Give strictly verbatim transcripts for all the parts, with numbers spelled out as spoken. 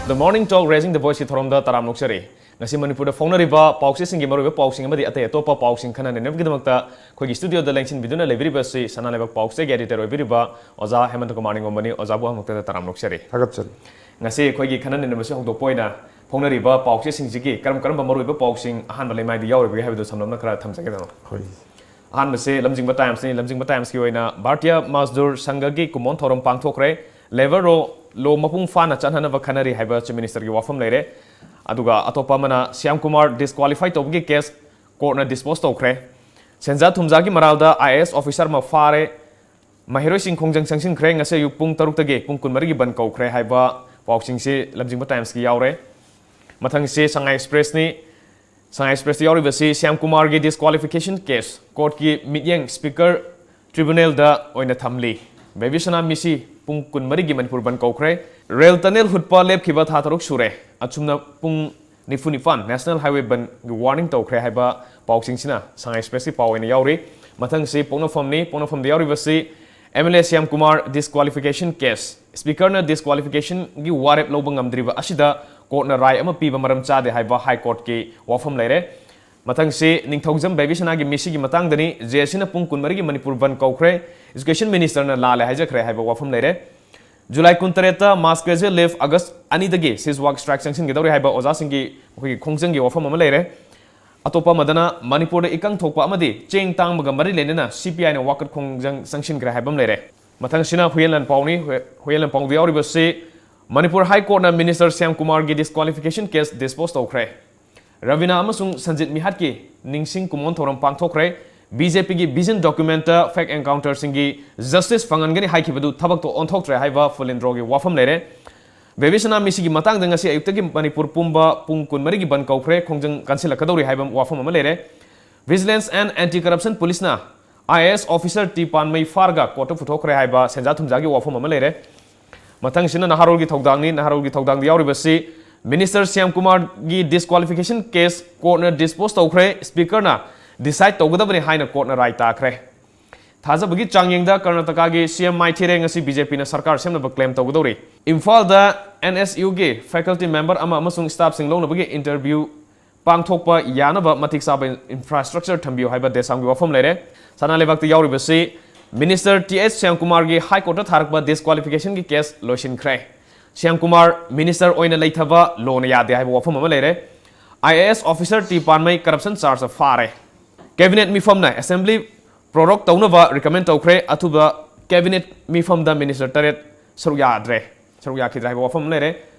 The Morning Talk Raising the Voice ꯀꯤ ꯊꯧꯔꯝꯗ ꯇꯔꯥꯝꯅ ꯑꯣꯛꯆꯔꯤ꯫ ꯉꯁꯤ ꯃꯅꯤꯄꯨꯔꯗ ꯐꯣꯡꯅꯔꯤꯕ ꯄꯥꯎꯆꯦꯁꯤꯡꯒꯤ ꯃꯔꯨꯑꯣꯏꯕ ꯄꯥꯎꯁꯤꯡ ꯑꯃꯗꯤ ꯑꯇꯩ ꯑꯇꯣꯞꯄ ꯄꯥꯎꯁꯤꯡ ꯈꯟꯅ ꯅꯩꯅꯕꯒꯤꯗꯃꯛꯇ ꯑꯩꯈꯣꯏꯒꯤ ꯁ꯭ꯇꯨꯗꯤꯑꯣꯗ ꯂꯦꯡꯁꯤꯟꯕꯤꯗꯨꯅ ꯂꯩꯕꯤꯔꯤꯕꯁꯤ ꯁꯅꯥ ꯂꯩꯕꯥꯛ ꯄꯥꯎꯆꯦꯒꯤ editor ꯑꯣꯏꯕꯤꯔꯤꯕ ꯑꯣꯖꯥ ꯍꯦꯃꯟꯇ ꯀꯨꯃꯥꯔ ꯅꯤꯡꯒꯣꯝꯕꯅꯤ꯫ ꯑꯣꯖꯥꯕꯨ ꯑꯃꯨꯛꯇꯗ ꯇꯔꯥꯝꯅ ꯑꯣꯛꯆꯔꯤ꯫ ꯊꯥꯒꯠꯆꯔꯤ꯫ ꯉꯁꯤ ꯑꯩꯈꯣꯏꯒꯤ ꯈꯟꯅ ꯅꯩꯅꯕꯁꯤ ꯍꯧꯗꯣꯛꯄ ꯑꯣꯏꯅ ꯐꯣꯡꯅꯔꯤꯕ ꯄꯥꯎꯆꯦꯁꯤꯡꯁꯤꯒꯤ ꯀꯔꯝ ꯀꯔꯝꯕ ꯃꯔꯨꯑꯣꯏꯕ ꯄꯥꯎꯁꯤꯡ ꯑꯍꯥꯟꯕ ꯂꯩꯃꯥꯏꯗ ꯌꯥꯎꯔꯤꯕꯒꯦ ꯍꯥꯏꯕꯗꯨ ꯁꯝꯂꯞꯅ ꯈꯔ ꯊꯝꯖꯒꯦꯗꯅ꯫ ꯍꯣꯏ꯫ ꯑꯍꯥꯟꯕꯁꯤ ꯂꯝꯖꯤꯡꯕ ꯇꯥꯏꯝꯁꯅꯤ꯫ ꯂꯝꯖꯤꯡꯕ ꯇꯥꯏꯝꯁꯀꯤ ꯑꯣꯏꯅ ꯚꯥꯔꯇꯤꯌꯥ ꯃꯖꯗꯨꯔ ꯁꯪꯘꯒꯤ ꯀꯨꯝꯑꯣꯟ ꯊꯧꯔꯝ ꯄꯥꯡꯊꯣꯛꯈ꯭ꯔꯦ꯫ Labour Law ꯃꯄꯨꯡ ꯐꯥꯅ ꯆꯠꯍꯟꯅꯕ ꯈꯟꯅꯔꯤ ꯍꯥꯏꯕ Chief Minister ꯒꯤ ꯋꯥꯐꯝ ꯂꯩꯔꯦ꯫ ꯑꯗꯨꯒ ꯑꯇꯣꯞꯄ ꯑꯃꯅ ꯁ꯭ꯌꯥꯝ ꯀꯨꯃꯥꯔ disqualify ꯇꯧꯕꯒꯤ case court ꯅ dispose ꯇꯧꯈ꯭ꯔꯦ꯫ ꯁꯦꯟꯖꯥ ꯊꯨꯝꯖꯥꯒꯤ ꯃꯔꯥꯜꯗ IAS officer ꯑꯃ ꯐꯥꯔꯦ꯫ ꯃꯍꯩꯔꯣꯏꯁꯤꯡ ꯈꯣꯡꯖꯪ ꯆꯪꯁꯤꯟꯈ꯭ꯔꯦ꯫ ꯉꯁꯤ ꯑꯌꯨꯛ ꯄꯨꯡ ꯇꯔꯨꯛꯇꯒꯤ ꯄꯨꯡ ꯀꯨꯟꯃꯔꯤꯒꯤ ꯕꯟ ꯀꯧꯈ꯭ꯔꯦ ꯍꯥꯏꯕ ꯄꯥꯎꯁꯤꯡꯁꯤ ꯂꯝꯖꯤꯡꯕ ꯇꯥꯏꯝꯁꯀꯤ ꯌꯥꯎꯔꯦ꯫ ꯃꯊꯪꯁꯤ ꯁꯉꯥꯏ ꯑꯦꯛꯁꯄ꯭ꯔꯦꯁꯅꯤ꯫ ꯁꯉꯥꯏ ꯑꯦꯛꯁꯄ꯭ꯔꯦꯁꯇ ꯌꯥꯎꯔꯤꯕꯁꯤ ꯁ꯭ꯌꯥꯝ ꯀꯨꯃꯥꯔꯒꯤ disqualification case court ꯀꯤ ꯃꯤꯠꯌꯦꯡ Speaker Tribunal ꯗ ꯑꯣꯏꯅ ꯊꯝꯂꯤ꯫ ꯕꯦꯕꯤꯁꯅꯥ ꯃꯤꯁꯤ ꯄꯨꯡ ꯀꯨꯟꯃꯔꯤꯒꯤ ꯃꯅꯤꯄꯨꯔ ꯕꯟ ꯀꯧꯈ꯭ꯔꯦ꯫ ꯔꯦꯜ ꯇꯅꯦꯜ ꯍꯨꯠꯄ ꯂꯦꯞꯈꯤꯕ ꯊꯥ ꯇꯔꯨꯛ ꯁꯨꯔꯦ꯫ ꯑꯁꯨꯝꯅ ꯄꯨꯡ ꯅꯤꯐꯨ ꯅꯤꯄꯥꯟ National Highway ꯕꯟꯒꯤ warning ꯇꯧꯈ꯭ꯔꯦ ꯍꯥꯏꯕ ꯄꯥꯎꯁꯤꯡꯁꯤꯅ ꯁꯉꯥꯏ ꯑꯦꯛꯁꯄ꯭ꯔꯦꯁꯀꯤ ꯄꯥꯎ ꯑꯣꯏꯅ ꯌꯥꯎꯔꯤ꯫ ꯃꯊꯪꯁꯤ ꯄꯣꯛꯅꯐꯝꯅꯤ꯫ ꯄꯣꯛꯅꯐꯝꯗ ꯌꯥꯎꯔꯤꯕꯁꯤ MLA Shyam Kumar disqualification case꯫ Speaker ꯅ disqualification ꯒꯤ ꯋꯥꯔꯦꯞ ꯂꯧꯕ ꯉꯝꯗ꯭ꯔꯤꯕ ꯑꯁꯤꯗ court ꯅ ꯔꯥꯏ ꯑꯃ ꯄꯤꯕ ꯃꯔꯝ ꯆꯥꯗꯦ ꯍꯥꯏꯕ High Court ꯀꯤ ꯋꯥꯐꯝ ꯂꯩꯔꯦ꯫ ꯃꯊꯪꯁꯤ ꯅꯤꯡꯊꯧꯖꯝ ꯕꯦꯕꯤꯁꯅꯥꯒꯤ ꯃꯤꯁꯤꯒꯤ ꯃꯇꯥꯡꯗꯅꯤ꯫ JAC ꯅ ꯄꯨꯡ ꯀꯨꯟꯃꯔꯤꯒꯤ ꯃꯅꯤꯄꯨꯔ ꯕꯟ ꯀꯧꯈ꯭ꯔꯦ꯫ Education Minister ꯅ ꯂꯥꯜꯂꯦ ꯍꯥꯏꯖꯈ꯭ꯔꯦ ꯍꯥꯏꯕ ꯋꯥꯐꯝ ꯂꯩꯔꯦ꯫ July ꯀꯨꯟꯇꯔꯦꯠꯇ mass graduate leave, August ꯑꯅꯤꯗꯒꯤ cease work strike ꯆꯪꯁꯤꯟꯒꯗꯧꯔꯤ ꯍꯥꯏꯕ ꯑꯣꯖꯥꯁꯤꯡꯒꯤ ꯃꯈꯣꯏꯒꯤ ꯈꯣꯡꯖꯪꯒꯤ ꯋꯥꯐꯝ ꯑꯃ ꯂꯩꯔꯦ꯫ ꯑꯇꯣꯞꯄ ꯑꯃꯗꯅ ꯃꯅꯤꯄꯨꯔꯗ ꯏꯀꯪ ꯊꯣꯛꯄ ꯑꯃꯗꯤ ꯆꯦꯡ ꯇꯥꯡꯕꯒ ꯃꯔꯤ ꯂꯩꯅꯅ CPI ꯅ ꯋꯥꯀꯠ ꯈꯣꯡꯖꯪ ꯆꯪꯁꯤꯟꯈ꯭ꯔꯦ ꯍꯥꯏꯕ ꯑꯃ ꯂꯩꯔꯦ꯫ ꯃꯊꯪꯁꯤꯅ ꯍꯨꯌꯦꯟ ꯂꯥꯟꯄꯥꯎꯅꯤ꯫ ꯍꯨꯌꯦꯟ ꯂꯥꯟꯄꯥꯎꯗ ꯌꯥꯎꯔꯤꯕꯁꯤ ꯃꯅꯤꯄꯨꯔ High Court ꯅ Minister Shyam ꯀꯨꯃꯥꯔꯒꯤ disqualification case dispose ꯇꯧꯈ꯭ꯔꯦ꯫ ꯔꯕꯤꯅꯥ ꯑꯃꯁꯨꯡ ꯁꯟꯖꯤꯠ ꯃꯤꯍꯥꯠꯀꯤ ꯅꯤꯡꯁꯤꯡ ꯀꯨꯝꯑꯣꯟ ꯊꯧꯔꯝ ꯄꯥꯡꯊꯣꯛꯈ꯭ꯔꯦ꯫ BJP ꯒꯤ vision document ꯇ fake encounter ꯁꯤꯡꯒꯤ justice ꯐꯪꯍꯟꯒꯅꯤ ꯍꯥꯏꯈꯤꯕꯗꯨ ꯊꯕꯛꯇ ꯑꯣꯟꯊꯣꯛꯇ꯭ꯔꯦ ꯍꯥꯏꯕ ꯐꯨꯂꯦꯟꯗ꯭ꯔꯣꯒꯤ ꯋꯥꯐꯝ ꯂꯩꯔꯦ꯫ ꯕꯦꯕꯤꯁꯅꯥ ꯃꯤꯁꯤꯒꯤ ꯃꯇꯥꯡꯗ ꯉꯁꯤ ꯑꯌꯨꯛꯇꯒꯤ ꯃꯅꯤꯄꯨꯔ ꯄꯨꯝꯕ ꯄꯨꯡ ꯀꯨꯟꯃꯔꯤꯒꯤ ꯕꯟ ꯀꯧꯈ꯭ꯔꯦ꯫ ꯈꯣꯡꯖꯪ ꯀꯟꯁꯤꯜꯂꯛꯀꯗꯧꯔꯤ ꯍꯥꯏꯕ ꯋꯥꯐꯝ ꯑꯃ ꯂꯩꯔꯦ꯫ Vigilance and Anti Corruption Police ꯅ IAS officer ꯇꯤ ꯄꯥꯟꯃꯩ ꯐꯥꯔꯒ court ꯇ ꯄꯨꯊꯣꯛꯈ꯭ꯔꯦ ꯍꯥꯏꯕ ꯁꯦꯟꯖꯥ ꯊꯨꯝꯖꯥꯒꯤ ꯋꯥꯐꯝ ꯑꯃ ꯂꯩꯔꯦ꯫ ꯃꯊꯪꯁꯤꯅ ꯅꯍꯥꯔꯣꯜꯒꯤ ꯊꯧꯗꯥꯡꯅꯤ꯫ ꯅꯍꯥꯔꯣꯜꯒꯤ ꯊꯧꯗꯥꯡꯗ ꯌꯥꯎꯔꯤꯕꯁꯤ Minister Shyam ꯀꯨꯃꯥꯔꯒꯤ disqualification case court ꯅ dispose ꯇꯧꯈ꯭ꯔꯦ꯫ Speaker ꯅ decide ꯇꯧꯒꯗꯕꯅꯤ ꯍꯥꯏꯅ court ꯅ ꯔꯥꯏ ꯇꯥꯈ꯭ꯔꯦ꯫ ꯊꯥꯖꯕꯒꯤ ꯆꯥꯡꯌꯦꯡꯗ ꯀꯔꯅꯥꯇꯀꯥꯒꯤ ꯁꯤ ꯑꯦꯝ ꯃꯥꯏꯊꯤꯔꯦ꯫ ꯉꯁꯤ ꯕꯤ ꯖꯦ ꯄꯤꯅ ꯁꯔꯀꯥꯔ ꯁꯦꯝꯅꯕ ꯀ꯭ꯂꯦꯝ ꯇꯧꯒꯗꯧꯔꯤ꯫ ꯏꯝꯐꯥꯜꯗ ꯑꯦꯟ ꯑꯦꯁ ꯌꯨꯒꯤ ꯐꯦꯀꯜꯇꯤ ꯃꯦꯝꯕꯔ ꯑꯃ ꯑꯃꯁꯨꯡ ꯁ꯭ꯇꯥꯐꯁꯤꯡ ꯂꯧꯅꯕꯒꯤ ꯏꯟꯇꯔꯚ꯭ꯌꯨ ꯄꯥꯡꯊꯣꯛꯄ ꯌꯥꯅꯕ ꯃꯇꯤꯛ ꯆꯥꯕ ꯏꯟꯐ꯭ꯔꯥꯁ꯭ꯇ꯭ꯔꯛꯆꯔ ꯊꯝꯕꯤꯌꯨ ꯍꯥꯏꯕ ꯗꯦꯁꯥꯝꯒꯤ ꯋꯥꯐꯝ ꯂꯩꯔꯦ꯫ ꯁꯅꯥ ꯂꯩꯕꯥꯛꯇ ꯌꯥꯎꯔꯤꯕꯁꯤ ꯃꯤꯅꯤꯁꯇꯔ ꯇꯤ ꯑꯩꯆ ꯁ꯭ꯌꯥꯝꯀꯨꯃꯥꯔꯒꯤ ꯍꯥꯏ ꯀꯣꯔꯠꯇ ꯊꯥꯔꯛꯄ ꯗꯤꯁꯀ꯭ꯋꯥꯂꯤꯐꯤꯀꯦꯁꯟꯒꯤ ꯀꯦꯁ ꯂꯣꯏꯁꯤꯟꯈ꯭ꯔꯦ꯫ ꯁ꯭ꯌꯥꯝꯀꯨꯃꯥꯔ ꯃꯤꯅꯤꯁꯇꯔ ꯑꯣꯏꯅ ꯂꯩꯊꯕ ꯂꯣꯅ ꯌꯥꯗꯦ ꯍꯥꯏꯕ ꯋꯥꯐꯝ ꯑꯃ ꯂꯩꯔꯦ꯫ I A S officer T Panmei corruption ꯆꯥꯔꯖꯇ ꯐꯥꯔꯦ꯫ ꯀꯦꯕꯤꯅꯦꯠ ꯃꯤꯐꯝꯅ ꯑꯦꯁꯦꯝꯕ꯭ꯂꯤ ꯄ꯭ꯔꯣꯔꯣꯛ ꯇꯧꯅꯕ ꯔꯤꯀꯃꯦꯟ ꯇꯧꯈ꯭ꯔꯦ꯫ ꯑꯊꯨꯕ ꯀꯦꯕꯤꯅꯦꯠ ꯃꯤꯐꯝꯗ ꯃꯤꯅꯤꯁꯇꯔ ꯇꯔꯦꯠ ꯁꯔꯨꯛ ꯌꯥꯗ꯭ꯔꯦ, ꯁꯔꯨꯛ ꯌꯥꯈꯤꯗ꯭ꯔꯦ ꯍꯥꯏꯕ ꯋꯥꯐꯝ ꯑꯃ ꯂꯩꯔꯦ꯫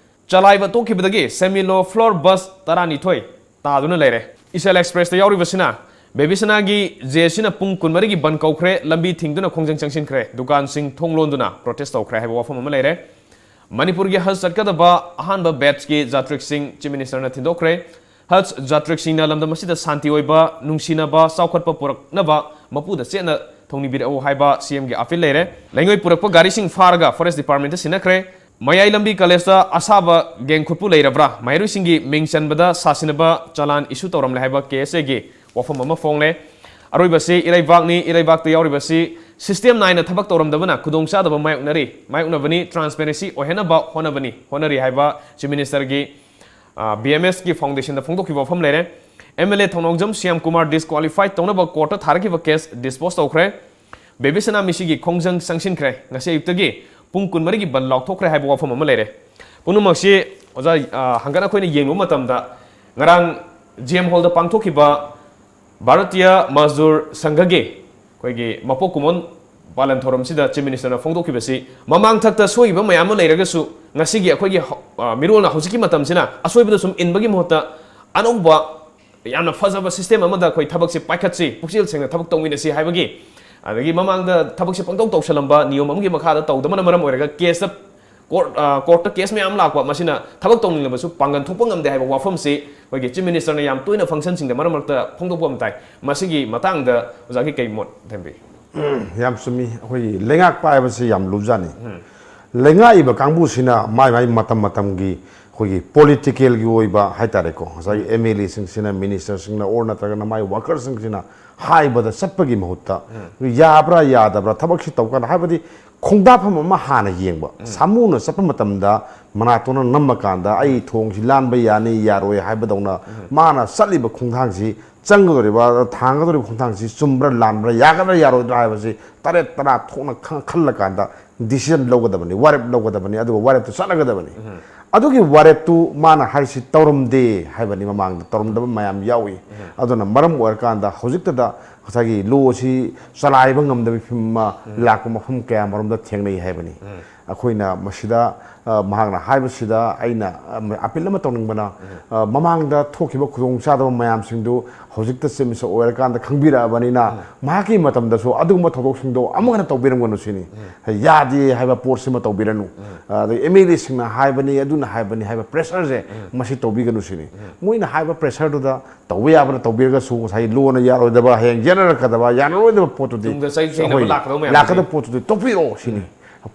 ꯆꯂꯥꯏꯕ ꯇꯣꯛꯈꯤꯕꯗꯒꯤ ꯁꯦꯃꯤ ꯂꯣ ꯐ꯭ꯂꯣꯔ ꯕꯁ ꯇꯔꯥꯅꯤꯊꯣꯏ ꯇꯥꯗꯨꯅ ꯂꯩꯔꯦ꯫ ꯏꯆꯦꯜ ꯑꯦꯛꯁꯄ꯭ꯔꯦꯁꯇ ꯌꯥꯎꯔꯤꯕꯁꯤꯅ ꯕꯦꯕꯤꯁꯅꯥꯒꯤ ꯖꯦ ꯑꯦ ꯁꯤꯅ ꯄꯨꯡ ꯀꯨꯟꯃꯔꯤꯒꯤ ꯕꯟ ꯀꯧꯈ꯭ꯔꯦ, ꯂꯝꯕꯤ ꯊꯤꯡꯗꯨꯅ ꯈꯣꯡꯖꯪ ꯆꯪꯁꯤꯟꯈ꯭ꯔꯦ, ꯗꯨꯀꯥꯟꯁꯤꯡ ꯊꯣꯡ ꯂꯣꯟꯗꯨꯅ ꯄ꯭ꯔꯣꯇꯦꯁ ꯇꯧꯈ꯭ꯔꯦ ꯍꯥꯏꯕ ꯋꯥꯐꯝ ꯑꯃ ꯂꯩꯔꯦ꯫ ꯃꯅꯤꯄꯨꯔꯒꯤ ꯍꯖ ꯆꯠꯀꯗꯕ ꯑꯍꯥꯟꯕ ꯕꯦꯠꯁꯀꯤ ꯖꯥꯇ꯭ꯔꯤꯛꯁꯤꯡ ꯆꯤꯐ ꯃꯤꯅꯤꯁꯇꯔꯅ ꯊꯤꯟꯗꯣꯛꯈ꯭ꯔꯦ꯫ ꯍꯖ ꯖꯥꯇ꯭ꯔꯤꯛꯁꯤꯡꯅ ꯂꯝꯗꯝ ꯑꯁꯤꯗ ꯁꯥꯟꯇꯤ ꯑꯣꯏꯕ, ꯅꯨꯡꯁꯤꯅꯕ, ꯆꯥꯎꯈꯠꯄ ꯄꯨꯔꯛꯅꯕ ꯃꯄꯨꯗ ꯆꯦꯠꯅ ꯊꯧꯅꯤꯕꯤꯔꯛꯎ ꯍꯥꯏꯕ ꯁꯤ ꯑꯦꯝꯒꯤ ꯑꯥꯄꯤꯜ ꯂꯩꯔꯦ꯫ ꯂꯩꯉꯣꯏ ꯄꯨꯔꯛꯄ ꯒꯥꯔꯤꯁꯤꯡ ꯐꯥꯔꯒ ꯐꯣꯔꯦꯁ ꯗꯤꯄꯥꯔꯠꯃꯦꯟꯠꯇ ꯁꯤꯟꯅꯈ꯭ꯔꯦ꯫ ꯃꯌꯥꯏ ꯂꯝꯕꯤ ꯀꯂꯦꯖꯇ ꯑꯁꯥꯕ ꯒꯦꯡ ꯈꯨꯠꯄꯨ ꯂꯩꯔꯕ꯭ꯔꯥ? ꯃꯍꯩꯔꯣꯏꯁꯤꯡꯒꯤ ꯃꯤꯡ ꯆꯟꯕꯗ ꯁꯥꯁꯤꯟꯅꯕ ꯆꯂꯥꯟ ꯏꯁꯨ ꯇꯧꯔꯝꯂꯦ ꯍꯥꯏꯕ ꯀꯦ ꯑꯦꯁ ꯑꯦꯒꯤ ꯋꯥꯐꯝ ꯑꯃ ꯐꯣꯡꯂꯦ꯫ ꯑꯔꯣꯏꯕꯁꯤ ꯏꯔꯩꯕꯥꯛꯅꯤ꯫ ꯏꯔꯩꯕꯥꯛꯇ ꯌꯥꯎꯔꯤꯕꯁꯤ ꯁꯤꯁꯇꯦꯝ ꯅꯥꯏꯅ ꯊꯕꯛ ꯇꯧꯔꯝꯗꯕꯅ ꯈꯨꯗꯣꯡꯆꯥꯗꯕ ꯃꯥꯌꯣꯛꯅꯔꯤ, ꯃꯥꯌꯣꯛꯅꯕꯅꯤ꯫ ꯇ꯭ꯔꯥꯟꯁꯄꯦꯔꯦꯟꯁꯤ ꯑꯣꯏꯍꯟꯅꯕ ꯍꯣꯠꯅꯕꯅꯤ, ꯍꯣꯠꯅꯔꯤ ꯍꯥꯏꯕ ꯆꯤꯐ ꯃꯤꯅꯤꯁꯇꯔꯒꯤ, ꯑ, ꯕꯤ ꯑꯦꯝ ꯑꯦꯁꯀꯤ ꯐꯥꯎꯟꯗꯦꯁꯟꯗ ꯐꯣꯡꯗꯣꯛꯈꯤꯕ ꯋꯥꯐꯝ ꯂꯩꯔꯦ꯫ M L A Thounaojam Shyam Kumar disqualify ꯇꯧꯅꯕ ꯀꯣꯔꯠꯇ ꯊꯥꯔꯛꯈꯤꯕ ꯀꯦꯁ ꯗꯤꯁꯄꯣꯖ ꯇꯧꯈ꯭ꯔꯦ꯫ ꯕꯦꯕꯤꯁꯅꯥ ꯃꯤꯁꯤꯒꯤ ꯈꯣꯡꯖꯪ ꯆꯪꯁꯤꯟꯈ꯭ꯔꯦ꯫ ꯉꯁꯤ ꯑꯌꯨꯛꯇꯒꯤ ꯄꯨꯡ ꯀꯨꯟꯃꯔꯤꯒꯤ ꯕꯟ ꯂꯥꯎꯊꯣꯛꯈ꯭ꯔꯦ ꯍꯥꯏꯕ ꯋꯥꯐꯝ ꯑꯃ ꯂꯩꯔꯦ꯫ ꯄꯨꯝꯅꯃꯛꯁꯤ ꯑꯣꯖꯥ, ꯑ, ꯍꯪꯒꯠ ꯑꯩꯈꯣꯏꯅ ꯌꯦꯡꯂꯨꯕ ꯃꯇꯝꯗ ꯉꯔꯥꯡ ꯖꯤ ꯑꯦꯝ ꯍꯣꯜꯗ ꯄꯥꯡꯊꯣꯛꯈꯤꯕ ꯚꯥꯔꯇꯤꯌ ꯃꯖꯗꯨꯔ ꯁꯪꯘꯒꯤ ꯑꯩꯈꯣꯏꯒꯤ ꯃꯄꯣꯛ ꯀꯨꯝꯑꯣꯟ ꯄꯥꯂꯟ ꯊꯧꯔꯝꯁꯤꯗ ꯆꯤꯐ ꯃꯤꯅꯤꯁꯇꯔꯅ ꯐꯣꯡꯗꯣꯛꯈꯤꯕꯁꯤ ꯃꯃꯥꯡ ꯊꯛꯇ ꯁꯣꯏꯈꯤꯕ ꯃꯌꯥꯝ ꯑꯃ ꯂꯩꯔꯒꯁꯨ ꯉꯁꯤꯒꯤ ꯑꯩꯈꯣꯏꯒꯤ ꯍꯧ-, ꯑ, ꯃꯤꯔꯣꯜꯅ ꯍꯧꯖꯤꯛꯀꯤ ꯃꯇꯝꯁꯤꯅ ꯑꯁꯣꯏꯕꯗ ꯁꯨꯝ ꯏꯟꯕꯒꯤ ꯃꯍꯨꯠꯇ ꯑꯅꯧꯕ ꯌꯥꯝꯅ ꯐꯖꯕ ꯁꯤꯁꯇꯦꯝ ꯑꯃꯗ ꯑꯩꯈꯣꯏ ꯊꯕꯛꯁꯤ ꯄꯥꯏꯈꯠꯁꯤ, ꯄꯨꯛꯆꯦꯜ ꯁꯦꯡꯅ ꯊꯕꯛ ꯇꯧꯃꯤꯟꯅꯁꯤ ꯍꯥꯏꯕꯒꯤ, ꯑꯗꯒꯤ ꯃꯃꯥꯡꯗ ꯊꯕꯛꯁꯤ ꯄꯪꯇꯧ ꯇꯧꯁꯜꯂꯝꯕ ꯅꯤꯌꯣꯝ ꯑꯃꯒꯤ ꯃꯈꯥꯗ ꯇꯧꯗꯕꯅ ꯃꯔꯝ ꯑꯣꯏꯔꯒ ꯀꯦꯁꯇ ꯀꯣꯔꯠ, ꯑ, ꯀꯣꯔꯠꯇ ꯀꯦꯁ ꯃꯌꯥꯝ ꯂꯥꯛꯄ, ꯃꯁꯤꯅ ꯊꯕꯛ ꯇꯧꯅꯤꯡꯂꯕꯁꯨ ꯄꯥꯡꯒꯜ ꯊꯣꯛꯄ ꯉꯝꯗꯦ ꯍꯥꯏꯕ ꯋꯥꯐꯝꯁꯤ ꯑꯩꯈꯣꯏꯒꯤ ꯆꯤꯐ ꯃꯤꯅꯤꯁꯇꯔꯅ ꯌꯥꯝ ꯇꯣꯏꯅ ꯐꯪꯁꯟꯁꯤꯡꯗ ꯃꯔꯛ ꯃꯔꯛꯇ ꯐꯣꯡꯗꯣꯛꯄ ꯑꯃ ꯇꯥꯏ꯫ ꯃꯁꯤꯒꯤ ꯃꯇꯥꯡꯗ ꯑꯣꯖꯥꯒꯤ ꯀꯩ ꯃꯣꯠ ꯊꯝꯕꯤ? ꯌꯥꯝ ꯆꯨꯝꯃꯤ꯫ ꯑꯩꯈꯣꯏꯒꯤ ꯂꯩꯉꯥꯛꯄ ꯍꯥꯏꯕꯁꯤ ꯌꯥꯝ ꯂꯨꯕꯖꯥꯠꯅꯤ꯫ ꯂꯩꯉꯥꯛꯏꯕ ꯀꯥꯡꯕꯨꯁꯤꯅ ꯃꯥꯏ ꯃꯥꯏ ꯃꯇꯝ ꯃꯇꯝꯒꯤ ꯑꯩꯈꯣꯏꯒꯤ ꯄꯣꯂꯤꯇꯤꯀꯦꯜꯒꯤ ꯑꯣꯏꯕ ꯍꯥꯏꯇꯥꯔꯦꯀꯣ, ꯉꯁꯥꯏꯒꯤ ꯑꯦꯝ ꯑꯦꯜ ꯑꯦꯁꯤꯡꯁꯤꯅ, ꯃꯤꯅꯤꯁꯇꯔꯁꯤꯡꯅ, ꯑꯣꯔ ꯅꯠꯇ꯭ꯔꯒꯅ ꯃꯥꯏ ꯋꯥꯀꯔꯁꯤꯡꯁꯤꯅ ꯍꯥꯏꯕꯗ ꯆꯠꯄꯒꯤ ꯃꯍꯨꯠꯇ, ꯌꯥꯕ꯭ꯔꯥ ꯌꯥꯗꯕ꯭ꯔꯥ ꯊꯕꯛꯁꯤ ꯇꯧ ꯀꯥꯟꯗ, ꯍꯥꯏꯕꯗꯤ ꯈꯣꯡꯗꯥꯐꯝ ꯑꯃ ꯍꯥꯟꯅ ꯌꯦꯡꯕ꯫ ꯁꯥꯃꯨꯅ ꯆꯠꯄ ꯃꯇꯝꯗ ꯃꯅꯥꯇꯣꯟꯅ ꯅꯝꯃꯀꯥꯟꯗ ꯑꯩ ꯊꯣꯡꯁꯤ ꯂꯥꯟꯕ ꯌꯥꯅꯤ ꯌꯥꯔꯣꯏ ꯍꯥꯏꯕꯗꯧꯅ, ꯃꯥꯅ ꯆꯠꯂꯤꯕ ꯈꯣꯡꯊꯥꯡꯁꯤ, ꯆꯪꯒꯗꯧꯔꯤꯕ ꯊꯥꯡꯒꯗꯧꯔꯤꯕ ꯈꯣꯡꯊꯥꯡꯁꯤ ꯆꯨꯝꯕ꯭ꯔꯥ ꯂꯥꯟꯕ꯭ꯔꯥ, ꯌꯥꯒꯗ꯭ꯔꯥ ꯌꯥꯔꯣꯏꯗ꯭ꯔꯥ ꯍꯥꯏꯕꯁꯤ ꯇꯔꯦꯠ ꯇꯔꯥ ꯊꯣꯛꯅ ꯈ- ꯈꯜꯂꯀꯥꯟꯗ ꯗꯤꯁꯤꯖꯟ ꯂꯧꯒꯗꯕꯅꯤ, ꯋꯥꯔꯦꯞ ꯂꯧꯒꯗꯕꯅꯤ, ꯑꯗꯨꯒ ꯋꯥꯔꯦꯞꯇꯨ ꯆꯠꯅꯒꯗꯕꯅꯤ꯫ ꯑꯗꯨꯒꯤ ꯋꯥꯔꯦꯞꯇꯨ ꯃꯥꯅ ꯍꯥꯏꯔꯤꯁꯤ ꯇꯧꯔꯝꯗꯦ ꯍꯥꯏꯕꯅꯤ, ꯃꯃꯥꯡꯗ ꯇꯧꯔꯝꯗꯕ ꯃꯌꯥꯝ ꯌꯥꯎꯏ꯫ ꯑꯗꯨꯅ ꯃꯔꯝ ꯑꯣꯏꯔꯀꯥꯟꯗ ꯍꯧꯖꯤꯛꯇꯗ ꯉꯁꯥꯏꯒꯤ ꯂꯣ ꯑꯁꯤ ꯆꯂꯥꯏꯕ ꯉꯝꯗꯕ ꯐꯤꯕꯝ ꯑꯃ ꯂꯥꯛꯄ ꯃꯐꯝ ꯀꯌꯥ ꯃꯔꯣꯝꯗ ꯊꯦꯡꯅꯩ ꯍꯥꯏꯕꯅꯤ꯫ ꯑꯩꯈꯣꯏꯅ ꯃꯁꯤꯗ, ꯑ, ꯃꯍꯥꯛꯅ ꯍꯥꯏꯕꯁꯤꯗ ꯑꯩꯅ, ꯑ, ꯑꯄꯤꯜ ꯑꯃ ꯇꯧꯅꯤꯡꯕꯅ, ꯑ, ꯃꯃꯥꯡꯗ ꯊꯣꯛꯈꯤꯕ ꯈꯨꯗꯣꯡꯆꯥꯗꯕ ꯃꯌꯥꯝꯁꯤꯡꯗꯨ ꯍꯧꯖꯤꯛꯇ ꯆꯤꯞ ꯃꯤꯅꯤꯁꯇꯔ ꯑꯣꯏꯔꯀꯥꯟꯗ ꯈꯪꯕꯤꯔꯛꯑꯕꯅꯤꯅ, ꯃꯍꯥꯛꯀꯤ ꯃꯇꯝꯗꯁꯨ ꯑꯗꯨꯒꯨꯝꯕ ꯊꯧꯗꯣꯛꯁꯤꯡꯗꯣ ꯑꯃꯨꯛ ꯍꯟꯅ ꯇꯧꯕꯤꯔꯝꯒꯅꯨ ꯁꯤꯅꯤ꯫ ꯌꯥꯗꯦ ꯍꯥꯏꯕ ꯄꯣꯠꯁꯤꯃ ꯇꯧꯕꯤꯔꯅꯨ꯫ ꯑꯗꯩ ꯑꯦꯝ ꯑꯦꯜ ꯑꯦꯁꯤꯡꯅ ꯍꯥꯏꯕꯅꯤ, ꯑꯗꯨꯅ ꯍꯥꯏꯕꯅꯤ ꯍꯥꯏꯕ ꯄ꯭ꯔꯦꯁꯔꯁꯦ ꯃꯁꯤ ꯇꯧꯕꯤꯒꯅꯨ ꯁꯤꯅꯤ꯫ ꯃꯣꯏꯅ ꯍꯥꯏꯕ ꯄ꯭ꯔꯦꯁꯔꯗꯨꯗ ꯇꯧꯕ ꯌꯥꯕꯅ ꯇꯧꯕꯤꯔꯒꯁꯨ, ꯉꯁꯥꯏꯒꯤ ꯂꯣꯅ ꯌꯥꯔꯣꯏꯗꯕ, ꯍꯌꯦꯡ ꯌꯥꯅꯔꯛꯀꯗꯕ, ꯌꯥꯅꯔꯣꯏꯗꯕ ꯄꯣꯠꯇꯨꯗꯤ, ꯇꯨꯡꯗ ꯆꯩ ꯆꯩꯅꯕ ꯑꯩꯈꯣꯏ ꯂꯥꯛꯀꯗꯧ ꯃꯌꯥꯝꯁꯤꯗꯤ꯫ ꯂꯥꯛꯀꯗꯕ ꯄꯣꯠꯇꯨꯗꯤ ꯇꯣꯛꯄꯤꯔꯛꯑꯣ ꯁꯤꯅꯤ꯫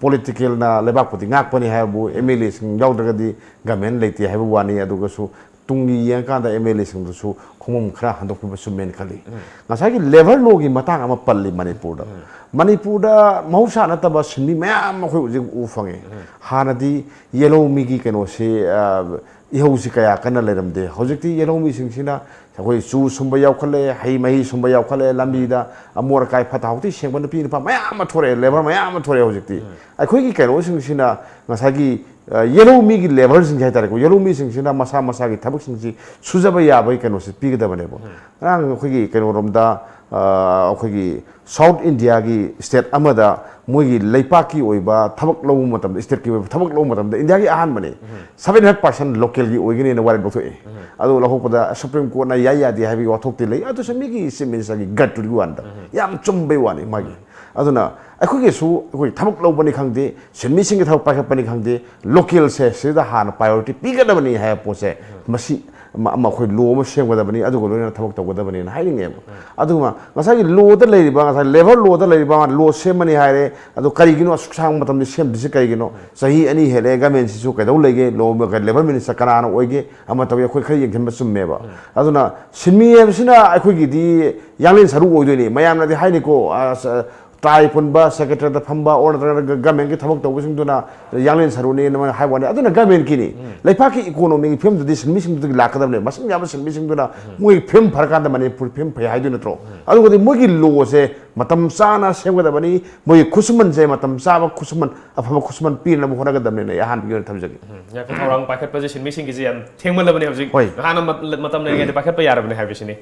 ꯄꯣꯂꯤꯇꯤꯀꯦꯜꯅ ꯂꯩꯕꯥꯛꯄꯨꯗꯤ ꯉꯥꯛꯄꯅꯤ ꯍꯥꯏꯕꯕꯨ, ꯑꯦꯝ ꯑꯦꯜ ꯑꯦꯁꯤꯡ ꯌꯥꯎꯗ꯭ꯔꯒꯗꯤ ꯒꯃꯦꯟ ꯂꯩꯇꯦ ꯍꯥꯏꯕ ꯋꯥꯅꯤ꯫ ꯑꯗꯨꯒꯁꯨ ꯇꯨꯡꯒꯤ ꯌꯦꯡꯉꯀꯥꯟꯗ ꯑꯦꯝ ꯑꯦꯜ ꯑꯦꯁꯤꯡꯗꯨꯁꯨ ꯈꯣꯡꯐꯝ ꯈꯔ ꯍꯟꯗꯣꯛꯄꯤꯕ ꯆꯨꯝꯃꯦꯅ ꯈꯜꯂꯤ꯫ ꯉꯁꯥꯏꯒꯤ ꯂꯦꯕꯔ ꯂꯣꯒꯤ ꯃꯇꯥꯡ ꯑꯃ ꯄꯜꯂꯤ ꯃꯅꯤꯄꯨꯔꯗ꯫ ꯃꯅꯤꯄꯨꯔꯗ ꯃꯍꯧꯁꯥ ꯅꯠꯇꯕ ꯁꯤꯟꯃꯤ ꯃꯌꯥꯝ ꯑꯩꯈꯣꯏ ꯍꯧꯖꯤꯛ ꯎꯕ ꯐꯪꯉꯤ꯫ ꯍꯥꯟꯅꯗꯤ ꯌꯦꯜꯍꯧꯃꯤꯒꯤ ꯀꯩꯅꯣꯁꯤ, ꯑ, ꯏꯍꯧꯁꯤ ꯀꯌꯥ ꯀꯟꯅ ꯂꯩꯔꯝꯗꯦ꯫ ꯍꯧꯖꯤꯛꯇꯤ ꯌꯦꯜꯍꯧꯃꯤꯁꯤꯡꯁꯤꯅ ꯑꯩꯈꯣꯏ ꯆꯨ ꯁꯨꯝꯕ ꯌꯥꯎꯈꯠꯂꯛꯑꯦ, ꯍꯩ ꯃꯍꯤ ꯁꯨꯝꯕ ꯌꯥꯎꯈꯠꯂꯛꯑꯦ, ꯂꯝꯕꯤꯗ ꯑꯃꯣꯠ ꯑꯀꯥꯏ ꯐꯠꯇ ꯍꯥꯎꯗꯤ ꯁꯦꯡꯕ ꯅꯨꯄꯤ ꯅꯨꯄꯥ ꯃꯌꯥꯝ ꯑꯃ ꯊꯣꯔꯛꯑꯦ, ꯂꯦꯕꯔ ꯃꯌꯥꯝ ꯑꯃ ꯊꯣꯔꯛꯑꯦ ꯍꯧꯖꯤꯛꯇꯤ꯫ ꯑꯩꯈꯣꯏꯒꯤ ꯀꯩꯅꯣꯁꯤꯡꯁꯤꯅ ꯉꯁꯥꯏꯒꯤ, ꯑ, ꯌꯦꯜꯍꯧꯃꯤꯒꯤ ꯂꯦꯕꯔꯁꯤꯡꯁꯦ ꯍꯥꯏꯇꯥꯔꯦꯀꯣ, ꯌꯦꯜꯍꯧꯃꯤꯁꯤꯡꯁꯤꯅ ꯃꯁꯥ ꯃꯁꯥꯒꯤ ꯊꯕꯛꯁꯤꯡꯁꯤ ꯁꯨꯖꯕ ꯌꯥꯕꯒꯤ ꯀꯩꯅꯣꯁꯤ ꯄꯤꯒꯗꯕꯅꯦꯕ꯫ ꯉꯔꯥꯡ ꯑꯩꯈꯣꯏꯒꯤ ꯀꯩꯅꯣꯔꯣꯝꯗ, ꯑ, ꯑꯩꯈꯣꯏꯒꯤ ꯁꯥꯎꯠ ꯏꯟꯗꯤꯌꯥꯒꯤ ꯁ꯭ꯇꯦꯠ ꯑꯃꯗ ꯃꯣꯏꯒꯤ ꯂꯩꯄꯥꯛꯀꯤ ꯑꯣꯏꯕ ꯊꯕꯛ ꯂꯧꯕ ꯃꯇꯝꯗ, ꯁ꯭ꯇꯦꯠꯀꯤ ꯑꯣꯏꯕ ꯊꯕꯛ ꯂꯧꯕ ꯃꯇꯝꯗ ꯏꯟꯗꯤꯌꯥꯒꯤ ꯑꯍꯥꯟꯕꯅꯤ꯫ ꯁꯚꯦꯟ ꯍꯟꯗ꯭ꯔꯦꯠ ꯄꯥꯔꯁꯦꯟ ꯂꯣꯀꯦꯜꯒꯤ ꯑꯣꯏꯒꯅꯤꯅ ꯋꯥꯔꯦꯞ ꯂꯧꯊꯣꯛꯑꯦ꯫ ꯑꯗꯨ ꯂꯧꯊꯣꯛꯄꯗ ꯁꯨꯄ꯭ꯔꯤꯝ ꯀꯣꯔꯠꯅ ꯌꯥꯏ ꯌꯥꯗꯦ ꯍꯥꯏꯕꯒꯤ ꯋꯥꯊꯣꯛꯇꯤ ꯂꯩ, ꯑꯗꯨꯁꯨ ꯃꯤꯒꯤ ꯆꯤꯞ ꯃꯤꯅꯤꯁꯇꯔꯒꯤ ꯒꯠꯇꯨꯒꯤ ꯋꯥꯅꯤꯗ꯫ ꯌꯥꯝ ꯆꯨꯝꯕꯩ ꯋꯥꯅꯤ ꯃꯥꯒꯤ꯫ ꯑꯗꯨꯅ ꯑꯩꯈꯣꯏꯒꯤꯁꯨ ꯑꯩꯈꯣꯏ ꯊꯕꯛ ꯂꯧꯕꯅꯤ ꯈꯪꯗꯦ, ꯁꯤꯟꯃꯤꯁꯤꯡꯒꯤ ꯊꯕꯛ ꯄꯥꯏꯈꯠꯄꯅꯤ ꯈꯪꯗꯦ, ꯂꯣꯀꯦꯜꯁꯦ ꯁꯤꯗ ꯍꯥꯟꯅ ꯄ꯭ꯔꯥꯏꯌꯣꯔꯤꯇꯤ ꯄꯤꯒꯗꯕꯅꯤ ꯍꯥꯏꯕ ꯄꯣꯠꯁꯦ ꯃꯁꯤ ꯑꯃ ꯑꯃ ꯑꯩꯈꯣꯏ ꯂꯣ ꯑꯃ ꯁꯦꯝꯒꯗꯕꯅꯤ, ꯑꯗꯨꯒ ꯂꯣꯏꯅꯅ ꯊꯕꯛ ꯇꯧꯒꯗꯕꯅꯤꯅ ꯍꯥꯏꯅꯤꯡꯉꯦꯕ꯫ ꯑꯗꯨꯒ ꯉꯁꯥꯏꯒꯤ ꯂꯣꯗ ꯂꯩꯔꯤꯕ, ꯉꯁꯥꯏ ꯂꯦꯕꯔ ꯂꯣꯗ ꯂꯩꯔꯤꯕ ꯂꯣ ꯁꯦꯝꯃꯅꯤ ꯍꯥꯏꯔꯦ, ꯑꯗꯣ ꯀꯔꯤꯒꯤꯅꯣ ꯑꯁꯨꯛ ꯁꯥꯡꯕ ꯃꯇꯝꯗ ꯁꯦꯝꯗ꯭ꯔꯤꯁꯦ ꯀꯔꯤꯒꯤꯅꯣ? ꯆꯍꯤ ꯑꯅꯤ ꯍꯦꯜꯂꯛꯑꯦ, ꯒꯃꯦꯟꯁꯤꯁꯨ ꯀꯩꯗꯧ ꯂꯩꯒꯦ? ꯂꯣ ꯂꯦꯕꯔ ꯃꯤꯅꯤꯁꯇꯔ ꯀꯅꯥꯅ ꯑꯣꯏꯒꯦ? ꯑꯃ ꯇꯧꯏ, ꯑꯩꯈꯣꯏ ꯈꯔ ꯌꯦꯡꯁꯤꯟꯕ ꯆꯨꯝꯃꯦꯕ꯫ ꯑꯗꯨꯅ ꯁꯤꯟꯃꯤ ꯍꯥꯏꯕꯁꯤꯅ ꯑꯩꯈꯣꯏꯒꯤꯗꯤ ꯌꯥꯡꯂꯦꯟ ꯁꯔꯨ ꯑꯣꯏꯗꯣꯏꯅꯤ꯫ ꯃꯌꯥꯝꯅꯗꯤ ꯍꯥꯏꯅꯤꯀꯣ, ꯑꯁ, ꯇꯥꯏ ꯄꯨꯟꯕ, ꯁꯦꯀ꯭ꯔꯦꯇꯔꯤꯌꯦꯠꯇ ꯐꯝꯕ, ꯑꯣꯔ ꯅꯠꯇ꯭ꯔꯒ ꯒꯃꯦꯟꯒꯤ ꯊꯕꯛ ꯇꯧꯕꯁꯤꯡꯗꯨꯅ ꯌꯥꯡꯂꯦꯟ ꯁꯔꯨꯅꯦꯅ ꯃꯣꯏꯅ ꯍꯥꯏꯕ ꯋꯥꯅꯤ꯫ ꯑꯗꯨꯅ ꯒꯃꯦꯟꯀꯤꯅꯤ꯫ ꯂꯩꯕꯥꯛꯀꯤ ꯏꯀꯣꯅꯣꯃꯤꯒꯤ ꯐꯤꯕꯝꯗꯨꯗꯤ ꯁꯤꯟꯃꯤꯁꯤꯡꯗꯨꯗꯒꯤ ꯂꯥꯛꯀꯗꯕꯅꯦ꯫ ꯃꯁꯤꯡ ꯌꯥꯝꯕ ꯁꯤꯟꯃꯤꯁꯤꯡꯗꯨꯅ ꯃꯣꯏꯒꯤ ꯐꯤꯕꯝ ꯐꯔꯀꯥꯟꯗ ꯃꯅꯤꯄꯨꯔ ꯐꯤꯕꯝ ꯐꯩ ꯍꯥꯏꯗꯣꯏ ꯅꯠꯇ꯭ꯔꯣ? ꯑꯗꯨꯒꯗꯤ ꯃꯣꯏꯒꯤ ꯂꯣꯁꯦ ꯃꯇꯝ ꯆꯥꯅ ꯁꯦꯝꯒꯗꯕꯅꯤ꯫ ꯃꯣꯏꯒꯤ ꯈꯨꯠꯁꯨꯃꯟꯁꯦ ꯃꯇꯝ ꯆꯥꯕ ꯈꯨꯠꯁꯨꯃꯟ, ꯑꯐꯕ ꯈꯨꯠꯁꯨꯃꯟ ꯄꯤꯅꯕ ꯍꯣꯠꯅꯒꯗꯕꯅꯤꯅ ꯑꯩ ꯑꯍꯥꯟꯕꯒꯤ ꯑꯣꯏꯅ ꯊꯝꯖꯒꯦ꯫ ꯎꯝ, ꯌꯥꯏꯐ ꯊꯧꯔꯥꯡ ꯄꯥꯏꯈꯠꯄꯁꯦ ꯁꯤꯟꯃꯤꯁꯤꯡꯒꯤꯁꯦ ꯌꯥꯝ ꯊꯦꯡꯃꯜꯂꯕꯅꯦ ꯍꯧꯖꯤꯛ꯫ ꯍꯣꯏ꯫ ꯍꯥꯟꯅ ꯃꯠ-, ꯃꯇꯝ ꯂꯩꯔꯤꯉꯩꯗ ꯄꯥꯏꯈꯠꯄ ꯌꯥꯔꯕꯅꯦ ꯍꯥꯏꯕꯁꯤꯅꯤ꯫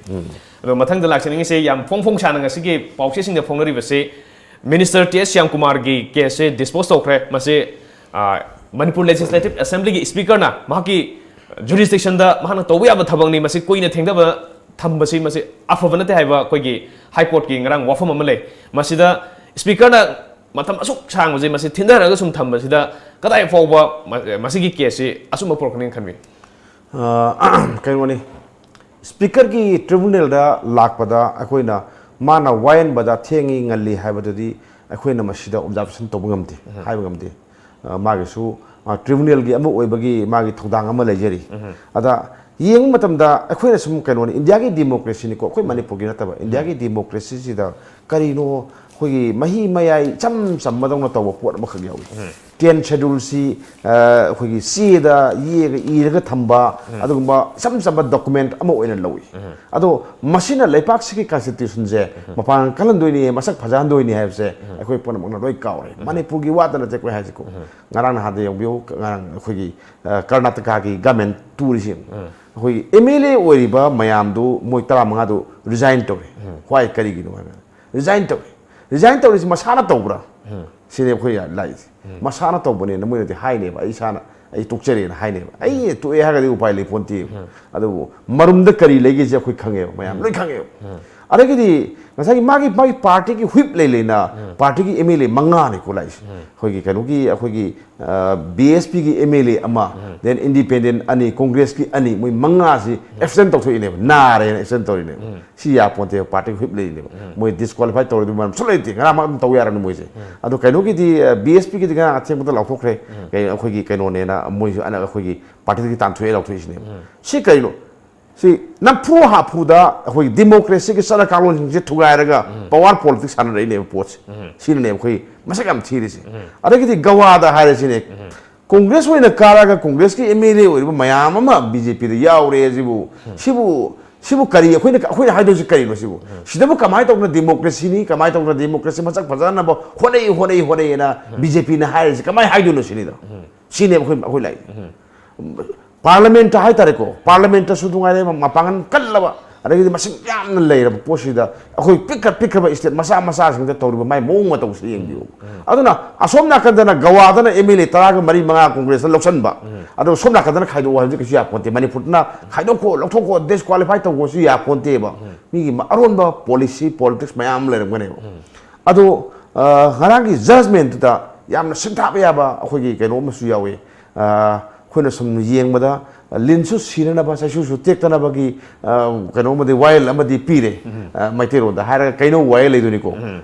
ꯑꯗꯣ ꯃꯊꯪꯗ ꯂꯥꯛꯆꯅꯤꯡꯉꯤꯁꯦ ꯌꯥꯝ ꯐꯣꯡ ꯐꯣꯡ ꯁꯥꯅ ꯉꯁꯤꯒꯤ ꯄꯥꯎꯆꯦꯁꯤꯡꯗ ꯐꯣꯡꯅꯔꯤꯕꯁꯤ ꯃꯤꯅꯤꯁꯇꯔ ꯇꯤ ꯑꯦꯁ ꯁ꯭ꯌꯥꯝꯀꯨꯃꯥꯔꯒꯤ ꯀꯦꯁꯁꯦ ꯗꯤꯁꯄꯣꯖ ꯇꯧꯈ꯭ꯔꯦ꯫ ꯃꯁꯤ, ꯑ, ꯃꯅꯤꯄꯨꯔ ꯂꯦꯖꯤꯁꯂꯦꯇꯤꯚ ꯑꯦꯁꯦꯝꯕ꯭ꯂꯤꯒꯤ ꯁ꯭ꯄꯤꯀꯔꯅ ꯃꯍꯥꯛꯀꯤ ꯖꯨꯔꯤꯁꯗꯤꯛꯁꯟꯗ ꯃꯍꯥꯛꯅ ꯇꯧꯕ ꯌꯥꯕ ꯊꯕꯛꯅꯤ, ꯃꯁꯤ ꯀꯨꯏꯅ ꯊꯦꯡꯊꯕ ꯊꯝꯕꯁꯤ ꯃꯁꯤ ꯑꯐꯕ ꯅꯠꯇꯦ ꯍꯥꯏꯕ ꯑꯩꯈꯣꯏꯒꯤ ꯍꯥꯏ ꯀꯣꯔꯠꯀꯤ ꯉꯔꯥꯡ ꯋꯥꯐꯝ ꯑꯃ ꯂꯩ꯫ ꯃꯁꯤꯗ ꯁ꯭ꯄꯤꯀꯔꯅ ꯃꯇꯝ ꯑꯁꯨꯛ ꯁꯥꯡꯕꯁꯦ ꯃꯁꯤ ꯊꯤꯟꯊꯔꯒ ꯁꯨꯝ ꯊꯝꯕꯁꯤꯗ ꯀꯗꯥꯏ ꯐꯥꯎꯕ ꯃ-, ꯃꯁꯤꯒꯤ ꯀꯦꯁꯁꯤ ꯑꯆꯨꯝꯕ ꯄꯨꯔꯛꯀꯅꯤ ꯈꯟꯕꯤ? ꯑ, ꯀꯩꯅꯣꯅꯤ, ꯁ꯭ꯄꯤꯀꯔꯒꯤ ꯇ꯭ꯔꯤꯕꯨꯅꯦꯜꯗ ꯂꯥꯛꯄꯗ ꯑꯩꯈꯣꯏꯅ ꯃꯥꯅ ꯋꯥꯌꯦꯟꯕꯗ ꯊꯦꯡꯉꯤ ꯉꯜꯂꯤ ꯍꯥꯏꯕꯗꯨꯗꯤ ꯑꯩꯈꯣꯏꯅ ꯃꯁꯤꯗ ꯑꯣꯕꯖꯥꯔꯕꯦꯁꯟ ꯇꯧꯕ ꯉꯝꯗꯦ, ꯍꯥꯏꯕ ꯉꯝꯗꯦ꯫ ꯑ, ꯃꯥꯒꯤꯁꯨ, ꯑ, ꯇ꯭ꯔꯤꯕꯨꯅꯦꯜꯒꯤ ꯑꯃ ꯑꯣꯏꯕꯒꯤ ꯃꯥꯒꯤ ꯊꯧꯗꯥꯡ ꯑꯃ ꯂꯩꯖꯔꯤ꯫ ꯑꯗ ꯌꯦꯡꯕ ꯃꯇꯝꯗ ꯑꯩꯈꯣꯏꯅ ꯁꯨꯝ ꯀꯩꯅꯣꯅꯤ, ꯏꯟꯗꯤꯌꯥꯒꯤ ꯗꯤꯃꯣꯀ꯭ꯔꯦꯁꯤꯅꯤꯀꯣ, ꯑꯩꯈꯣꯏ ꯃꯅꯤꯄꯨꯔꯒꯤ ꯅꯠꯇꯕ, ꯏꯟꯗꯤꯌꯥꯒꯤ ꯗꯤꯃꯣꯀ꯭ꯔꯦꯁꯤꯁꯤꯗ ꯀꯔꯤꯅꯣ ꯑꯩꯈꯣꯏꯒꯤ ꯃꯍꯤ ꯃꯌꯥꯏ ꯏꯆꯝ ꯆꯝꯕꯗꯧꯅ ꯇꯧꯕ ꯄꯣꯠ ꯑꯃꯈꯛ ꯌꯥꯎꯏ꯫ ꯇꯦꯟ ꯁꯦꯗꯨꯜꯁꯤ, ꯑ, ꯑꯩꯈꯣꯏꯒꯤ ꯆꯦꯗ ꯌꯦꯛꯑꯒ ꯏꯔꯒ ꯊꯝꯕ, ꯑꯗꯨꯒꯨꯝꯕ ꯏꯆꯝ ꯆꯝꯕ ꯗꯣꯀꯨꯃꯦꯟꯠ ꯑꯃ ꯑꯣꯏꯅ ꯂꯧꯏ꯫ ꯑꯗꯣ ꯃꯁꯤꯅ ꯂꯩꯕꯥꯛꯁꯤꯒꯤ ꯀꯟꯁꯇꯤꯇ꯭ꯌꯨꯁꯟꯁꯦ ꯃꯄꯥꯡꯒꯜ ꯀꯜꯍꯟꯗꯣꯏꯅꯤ, ꯃꯁꯛ ꯐꯖꯍꯟꯗꯣꯏꯅꯤ ꯍꯥꯏꯕꯁꯦ ꯑꯩꯈꯣꯏ ꯄꯨꯝꯅꯃꯛꯅ ꯂꯣꯏ ꯀꯥꯎꯔꯦ꯫ ꯃꯅꯤꯄꯨꯔꯒꯤ ꯋꯥꯗ ꯅꯠꯇꯦ ꯑꯩꯈꯣꯏ ꯍꯥꯏꯁꯤꯀꯣ꯫ ꯉꯔꯥꯡ ꯅꯍꯥꯟꯗ ꯌꯦꯡꯕꯤꯌꯨ, ꯉꯔꯥꯡ ꯑꯩꯈꯣꯏꯒꯤ, ꯑ, ꯀꯔꯅꯥꯇꯀꯥꯒꯤ ꯒꯃꯦꯟ ꯇꯨꯔꯤꯁꯤ ꯌꯦꯡꯉꯨ꯫ ꯑꯩꯈꯣꯏꯒꯤ ꯑꯦꯝ ꯑꯦꯜ ꯑꯦ ꯑꯣꯏꯔꯤꯕ ꯃꯌꯥꯝꯗꯨ ꯃꯣꯏ ꯇꯔꯥꯃꯉꯥꯗꯨ ꯔꯤꯖꯥꯏꯟ ꯇꯧꯔꯦ꯫ ꯋꯥꯏ, ꯀꯔꯤꯒꯤꯅꯣ ꯍꯥꯏꯕ? ꯔꯤꯖꯥꯏꯟ ꯇꯧꯔꯦ꯫ ꯔꯤꯖꯥꯏꯟ ꯇꯧꯔꯤꯁꯤ ꯃꯁꯥꯅ ꯇꯧꯕ꯭ꯔꯥ? ꯁꯤꯅꯤ ꯑꯩꯈꯣꯏ ꯂꯥꯛꯏꯁꯦ꯫ ꯃꯁꯥꯅ ꯇꯧꯕꯅꯦꯅ ꯃꯣꯏꯅꯗꯤ ꯍꯥꯏꯅꯦꯕ, ꯑꯩ ꯏꯁꯥꯅ ꯑꯩ ꯇꯣꯛꯆꯔꯦꯅ ꯍꯥꯏꯅꯦꯕ꯫ ꯑꯩ ꯇꯣꯛꯑꯦ ꯍꯥꯏꯔꯒꯗꯤ ꯎꯄꯥꯏ ꯂꯩ ꯄꯣꯟꯇꯦꯕ꯫ ꯑꯗꯨꯕꯨ ꯃꯔꯨꯝꯗ ꯀꯔꯤ ꯂꯩꯒꯦꯁꯦ ꯑꯩꯈꯣꯏ ꯈꯪꯉꯦꯕ, ꯃꯌꯥꯝ ꯂꯣꯏ ꯈꯪꯉꯦꯕ꯫ ꯑꯗꯒꯤꯗꯤ ꯉꯁꯥꯏꯒꯤ ꯃꯥꯒꯤ ꯃꯥꯒꯤ ꯄꯥꯔꯇꯤꯒꯤ ꯍꯨꯏꯞ ꯂꯩ ꯂꯩꯅ ꯄꯥꯔꯇꯤꯒꯤ ꯑꯦꯝ ꯑꯦꯜ ꯑꯦ ꯃꯉꯥꯅꯤꯀꯣ ꯂꯥꯛꯏꯁꯦ꯫ ꯑꯩꯈꯣꯏꯒꯤ ꯀꯩꯅꯣꯒꯤ ꯑꯩꯈꯣꯏꯒꯤ ꯕꯤ ꯑꯦꯁ ꯄꯤꯒꯤ ꯑꯦꯝ ꯑꯦꯜ ꯑꯦ ꯑꯃ, ꯗꯦꯟ ꯏꯟꯗꯤꯄꯦꯟꯗꯦꯟ ꯑꯅꯤ, ꯀꯣꯡꯒ꯭ꯔꯦꯁꯀꯤ ꯑꯅꯤ, ꯃꯣꯏ ꯃꯉꯥꯁꯤ ꯑꯦꯕꯁꯦꯟ ꯇꯧꯊꯣꯛꯏꯅꯦꯕ, ꯅꯥꯔꯦꯅ ꯑꯦꯕꯁꯦꯟ ꯇꯧꯔꯤꯅꯦꯕ꯫ ꯁꯤ ꯌꯥꯄꯣꯟꯇꯦꯕ, ꯄꯥꯔꯇꯤꯒꯤ ꯍꯨꯏꯞ ꯂꯩꯔꯤꯅꯦꯕ꯫ ꯃꯣꯏ ꯗꯤꯁꯀ꯭ꯋꯥꯂꯤꯐꯥꯏ ꯇꯧꯔꯗꯤ ꯃꯔꯝ ꯁꯨꯡꯂꯩ ꯂꯩꯇꯦ, ꯉꯔꯥꯡꯃꯛ ꯑꯗꯨꯝ ꯇꯧ ꯌꯥꯔꯕꯅꯤ ꯃꯣꯏꯁꯦ꯫ ꯑꯗꯣ ꯀꯩꯅꯣꯒꯤꯗꯤ ꯕꯤ ꯑꯦꯁ ꯄꯤꯒꯤꯗꯤ ꯉꯔꯥꯡ ꯑꯊꯦꯡꯕꯗ ꯂꯥꯎꯊꯣꯛꯈ꯭ꯔꯦ꯫ ꯀꯩ ꯑꯩꯈꯣꯏꯒꯤ ꯀꯩꯅꯣꯅꯦꯅ ꯃꯣꯏꯁꯨ ꯑꯩꯈꯣꯏꯒꯤ ꯄꯥꯔꯇꯤꯗꯒꯤ ꯇꯥꯟꯊꯣꯛꯑꯦ ꯂꯥꯎꯊꯣꯛꯏꯁꯤꯅꯦꯕ꯫ ꯁꯤ ꯀꯩꯅꯣ? ꯁꯤ ꯅꯝꯐꯨ ꯍꯥꯐꯨꯗ ꯑꯩꯈꯣꯏꯒꯤ ꯗꯤꯃꯣꯀ꯭ꯔꯦꯁꯤꯒꯤ ꯆꯠꯅ ꯀꯥꯡꯂꯣꯟꯁꯤꯡꯁꯦ ꯊꯨꯒꯥꯏꯔꯒ ꯄꯋꯥꯔ ꯄꯣꯂꯤꯇꯤꯛꯁ ꯁꯥꯟꯅꯔꯛꯏꯅꯦꯕ ꯄꯣꯠꯁꯦ꯫ ꯁꯤꯅꯅꯦꯕ ꯑꯩꯈꯣꯏ ꯃꯁꯛ ꯌꯥꯝ ꯊꯤꯔꯤꯁꯦ꯫ ꯑꯗꯒꯤꯗꯤ ꯒꯋꯥꯗ ꯍꯥꯏꯔꯁꯤꯅꯦ, ꯀꯣꯡꯒ꯭ꯔꯦꯁ ꯑꯣꯏꯅ ꯀꯥꯔꯒ ꯀꯣꯡꯒ꯭ꯔꯦꯁꯀꯤ ꯑꯦꯝ ꯑꯦꯜ ꯑꯦ ꯑꯣꯏꯔꯤꯕ ꯃꯌꯥꯝ ꯑꯃ ꯕꯤ ꯖꯦ ꯄꯤꯗ ꯌꯥꯎꯔꯦ꯫ ꯁꯤꯕꯨ ꯁꯤꯕꯨ ꯁꯤꯕꯨ ꯀꯔꯤ ꯑꯩꯈꯣꯏꯅ ꯑꯩꯈꯣꯏꯅ ꯍꯥꯏꯗꯣꯏꯁꯤ ꯀꯔꯤꯅꯣ ꯁꯤꯕꯨ? ꯁꯤꯗꯕꯨ ꯀꯃꯥꯏꯅ ꯇꯧꯗꯅ ꯗꯤꯃꯣꯀ꯭ꯔꯦꯁꯤꯅꯤ, ꯀꯃꯥꯏꯅ ꯇꯧꯗꯅ ꯗꯤꯃꯣꯀ꯭ꯔꯦꯁꯤ ꯃꯁꯛ ꯐꯖꯅꯕ ꯍꯣꯠꯅꯩ ꯍꯣꯠꯅꯩ ꯍꯣꯠꯅꯩꯅ ꯕꯤ ꯖꯦ ꯄꯤꯅ ꯍꯥꯏꯔꯤꯁꯤ ꯀꯃꯥꯏꯅ ꯍꯥꯏꯗꯣꯏꯅꯣ ꯁꯤꯅꯤꯗ꯫ ꯁꯤꯅꯦꯕ ꯑꯩꯈꯣꯏ ꯑꯩꯈꯣꯏ ꯂꯥꯛꯏ꯫ ꯄꯥꯔꯂꯃꯦꯟꯠꯇ ꯍꯥꯏꯇꯥꯔꯦꯀꯣ, ꯄꯥꯔꯂꯃꯦꯟꯠꯇꯁꯨ ꯅꯨꯡꯉꯥꯏꯔꯦ, ꯃꯄꯥꯡꯒꯜ ꯀꯜꯂꯕ, ꯑꯗꯒꯤꯗꯤ ꯃꯁꯤꯡ ꯌꯥꯝꯅ ꯂꯩꯔꯕ ꯄꯣꯠꯁꯤꯗ ꯑꯩꯈꯣꯏ ꯄꯤꯛꯈ꯭ꯔ ꯄꯤꯛꯈ꯭ꯔꯕ ꯁ꯭ꯇꯦꯠ ꯃꯆꯥ ꯃꯆꯥꯁꯤꯡꯗ ꯇꯧꯔꯤꯕ ꯃꯥꯏ ꯃꯑꯣꯡ ꯃꯇꯧꯁꯤ ꯌꯦꯡꯕꯤꯌꯨ꯫ ꯑꯗꯨꯅ ꯑꯁꯣꯝ ꯅꯥꯀꯟꯗꯅ ꯒꯋꯥꯗꯅ ꯑꯦꯝ ꯑꯦꯜ ꯑꯦ ꯇꯔꯥꯒ ꯃꯔꯤ ꯃꯉꯥ ꯀꯣꯡꯒ꯭ꯔꯦꯁꯅ ꯂꯧꯁꯤꯟꯕ, ꯑꯗꯨꯒ ꯁꯣꯝ ꯅꯥꯀꯟꯗꯅ ꯈꯥꯏꯗꯣꯛꯑꯣ ꯍꯥꯏꯕꯁꯤ ꯀꯩꯁꯨ ꯌꯥꯄꯣꯟꯇꯦ꯫ ꯃꯅꯤꯄꯨꯔꯗꯅ ꯈꯥꯏꯗꯣꯛꯈꯣ, ꯂꯧꯊꯣꯛꯈꯣ, ꯗꯤꯁꯀ꯭ꯋꯥꯂꯤꯐꯥꯏ ꯇꯧꯈꯣꯁꯨ ꯌꯥꯄꯣꯟꯇꯦꯕ꯫ ꯃꯤꯒꯤ ꯑꯔꯣꯟꯕ ꯄꯣꯂꯤꯁꯤ, ꯄꯣꯂꯤꯇꯤꯛꯁ ꯃꯌꯥꯝ ꯑꯃ ꯂꯩꯔꯝꯒꯅꯦꯕ꯫ ꯑꯗꯣ ꯉꯔꯥꯡꯒꯤ ꯖꯖꯃꯦꯟꯠꯇꯨꯗ ꯌꯥꯝꯅ ꯁꯤꯡꯊꯥꯕ ꯌꯥꯕ ꯑꯩꯈꯣꯏꯒꯤ ꯀꯩꯅꯣ ꯑꯃꯁꯨ ꯌꯥꯎꯏ꯫ ꯑꯩꯈꯣꯏꯅ ꯁꯨꯝ ꯌꯦꯡꯕꯗ ꯂꯤꯟꯁꯨ ꯁꯤꯅꯅꯕ, ꯆꯩꯁꯨꯁꯨ ꯇꯦꯛꯇꯅꯕꯒꯤ ꯀꯩꯅꯣ ꯑꯃꯗꯤ, ꯋꯥꯌꯦꯜ ꯑꯃꯗꯤ ꯄꯤꯔꯦ꯫ ꯃꯩꯇꯩꯔꯣꯟꯗ ꯍꯥꯏꯔꯒ ꯀꯩꯅꯣ ꯋꯥꯌꯦꯜ ꯂꯩꯗꯣꯏꯅꯤꯀꯣ꯫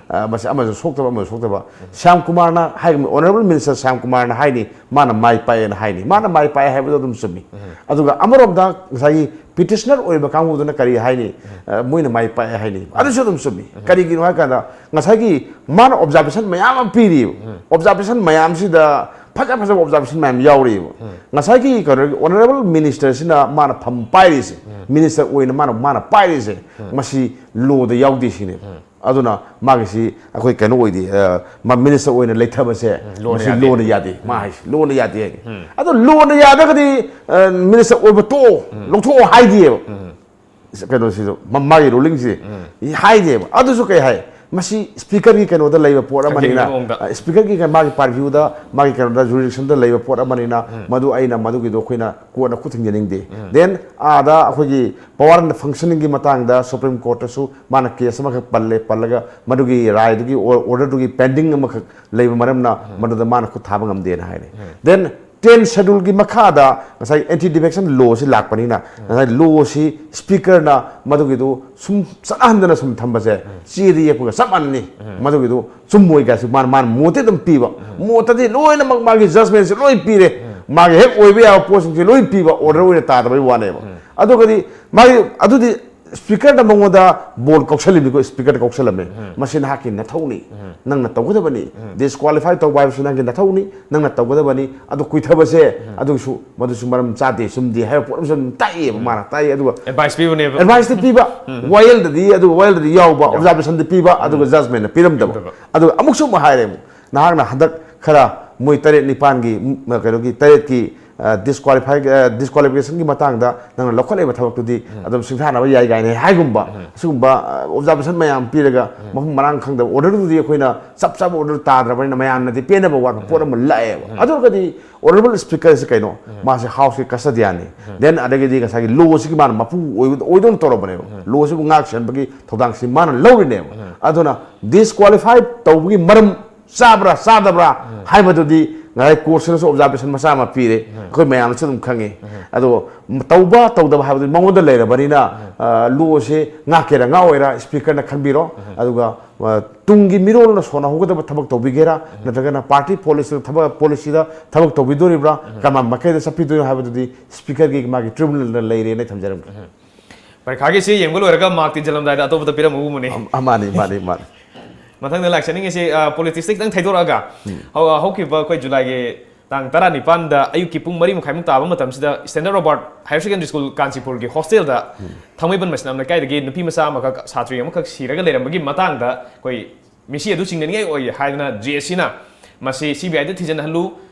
ꯃꯁꯤ ꯑꯃꯁꯨ ꯁꯣꯛꯇꯕ, ꯑꯃꯁꯨ ꯁꯣꯛꯇꯕ꯫ ꯁ꯭ꯌꯥꯝ ꯀꯨꯃꯥꯔꯅ ꯍꯥꯏ, ꯑꯣꯅꯔꯦꯕꯜ ꯃꯤꯅꯤꯁꯇꯔ ꯁ꯭ꯌꯥꯝ ꯀꯨꯃꯥꯔꯅ ꯍꯥꯏꯅꯤ, ꯃꯥꯅ ꯃꯥꯏ ꯄꯥꯛꯑꯦꯅ ꯍꯥꯏꯅꯤ꯫ ꯃꯥꯅ ꯃꯥꯏ ꯄꯥꯛꯑꯦ ꯍꯥꯏꯕꯗꯣ ꯑꯗꯨꯝ ꯆꯨꯝꯃꯤ꯫ ꯑꯗꯨꯒ ꯑꯃꯔꯣꯝꯗ ꯉꯁꯥꯏꯒꯤ ꯄꯤꯇꯤꯁꯅꯔ ꯑꯣꯏꯔꯤꯕ ꯀꯥꯡꯕꯨꯗꯨꯅ ꯀꯔꯤ ꯍꯥꯏꯅꯤ? ꯃꯣꯏꯅ ꯃꯥꯏ ꯄꯥꯛꯑꯦ ꯍꯥꯏꯅꯤ꯫ ꯑꯗꯨꯁꯨ ꯑꯗꯨꯝ ꯆꯨꯝꯃꯤ꯫ ꯀꯔꯤꯒꯤꯅꯣ ꯍꯥꯏ ꯀꯥꯟꯗ ꯉꯁꯥꯏꯒꯤ ꯃꯥꯅ ꯑꯣꯕꯖꯥꯔꯕꯦꯁꯟ ꯃꯌꯥꯝ ꯑꯃ ꯄꯤꯔꯤꯕ꯫ ꯑꯣꯕꯖꯥꯔꯕꯦꯁꯟ ꯃꯌꯥꯝꯁꯤꯗ ꯐꯖ ꯐꯖꯕ ꯑꯣꯕꯖꯥꯔꯕꯦꯁꯟ ꯃꯌꯥꯝ ꯌꯥꯎꯔꯤꯕ꯫ ꯉꯁꯥꯏꯒꯤ ꯀꯩꯅꯣꯒꯤ ꯑꯣꯅꯔꯦꯕꯜ ꯃꯤꯅꯤꯁꯇꯔꯁꯤꯅ ꯃꯥꯅ ꯐꯝ ꯄꯥꯏꯔꯤꯁꯦ, ꯃꯤꯅꯤꯁꯇꯔ ꯑꯣꯏꯅ ꯃꯥꯅ ꯃꯥꯅ ꯄꯥꯏꯔꯤꯁꯦ, ꯃꯁꯤ ꯂꯣꯗ ꯌꯥꯎꯗꯦ ꯁꯤꯅꯦꯕ꯫ ꯑꯗꯨꯅ ꯃꯥꯒꯤꯁꯤ ꯑꯩꯈꯣꯏ ꯀꯩꯅꯣ ꯑꯣꯏꯗꯦ, ꯃꯥ ꯃꯤꯅꯤꯁꯇꯔ ꯑꯣꯏꯅ ꯂꯩꯊꯕꯁꯦ ꯂꯣꯅ ꯃꯁꯤ ꯌꯥꯗꯦ꯫ ꯂꯣꯅ ꯌꯥꯗꯦ꯫ ꯃꯥ ꯍꯥꯏꯁꯤ ꯂꯣꯅ ꯌꯥꯗꯦ ꯍꯥꯏꯅꯤ꯫ ꯑꯗꯣ ꯂꯣꯅ ꯌꯥꯗ꯭ꯔꯒꯗꯤ ꯃꯤꯅꯤꯁꯇꯔ ꯑꯣꯏꯕ ꯇꯣꯛꯑꯣ, ꯂꯧꯊꯣꯛꯑꯣ ꯍꯥꯏꯗꯦꯕ꯫ ꯀꯩꯅꯣꯁꯤꯁꯨ ꯃꯥꯒꯤ ꯔꯨꯂꯤꯡꯁꯤ ꯍꯥꯏꯗꯦꯕ꯫ ꯑꯗꯨꯁꯨ ꯀꯩ ꯍꯥꯏ? ꯃꯁꯤ ꯁ꯭ꯄꯤꯀꯔꯒꯤ ꯀꯩꯅꯣꯗ ꯂꯩꯕ ꯄꯣꯠ ꯑꯃꯅꯤꯅ, ꯃꯑꯣꯡꯗ꯫ ꯁ꯭ꯄꯤꯀꯔꯒꯤ ꯃꯥꯒꯤ ꯄꯥꯔꯚ꯭ꯌꯨꯗ, ꯃꯥꯒꯤ ꯀꯩꯅꯣꯗ, ꯖꯨꯔꯤꯗꯤꯛꯁꯟꯗ ꯂꯩꯕ ꯄꯣꯠ ꯑꯃꯅꯤꯅ, ꯃꯗꯨ ꯑꯩꯅ ꯃꯗꯨꯒꯤꯗꯣ ꯑꯩꯈꯣꯏꯅ ꯀꯣꯔꯠꯅ ꯈꯨꯠ ꯊꯤꯡꯖꯅꯤꯡꯗꯦ꯫ ꯗꯦꯟ ꯑꯥꯗ ꯑꯩꯈꯣꯏꯒꯤ ꯄꯋꯥꯔ ꯑꯦꯟ ꯐꯪꯁꯟꯒꯤ ꯃꯇꯥꯡꯗ ꯁꯨꯄ꯭ꯔꯤꯝ ꯀꯣꯔꯠꯇꯁꯨ ꯃꯥꯅ ꯀꯦꯁ ꯑꯃꯈꯛ ꯄꯜꯂꯦ, ꯄꯜꯂꯒ ꯃꯗꯨꯒꯤ ꯔꯥꯏꯗꯨꯒꯤ ꯑꯣꯔꯗꯔꯗꯨꯒꯤ ꯄꯦꯟꯗꯤꯡ ꯑꯃꯈꯛ ꯂꯩꯕ ꯃꯔꯝꯅ ꯃꯗꯨꯗ ꯃꯥꯅ ꯈꯨꯠ ꯊꯥꯕ ꯉꯝꯗꯦꯅ ꯍꯥꯏꯔꯦ꯫ ꯗꯦꯟ ꯇꯦꯟ ꯁꯦꯗꯨꯜꯒꯤ ꯃꯈꯥꯗ ꯉꯁꯥꯏ ꯑꯦꯟꯇꯤ ꯗꯤꯐꯦꯛꯁꯟ ꯂꯣꯁꯤ ꯂꯥꯛꯄꯅꯤꯅ, ꯉꯁꯥꯏ ꯂꯣꯁꯤ ꯁ꯭ꯄꯤꯀꯔꯅ ꯃꯗꯨꯒꯤꯗꯨ ꯁꯨꯝ ꯆꯠꯅꯍꯟꯗꯅ ꯁꯨꯝ ꯊꯝꯕꯁꯦ ꯆꯦꯗ ꯌꯦꯛꯄꯒ ꯆꯞ ꯃꯥꯟꯅꯅꯤ꯫ ꯃꯗꯨꯒꯤꯗꯨ ꯆꯨꯝꯃꯣꯏ ꯀꯥꯏꯁꯨ ꯃꯥꯅ, ꯃꯥꯅ ꯃꯣꯠꯇꯤ ꯑꯗꯨꯝ ꯄꯤꯕ, ꯃꯣꯠꯇꯗꯤ ꯂꯣꯏꯅꯃꯛ ꯃꯥꯒꯤ ꯖꯖꯃꯦꯟꯁꯤ ꯂꯣꯏ ꯄꯤꯔꯦ꯫ ꯃꯥꯒꯤ ꯍꯦꯛ ꯑꯣꯏꯕ ꯌꯥꯕ ꯄꯣꯠꯁꯤꯡꯁꯤ ꯂꯣꯏ ꯄꯤꯕ, ꯑꯣꯔꯗꯔ ꯑꯣꯏꯅ ꯇꯥꯗꯕꯩ ꯋꯥꯅꯦꯕ꯫ ꯑꯗꯨꯒꯗꯤ ꯃꯥꯒꯤ ꯑꯗꯨꯗꯤ ꯁ꯭ꯄꯤꯀꯔꯅ ꯃꯉꯣꯟꯗ ꯕꯣꯜ ꯀꯧꯁꯜꯂꯤꯕꯅꯤꯀꯣ, ꯁ꯭ꯄꯤꯀꯔꯗ ꯀꯧꯁꯜꯂꯝꯃꯦ꯫ ꯃꯁꯤ ꯅꯍꯥꯛꯀꯤ ꯅꯊꯧꯅꯤ, ꯅꯪꯅ ꯇꯧꯒꯗꯕꯅꯤ꯫ ꯗꯤꯁꯀ꯭ꯋꯥꯂꯤꯐꯥꯏ ꯇꯧꯕ ꯍꯥꯏꯕꯁꯤ ꯅꯪꯒꯤ ꯅꯊꯧꯅꯤ, ꯅꯪꯅ ꯇꯧꯒꯗꯕꯅꯤ꯫ ꯑꯗꯨ ꯀꯨꯏꯊꯕꯁꯦ ꯑꯗꯨꯁꯨ, ꯃꯗꯨꯁꯨ ꯃꯔꯝ ꯆꯥꯗꯦ, ꯆꯨꯝꯗꯦ ꯍꯥꯏꯕ ꯄꯣꯠ ꯑꯃꯁꯨ ꯑꯗꯨꯝ ꯇꯥꯛꯑꯦꯕ, ꯃꯥꯅ ꯇꯥꯛꯑꯦ꯫ ꯑꯗꯨꯒ ꯑꯦꯗꯚꯥꯏꯁ ꯄꯤꯕꯅꯦꯕ꯫ ꯑꯦꯗꯚꯥꯏꯁꯇꯤ ꯄꯤꯕ, ꯋꯥꯌꯦꯜꯗꯗꯤ, ꯑꯗꯨꯒ ꯋꯥꯌꯦꯜꯗꯗꯤ ꯌꯥꯎꯕ, ꯑꯣꯕꯖꯥꯔꯕꯦꯁꯟꯗꯤ ꯄꯤꯕ, ꯑꯗꯨꯒ ꯖꯖꯃꯦꯟꯅ ꯄꯤꯔꯝꯗꯕ꯫ ꯄꯤꯔꯝꯗꯕ꯫ ꯑꯗꯨꯒ ꯑꯃꯨꯛꯁꯨ ꯑꯃꯨꯛ ꯍꯥꯏꯔꯦ ꯑꯃꯨꯛ, ꯅꯍꯥꯛꯅ ꯍꯟꯗꯛ ꯈꯔ ꯃꯣꯏ ꯇꯔꯦꯠ ꯅꯤꯄꯥꯟꯒꯤ, ꯎꯝ, ꯀꯩꯅꯣꯒꯤ ꯇꯔꯦꯠꯀꯤ, ꯑ, ꯗꯤꯁꯀ꯭ꯋꯥꯂꯤꯐꯥꯏ, ꯑ, ꯗꯤꯁꯀ꯭ꯋꯥꯂꯤꯐꯤꯀꯦꯁꯟꯒꯤ ꯃꯇꯥꯡꯗ ꯅꯪꯅ ꯂꯧꯈꯠꯂꯛꯏꯕ ꯊꯕꯛꯇꯨꯗꯤ ꯑꯗꯨꯝ ꯁꯤꯡꯊꯥꯅꯕ ꯌꯥꯏ ꯀꯥꯏꯅ ꯍꯥꯏꯒꯨꯝꯕ, ꯑꯁꯤꯒꯨꯝꯕ, ꯑ, ꯑꯣꯕꯖꯥꯔꯕꯦꯁꯟ ꯃꯌꯥꯝ ꯄꯤꯔꯒ ꯃꯐꯝ ꯃꯔꯥꯡ ꯈꯪꯗꯕ, ꯑꯣꯔꯗꯔꯗꯨꯗꯤ ꯑꯩꯈꯣꯏꯅ ꯆꯞ ꯆꯥꯕ ꯑꯣꯔꯗꯔ ꯇꯥꯗ꯭ꯔꯕꯅꯤꯅ ꯃꯌꯥꯝꯅꯗꯤ ꯄꯦꯟꯅꯕ ꯋꯥꯠꯄ ꯄꯣꯠ ꯑꯃ ꯂꯥꯛꯑꯦꯕ꯫ ꯑꯗꯨ ꯑꯣꯏꯔꯒꯗꯤ ꯑꯣꯅꯔꯦꯕꯜ ꯁ꯭ꯄꯤꯀꯔꯁꯤ ꯀꯩꯅꯣ? ꯃꯥꯁꯦ ꯍꯥꯎꯁꯀꯤ ꯀꯁꯇꯗꯤꯌꯥꯟꯅꯤ꯫ ꯗꯦꯟ ꯑꯗꯒꯤꯗꯤ ꯉꯁꯥꯏꯒꯤ ꯂꯣꯁꯤꯒꯤ ꯃꯥꯅ ꯃꯄꯨ ꯑꯣꯏꯕ-, ꯑꯣꯏꯗꯧꯅ ꯇꯧꯔꯕꯅꯦꯕ꯫ ꯂꯣꯁꯤꯕꯨ ꯉꯥꯛ ꯁꯦꯟꯕꯒꯤ ꯊꯧꯗꯥꯡꯁꯤ ꯃꯥꯅ ꯂꯧꯔꯤꯅꯦꯕ꯫ ꯑꯗꯨꯅ ꯗꯤꯁꯀ꯭ꯋꯥꯂꯤꯐꯥꯏ ꯇꯧꯕꯒꯤ ꯃꯔꯝ ꯆꯥꯕ꯭ꯔꯥ ꯆꯥꯗꯕ꯭ꯔꯥ ꯍꯥꯏꯕꯗꯨꯗꯤ ꯉꯁꯥꯏ ꯀꯣꯔꯠꯁꯤꯅꯁꯨ ꯑꯣꯕꯖꯥꯔꯕꯦꯁꯟ ꯃꯆꯥ ꯑꯃ ꯄꯤꯔꯦ, ꯑꯩꯈꯣꯏ ꯃꯌꯥꯝꯅꯁꯨ ꯑꯗꯨꯝ ꯈꯪꯉꯤ꯫ ꯑꯗꯣ ꯇꯧꯕ ꯇꯧꯗꯕ ꯍꯥꯏꯕꯗꯨꯗꯤ ꯃꯉꯣꯟꯗ ꯂꯩꯔꯕꯅꯤꯅ, ꯑ, ꯂꯣꯁꯦ ꯉꯥꯛꯀꯦꯔꯥ ꯉꯥꯛꯑꯣꯏꯔꯥ ꯁ꯭ꯄꯤꯀꯔꯅ ꯈꯟꯕꯤꯔꯣ꯫ ꯑꯗꯨꯒ, ꯑ, ꯇꯨꯡꯒꯤ ꯃꯤꯔꯣꯜꯅ ꯁꯣꯟꯅꯍꯧꯒꯗꯕ ꯊꯕꯛ ꯇꯧꯕꯤꯒꯦꯔꯥ, ꯅꯠꯇ꯭ꯔꯒꯅ ꯄꯥꯔꯇꯤ ꯄꯣꯂꯤꯁꯤꯗ ꯊꯕꯛ, ꯄꯣꯂꯤꯁꯤꯗ ꯊꯕꯛ ꯇꯧꯕꯤꯗꯣꯔꯤꯕ꯭ꯔꯥ, ꯀꯔꯝꯕ ꯃꯥꯏꯀꯩꯗ ꯆꯠꯄꯤꯗꯣꯏꯅꯣ ꯍꯥꯏꯕꯗꯨꯗꯤ ꯁ꯭ꯄꯤꯀꯔꯒꯤ ꯃꯥꯒꯤ ꯇ꯭ꯔꯤꯕꯨꯅꯦꯜꯗ ꯂꯩꯔꯦꯅ ꯑꯩ ꯊꯝꯖꯔꯝꯒꯦ꯫ ꯄꯔꯤꯈꯥꯒꯤꯁꯤ ꯌꯦꯡꯕ ꯂꯣꯏꯔꯒ ꯃꯥꯔꯛ ꯇꯤꯟꯖꯜꯂꯝꯗꯥꯏꯗ ꯑꯇꯣꯞꯄꯗ ꯄꯤꯔꯝꯕꯒꯨꯝꯕꯅꯤ꯫ ꯑꯝ-, ꯑ, ꯃꯥꯅꯤ, ꯃꯥꯅꯤ, ꯃꯥꯅꯤ꯫ ꯃꯊꯪꯗ ꯂꯥꯛꯆꯅꯤꯡꯉꯤꯁꯤ, ꯑ, ꯄꯣꯂꯤꯇꯤꯛꯁꯇ ꯈꯤꯇꯪ ꯊꯩꯗꯣꯔꯛꯑꯒ, ꯍꯧ-, ꯍꯧꯈꯤꯕ ꯑꯩꯈꯣꯏ ꯖꯨꯂꯥꯏꯒꯤ ꯇꯥꯡ ꯇꯔꯥꯅꯤꯄꯥꯟꯗ ꯑꯌꯨꯛꯀꯤ ꯄꯨꯡ ꯃꯔꯤ ꯃꯈꯥꯏꯃꯨꯛ ꯇꯥꯕ ꯃꯇꯝꯁꯤꯗ standard Robert higher secondary school ꯀꯥꯟꯆꯤꯄꯨꯔꯒꯤ ꯍꯣꯁꯇꯦꯜꯗ ꯊꯥꯡꯃꯩꯕꯟ ꯃꯩꯁꯅꯥꯝ ꯂꯩꯀꯥꯏꯗꯒꯤ ꯅꯨꯄꯤ ꯃꯆꯥ ꯑꯃꯈꯛ, ꯁꯥꯇ꯭ꯔꯤ ꯑꯃꯈꯛ ꯁꯤꯔꯒ ꯂꯩꯔꯝꯕꯒꯤ ꯃꯇꯥꯡꯗ ꯑꯩꯈꯣꯏ ꯃꯤꯁꯤ ꯑꯗꯨ ꯆꯤꯡꯅꯅꯤꯡꯉꯥꯏ ꯑꯣꯏ ꯍꯥꯏꯗꯅ ꯖꯦ ꯑꯦꯁ ꯁꯤꯅ ꯃꯁꯤ ꯁꯤ ꯕꯤ ꯑꯥꯏꯗ ꯊꯤꯖꯤꯟꯍꯜꯂꯨ,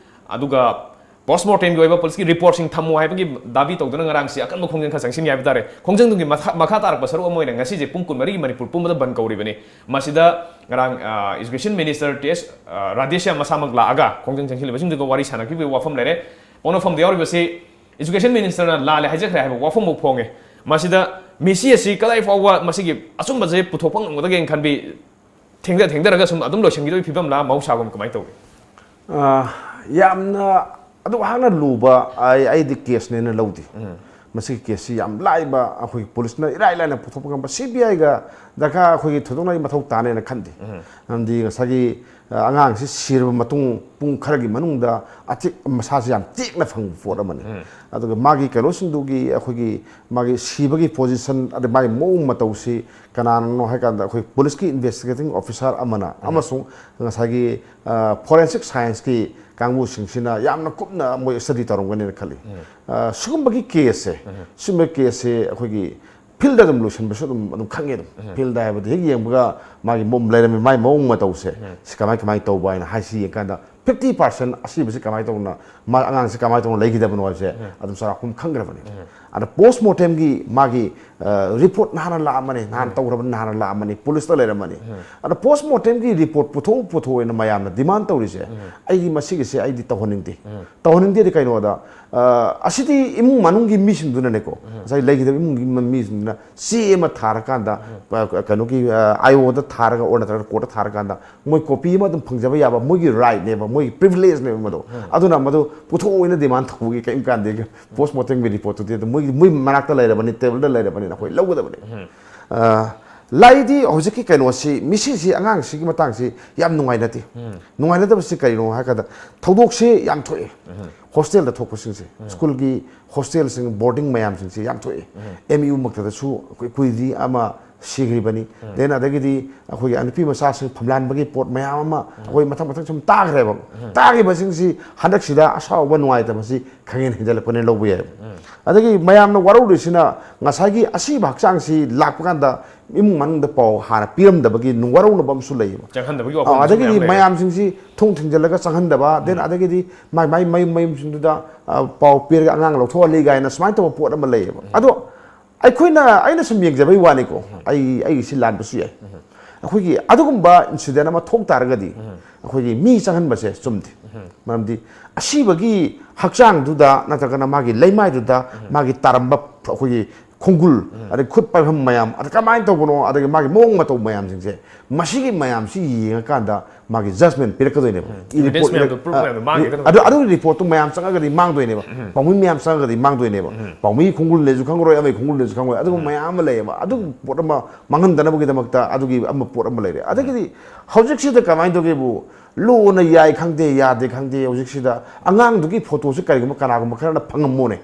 ꯑꯗꯨꯒ ꯄꯣꯁꯃꯣꯔꯇꯦꯝꯒꯤ ꯑꯣꯏꯕ ꯄꯨꯂꯤꯁꯀꯤ ꯔꯤꯄꯣꯔꯠꯁꯤꯡ ꯊꯝꯃꯨ ꯍꯥꯏꯕꯒꯤ ꯗꯥꯕꯤ ꯇꯧꯗꯨꯅ ꯉꯔꯥꯡꯁꯤ ꯑꯀꯟꯕ ꯈꯣꯡꯖꯪ ꯈꯔ ꯆꯪꯁꯤꯟꯈꯤ ꯍꯥꯏꯕ ꯇꯥꯔꯦ꯫ ꯈꯣꯡꯖꯪꯗꯨꯒꯤ ꯃꯈꯥ, ꯃꯈꯥ ꯇꯥꯔꯛꯄ ꯁꯔꯨꯛ ꯑꯃ ꯑꯣꯏꯅ ꯉꯁꯤꯁꯦ ꯄꯨꯡ ꯀꯨꯟꯃꯔꯤꯒꯤ ꯃꯅꯤꯄꯨꯔ ꯄꯨꯝꯕꯗ ꯕꯟ ꯀꯧꯔꯤꯕꯅꯤ꯫ ꯃꯁꯤꯗ ꯉꯔꯥꯡ, ꯑ, ꯏꯖꯨꯀꯦꯁꯟ ꯃꯤꯅꯤꯁꯇꯔ ꯇꯤ ꯑꯦꯁ, ꯑ, ꯔꯥꯙꯦꯁ꯭ꯌꯥꯝ ꯃꯁꯥꯃꯛ ꯂꯥꯛꯑꯒ ꯈꯣꯡꯖꯪ ꯆꯪꯁꯤꯜꯂꯤꯕꯁꯤꯡꯗꯨꯒ ꯋꯥꯔꯤ ꯁꯥꯟꯅꯈꯤꯕꯒꯤ ꯋꯥꯐꯝ ꯂꯩꯔꯦ꯫ ꯄꯣꯛꯅꯐꯝꯗ ꯌꯥꯎꯔꯤꯕꯁꯤ ꯏꯖꯨꯀꯦꯁꯟ ꯃꯤꯅꯤꯁꯇꯔꯅ ꯂꯥꯜꯂꯦ ꯍꯥꯏꯖꯈ꯭ꯔꯦ ꯍꯥꯏꯕ ꯋꯥꯐꯝ ꯑꯃ ꯐꯣꯡꯉꯦ꯫ ꯃꯁꯤꯗ ꯃꯤꯁꯤ ꯑꯁꯤ ꯀꯗꯥꯏ ꯐꯥꯎꯕ ꯃꯁꯤꯒꯤ ꯑꯆꯨꯝꯕꯁꯦ ꯄꯨꯊꯣꯛꯄ ꯉꯝꯒꯗꯒꯦꯅ ꯈꯟꯕꯤ? ꯊꯦꯡꯊ ꯊꯦꯡꯊꯔꯒ ꯁꯨꯝ ꯑꯗꯨꯝ ꯂꯣꯏꯁꯤꯟꯈꯤꯗꯣꯏ ꯐꯤꯕꯝꯂꯥ, ꯃꯍꯧꯁꯥꯒꯨꯝ ꯀꯃꯥꯏꯅ ꯇꯧꯏ? ꯑ, ꯌꯥꯝꯅ ꯑꯗꯨꯛ ꯍꯥꯛꯅ ꯂꯨꯕ ꯑꯩ, ꯑꯩꯗꯤ ꯀꯦꯁꯅꯦꯅ ꯂꯧꯗꯦ꯫ ꯃꯁꯤꯒꯤ ꯀꯦꯁꯁꯤ ꯌꯥꯝ ꯂꯥꯏꯕ, ꯑꯩꯈꯣꯏꯒꯤ ꯄꯨꯂꯤꯁꯅ ꯏꯔꯥꯏ ꯂꯥꯏꯅ ꯄꯨꯊꯣꯛꯄ ꯉꯝꯕ, ꯁꯤ ꯕꯤ ꯑꯥꯏꯒ ꯗꯔꯀꯥꯔ ꯑꯩꯈꯣꯏꯒꯤ ꯊꯣꯏꯗꯣꯛꯅ ꯑꯩ ꯃꯊꯧ ꯇꯥꯅꯦꯅ ꯈꯟꯗꯦ꯫ ꯃꯔꯝꯗꯤ ꯉꯁꯥꯏꯒꯤ, ꯑ, ꯑꯉꯥꯡꯁꯤ ꯁꯤꯔꯕ ꯃꯇꯨꯡ ꯄꯨꯡ ꯈꯔꯒꯤ ꯃꯅꯨꯡꯗ ꯑꯇꯦꯛ ꯃꯁꯥꯁꯤ ꯌꯥꯝ ꯇꯦꯛꯅ ꯐꯪꯕ ꯄꯣꯠ ꯑꯃꯅꯤ꯫ ꯑꯗꯨꯒ ꯃꯥꯒꯤ ꯀꯩꯅꯣꯁꯤꯡꯗꯨꯒꯤ, ꯑꯩꯈꯣꯏꯒꯤ ꯃꯥꯒꯤ ꯁꯤꯕꯒꯤ ꯄꯣꯖꯤꯁꯟ, ꯑꯗꯩ ꯃꯥꯒꯤ ꯃꯑꯣꯡ ꯃꯇꯧꯁꯤ ꯀꯅꯥꯅꯅꯣ ꯍꯥꯏ ꯀꯥꯟꯗ, ꯑꯩꯈꯣꯏ ꯄꯨꯂꯤꯁꯀꯤ ꯏꯟꯚꯦꯁꯇꯤꯒꯦꯇꯤꯡ ꯑꯣꯐꯤꯁꯥꯔ ꯑꯃꯅ ꯑꯃꯁꯨꯡ ꯉꯁꯥꯏꯒꯤ, ꯑ, ꯐꯣꯔꯦꯟꯁꯤꯛ ꯁꯥꯏꯟꯁꯀꯤ ꯀꯥꯡꯕꯨꯁꯤꯡꯁꯤꯅ ꯌꯥꯝꯅ ꯀꯨꯞꯅ ꯃꯣꯏ ꯁ꯭ꯇꯗꯤ ꯇꯧꯔꯝꯒꯅꯤꯅ ꯈꯜꯂꯤ꯫ ꯑ, ꯁꯤꯒꯨꯝꯕꯒꯤ ꯀꯦꯁꯁꯦ, ꯁꯤꯒꯨꯝꯕ ꯀꯦꯁꯁꯦ ꯑꯩꯈꯣꯏꯒꯤ ꯐꯤꯜꯗ ꯑꯗꯨꯝ ꯂꯣꯏꯁꯤꯟꯕꯁꯨ ꯑꯗꯨꯝ, ꯑꯗꯨꯝ ꯈꯪꯉꯦ꯫ ꯑꯗꯨꯝ ꯐꯤꯜꯗ ꯍꯥꯏꯕꯗꯤ ꯍꯦꯛ ꯌꯦꯡꯕꯒ ꯃꯥꯒꯤ ꯃꯑꯣꯡ ꯂꯩꯔꯝꯃꯤ, ꯃꯥꯒꯤ ꯃꯑꯣꯡ ꯃꯇꯧꯁꯦ ꯁꯤ ꯀꯃꯥꯏ, ꯀꯃꯥꯏꯅ ꯇꯧꯕ ꯍꯥꯏꯅ ꯍꯥꯏꯁꯤ ꯌꯦꯡꯀꯥꯟꯗ, ꯐꯤꯐꯇꯤ ꯄꯥꯔꯁꯦꯟ ꯑꯁꯤꯕꯁꯤ ꯀꯃꯥꯏꯅ ꯇꯧꯅ, ꯃꯥ ꯑꯉꯥꯡꯁꯤ ꯀꯃꯥꯏꯅ ꯇꯧꯅ ꯂꯩꯈꯤꯗꯕꯅꯣ ꯍꯥꯏꯕꯁꯦ ꯑꯗꯨꯝ ꯆꯥꯎꯔꯥꯛꯄ ꯑꯃ ꯈꯪꯈ꯭ꯔꯕꯅꯤ꯫ ꯑꯗ ꯄꯣꯁꯃꯣꯔꯇꯦꯝꯒꯤ ꯃꯥꯒꯤ, ꯑ, ꯔꯤꯄꯣꯔꯠ ꯅꯍꯥꯟꯅ ꯂꯥꯛꯑꯝꯃꯅꯤ, ꯅꯍꯥꯟ ꯇꯧꯈ꯭ꯔꯕꯅꯤ, ꯅꯍꯥꯟꯅ ꯂꯥꯛꯑꯝꯃꯅꯤ, ꯄꯨꯂꯤꯁꯇ ꯂꯩꯔꯝꯃꯅꯤ꯫ ꯑꯗ ꯄꯣꯁꯃꯣꯔꯇꯦꯝꯒꯤ ꯔꯤꯄꯣꯔꯠ ꯄꯨꯊꯣꯛꯎ, ꯄꯨꯊꯣꯛꯎꯅ ꯃꯌꯥꯝꯅ ꯗꯤꯃꯥꯟ ꯇꯧꯔꯤꯁꯦ, ꯑꯩꯗꯤ ꯃꯁꯤꯒꯤꯁꯦ ꯑꯩꯗꯤ ꯇꯧꯍꯟꯅꯤꯡꯗꯦ꯫ ꯇꯧꯍꯟꯅꯤꯡꯗꯦꯗꯤ ꯀꯩꯅꯣꯗ, ꯑ, ꯑꯁꯤꯗꯤ ꯏꯃꯨꯡ ꯃꯅꯨꯡꯒꯤ ꯃꯤꯁꯤꯡꯗꯨꯅꯅꯦꯀꯣ, ꯉꯁꯥꯏ ꯂꯩꯈꯤꯗꯕ ꯏꯃꯨꯡꯒꯤ ꯃ-, ꯃꯤꯁꯤꯡꯗꯨꯅ ꯆꯦ ꯑꯃ ꯊꯥꯔꯀꯥꯟꯗ, ꯑ, ꯀꯩꯅꯣꯒꯤ, ꯑ, ꯑꯥꯏ ꯑꯣꯗ ꯊꯥꯔꯒ ꯑꯣꯔ ꯅꯠꯇ꯭ꯔꯒ ꯀꯣꯔꯠꯇ ꯊꯥꯔꯀꯥꯟꯗ ꯃꯣꯏ ꯀꯣꯄꯤ ꯑꯃ ꯑꯗꯨꯝ ꯐꯪꯖꯕ ꯌꯥꯕ ꯃꯣꯏꯒꯤ ꯔꯥꯏꯠꯅꯦꯕ, ꯃꯣꯏꯒꯤ ꯄ꯭ꯔꯤꯚꯤꯂꯦꯖꯅꯦꯕ ꯃꯗꯣ꯫ ꯑꯗꯨꯅ ꯃꯗꯨ ꯄꯨꯊꯣꯛꯑꯣꯏꯅ ꯗꯤꯃꯥꯟ ꯇꯧꯕꯒꯤ ꯀꯔꯤꯝ ꯀꯥꯟꯗꯦ꯫ ꯄꯣꯁꯃꯣꯔꯇꯦꯝꯒꯤ ꯔꯤꯄꯣꯔꯠꯇꯨꯗꯤ ꯑꯗꯨꯝ ꯃꯣꯏꯒꯤ, ꯃꯣꯏ ꯃꯅꯥꯛꯇ ꯂꯩꯔꯕꯅꯤ, ꯇꯦꯕꯜꯗ ꯂꯩꯔꯕꯅꯤꯅ ꯑꯩꯈꯣꯏ ꯂꯧꯒꯗꯕꯅꯤ꯫ ꯑ, ꯂꯥꯏꯗꯤ ꯍꯧꯖꯤꯛꯀꯤ ꯀꯩꯅꯣꯁꯤ, ꯃꯤꯁꯤꯁꯤ, ꯑꯉꯥꯡꯁꯤꯒꯤ ꯃꯇꯥꯡꯁꯤ ꯌꯥꯝ ꯅꯨꯡꯉꯥꯏꯅꯗꯦ꯫ ꯅꯨꯡꯉꯥꯏꯅꯗꯕꯁꯤ ꯀꯩꯅꯣ ꯍꯥꯏ ꯀꯥꯟꯗ, ꯊꯧꯗꯣꯛꯁꯤ ꯌꯥꯝ ꯊꯣꯛꯑꯦ꯫ ꯍꯣꯁꯇꯦꯜꯗ ꯊꯣꯛꯄꯁꯤꯡꯁꯦ, ꯁ꯭ꯀꯨꯜꯒꯤ ꯍꯣꯁꯇꯦꯜꯁꯤꯡ, ꯕꯣꯔꯗꯤꯡ ꯃꯌꯥꯝꯁꯤꯡꯁꯦ ꯌꯥꯝ ꯊꯣꯛꯑꯦ꯫ ꯑꯦꯝ ꯌꯨ ꯃꯛꯇꯗꯁꯨ ꯑꯩꯈꯣꯏ ꯀꯨꯏꯗ꯭ꯔꯤ ꯑꯃ ꯁꯤꯈ꯭ꯔꯤꯕꯅꯤ꯫ Then ꯑꯗꯒꯤꯗꯤ ꯑꯩꯈꯣꯏꯒꯤ ꯅꯨꯄꯤ ꯃꯆꯥꯁꯤꯡ ꯐꯝꯂꯥꯟꯕꯒꯤ ꯄꯣꯠ ꯃꯌꯥꯝ ꯑꯃ ꯑꯩꯈꯣꯏ ꯃꯊꯪ ꯃꯊꯪ ꯁꯨꯝ ꯇꯥꯈ꯭ꯔꯦꯕ꯫ ꯇꯥꯈꯤꯕꯁꯤꯡꯁꯤ ꯍꯟꯗꯛꯁꯤꯗ ꯑꯁꯥꯎꯕ ꯅꯨꯡꯉꯥꯏꯇꯕꯁꯤ ꯈꯪꯍꯦꯟ ꯍꯦꯟꯖꯜꯂꯛꯄꯅꯦꯅ ꯂꯧꯕ ꯌꯥꯏꯕ꯫ ꯑꯗꯒꯤ ꯃꯌꯥꯝꯅ ꯋꯥꯔꯧꯔꯤꯁꯤꯅ ꯉꯁꯥꯏꯒꯤ ꯑꯁꯤꯕ ꯍꯛꯆꯥꯡꯁꯤ ꯂꯥꯛꯄ ꯀꯥꯟꯗ ꯏꯃꯨꯡ ꯃꯅꯨꯡꯗ ꯄꯥꯎ ꯍꯥꯟꯅ ꯄꯤꯔꯝꯗꯕꯒꯤ ꯋꯥꯔꯧꯅꯕ ꯑꯃꯁꯨ ꯂꯩꯌꯦꯕ꯫ ꯆꯪꯍꯟꯗꯕꯒꯤ ꯑ, ꯋꯥꯐꯝꯁꯨ ꯑꯗꯒꯤꯗꯤ ꯃꯌꯥꯝ ꯂꯩꯔꯦ꯫ ꯃꯌꯥꯝꯁꯤꯡꯁꯤ ꯊꯣꯡ ꯊꯤꯡꯖꯤꯜꯂꯒ ꯆꯪꯍꯟꯗꯕ, then ꯑꯗꯒꯤꯗꯤ ꯃꯥꯏ ꯃꯥꯏ ꯃꯌꯨꯝ ꯃꯌꯨꯝꯁꯤꯡꯗꯨꯗ ꯑ, ꯄꯥꯎ ꯄꯤꯔꯒ ꯑꯉꯥꯡ ꯂꯧꯊꯣꯛꯍꯜꯂꯤ ꯀꯥꯏꯅ ꯁꯨꯃꯥꯏꯅ ꯇꯧꯕ ꯄꯣꯠ ꯑꯃ ꯂꯩꯌꯦꯕ꯫ ꯑꯗꯣ ꯑꯩꯈꯣꯏꯅ, ꯑꯩꯅ ꯁꯨꯝ ꯌꯦꯡꯖꯕꯩ ꯋꯥꯅꯤꯀꯣ, ꯑꯩ ꯑꯩꯒꯤ ꯁꯤ ꯂꯥꯟꯕꯁꯨ ꯌꯥꯏ꯫ ꯑꯩꯈꯣꯏꯒꯤ ꯑꯗꯨꯒꯨꯝꯕ incident ꯑꯃ ꯊꯣꯛ ꯇꯥꯔꯒꯗꯤ ꯑꯩꯈꯣꯏꯒꯤ ꯃꯤ ꯆꯪꯍꯟꯕꯁꯦ ꯆꯨꯝꯗꯦ꯫ ꯃꯔꯝꯗꯤ ꯑꯁꯤꯕꯒꯤ ꯍꯛꯆꯥꯡꯗꯨꯗ ꯅꯠꯇ꯭ꯔꯒꯅ ꯃꯥꯒꯤ ꯂꯩꯃꯥꯏꯗꯨꯗ ꯃꯥꯒꯤ ꯇꯥꯔꯝꯕ ꯑꯩꯈꯣꯏꯒꯤ ꯈꯣꯡꯒꯨꯜ, ꯑꯗꯩ ꯈꯨꯠ ꯄꯥꯏꯐꯝ ꯃꯌꯥꯝ, ꯑꯗ ꯀꯃꯥꯏꯅ ꯇꯧꯕꯅꯣ, ꯑꯗꯒꯤ ꯃꯥꯒꯤ ꯃꯑꯣꯡ ꯃꯇꯧ ꯃꯌꯥꯝꯁꯤꯡꯁꯦ, ꯃꯁꯤꯒꯤ ꯃꯌꯥꯝꯁꯤ ꯌꯦꯡꯉꯀꯥꯟꯗ ꯃꯥꯒꯤ judgment ꯄꯤꯔꯛꯀꯗꯣꯏꯅꯦꯕ꯫ Evidence ꯃꯌꯥꯝꯗꯣ, proof ꯃꯌꯥꯝꯗꯣ ꯃꯥꯡꯈꯤꯗꯅ ꯑꯗꯨ, ꯑꯗꯨꯒꯤ report ꯇꯨ ꯃꯌꯥꯝ ꯆꯪꯉꯒꯗꯤ ꯃꯥꯡꯗꯣꯏꯅꯦꯕ꯫ ꯄꯥꯎꯃꯤ ꯃꯌꯥꯝ ꯆꯪꯉꯒꯗꯤ ꯃꯥꯡꯗꯣꯏꯅꯦꯕ꯫ ꯄꯥꯎꯃꯤ ꯈꯣꯡꯒꯨꯜꯅꯦꯁꯨ ꯈꯪꯉꯔꯣꯏ, ꯑꯃꯒꯤ ꯈꯣꯡꯒꯨꯜꯅꯦꯁꯨ ꯈꯪꯉꯔꯣꯏ꯫ ꯑꯗꯨꯒꯨꯝꯕ ꯃꯌꯥꯝ ꯑꯃ ꯂꯩꯌꯦꯕ꯫ ꯑꯗꯨꯒꯨꯝꯕ ꯄꯣꯠ ꯑꯃ ꯃꯥꯡꯍꯟꯗꯅꯕꯒꯤꯗꯃꯛꯇ ꯑꯗꯨꯒꯤ ꯑꯃ ꯄꯣꯠ ꯑꯃ ꯂꯩꯔꯦ꯫ ꯑꯗꯒꯤꯗꯤ ꯍꯧꯖꯤꯛꯁꯤꯗ ꯀꯃꯥꯏꯅ ꯇꯧꯒꯦꯕꯨ, ꯂꯣꯅ ꯌꯥꯏ ꯈꯪꯗꯦ, ꯌꯥꯗꯦ ꯈꯪꯗꯦ, ꯍꯧꯖꯤꯛꯁꯤꯗ ꯑꯉꯥꯡꯗꯨꯒꯤ ꯐꯣꯇꯣꯁꯦ ꯀꯔꯤꯒꯨꯝꯕ ꯀꯅꯥꯒꯨꯝꯕ ꯈꯔꯅ ꯐꯪꯉꯝꯃꯣꯅꯦ꯫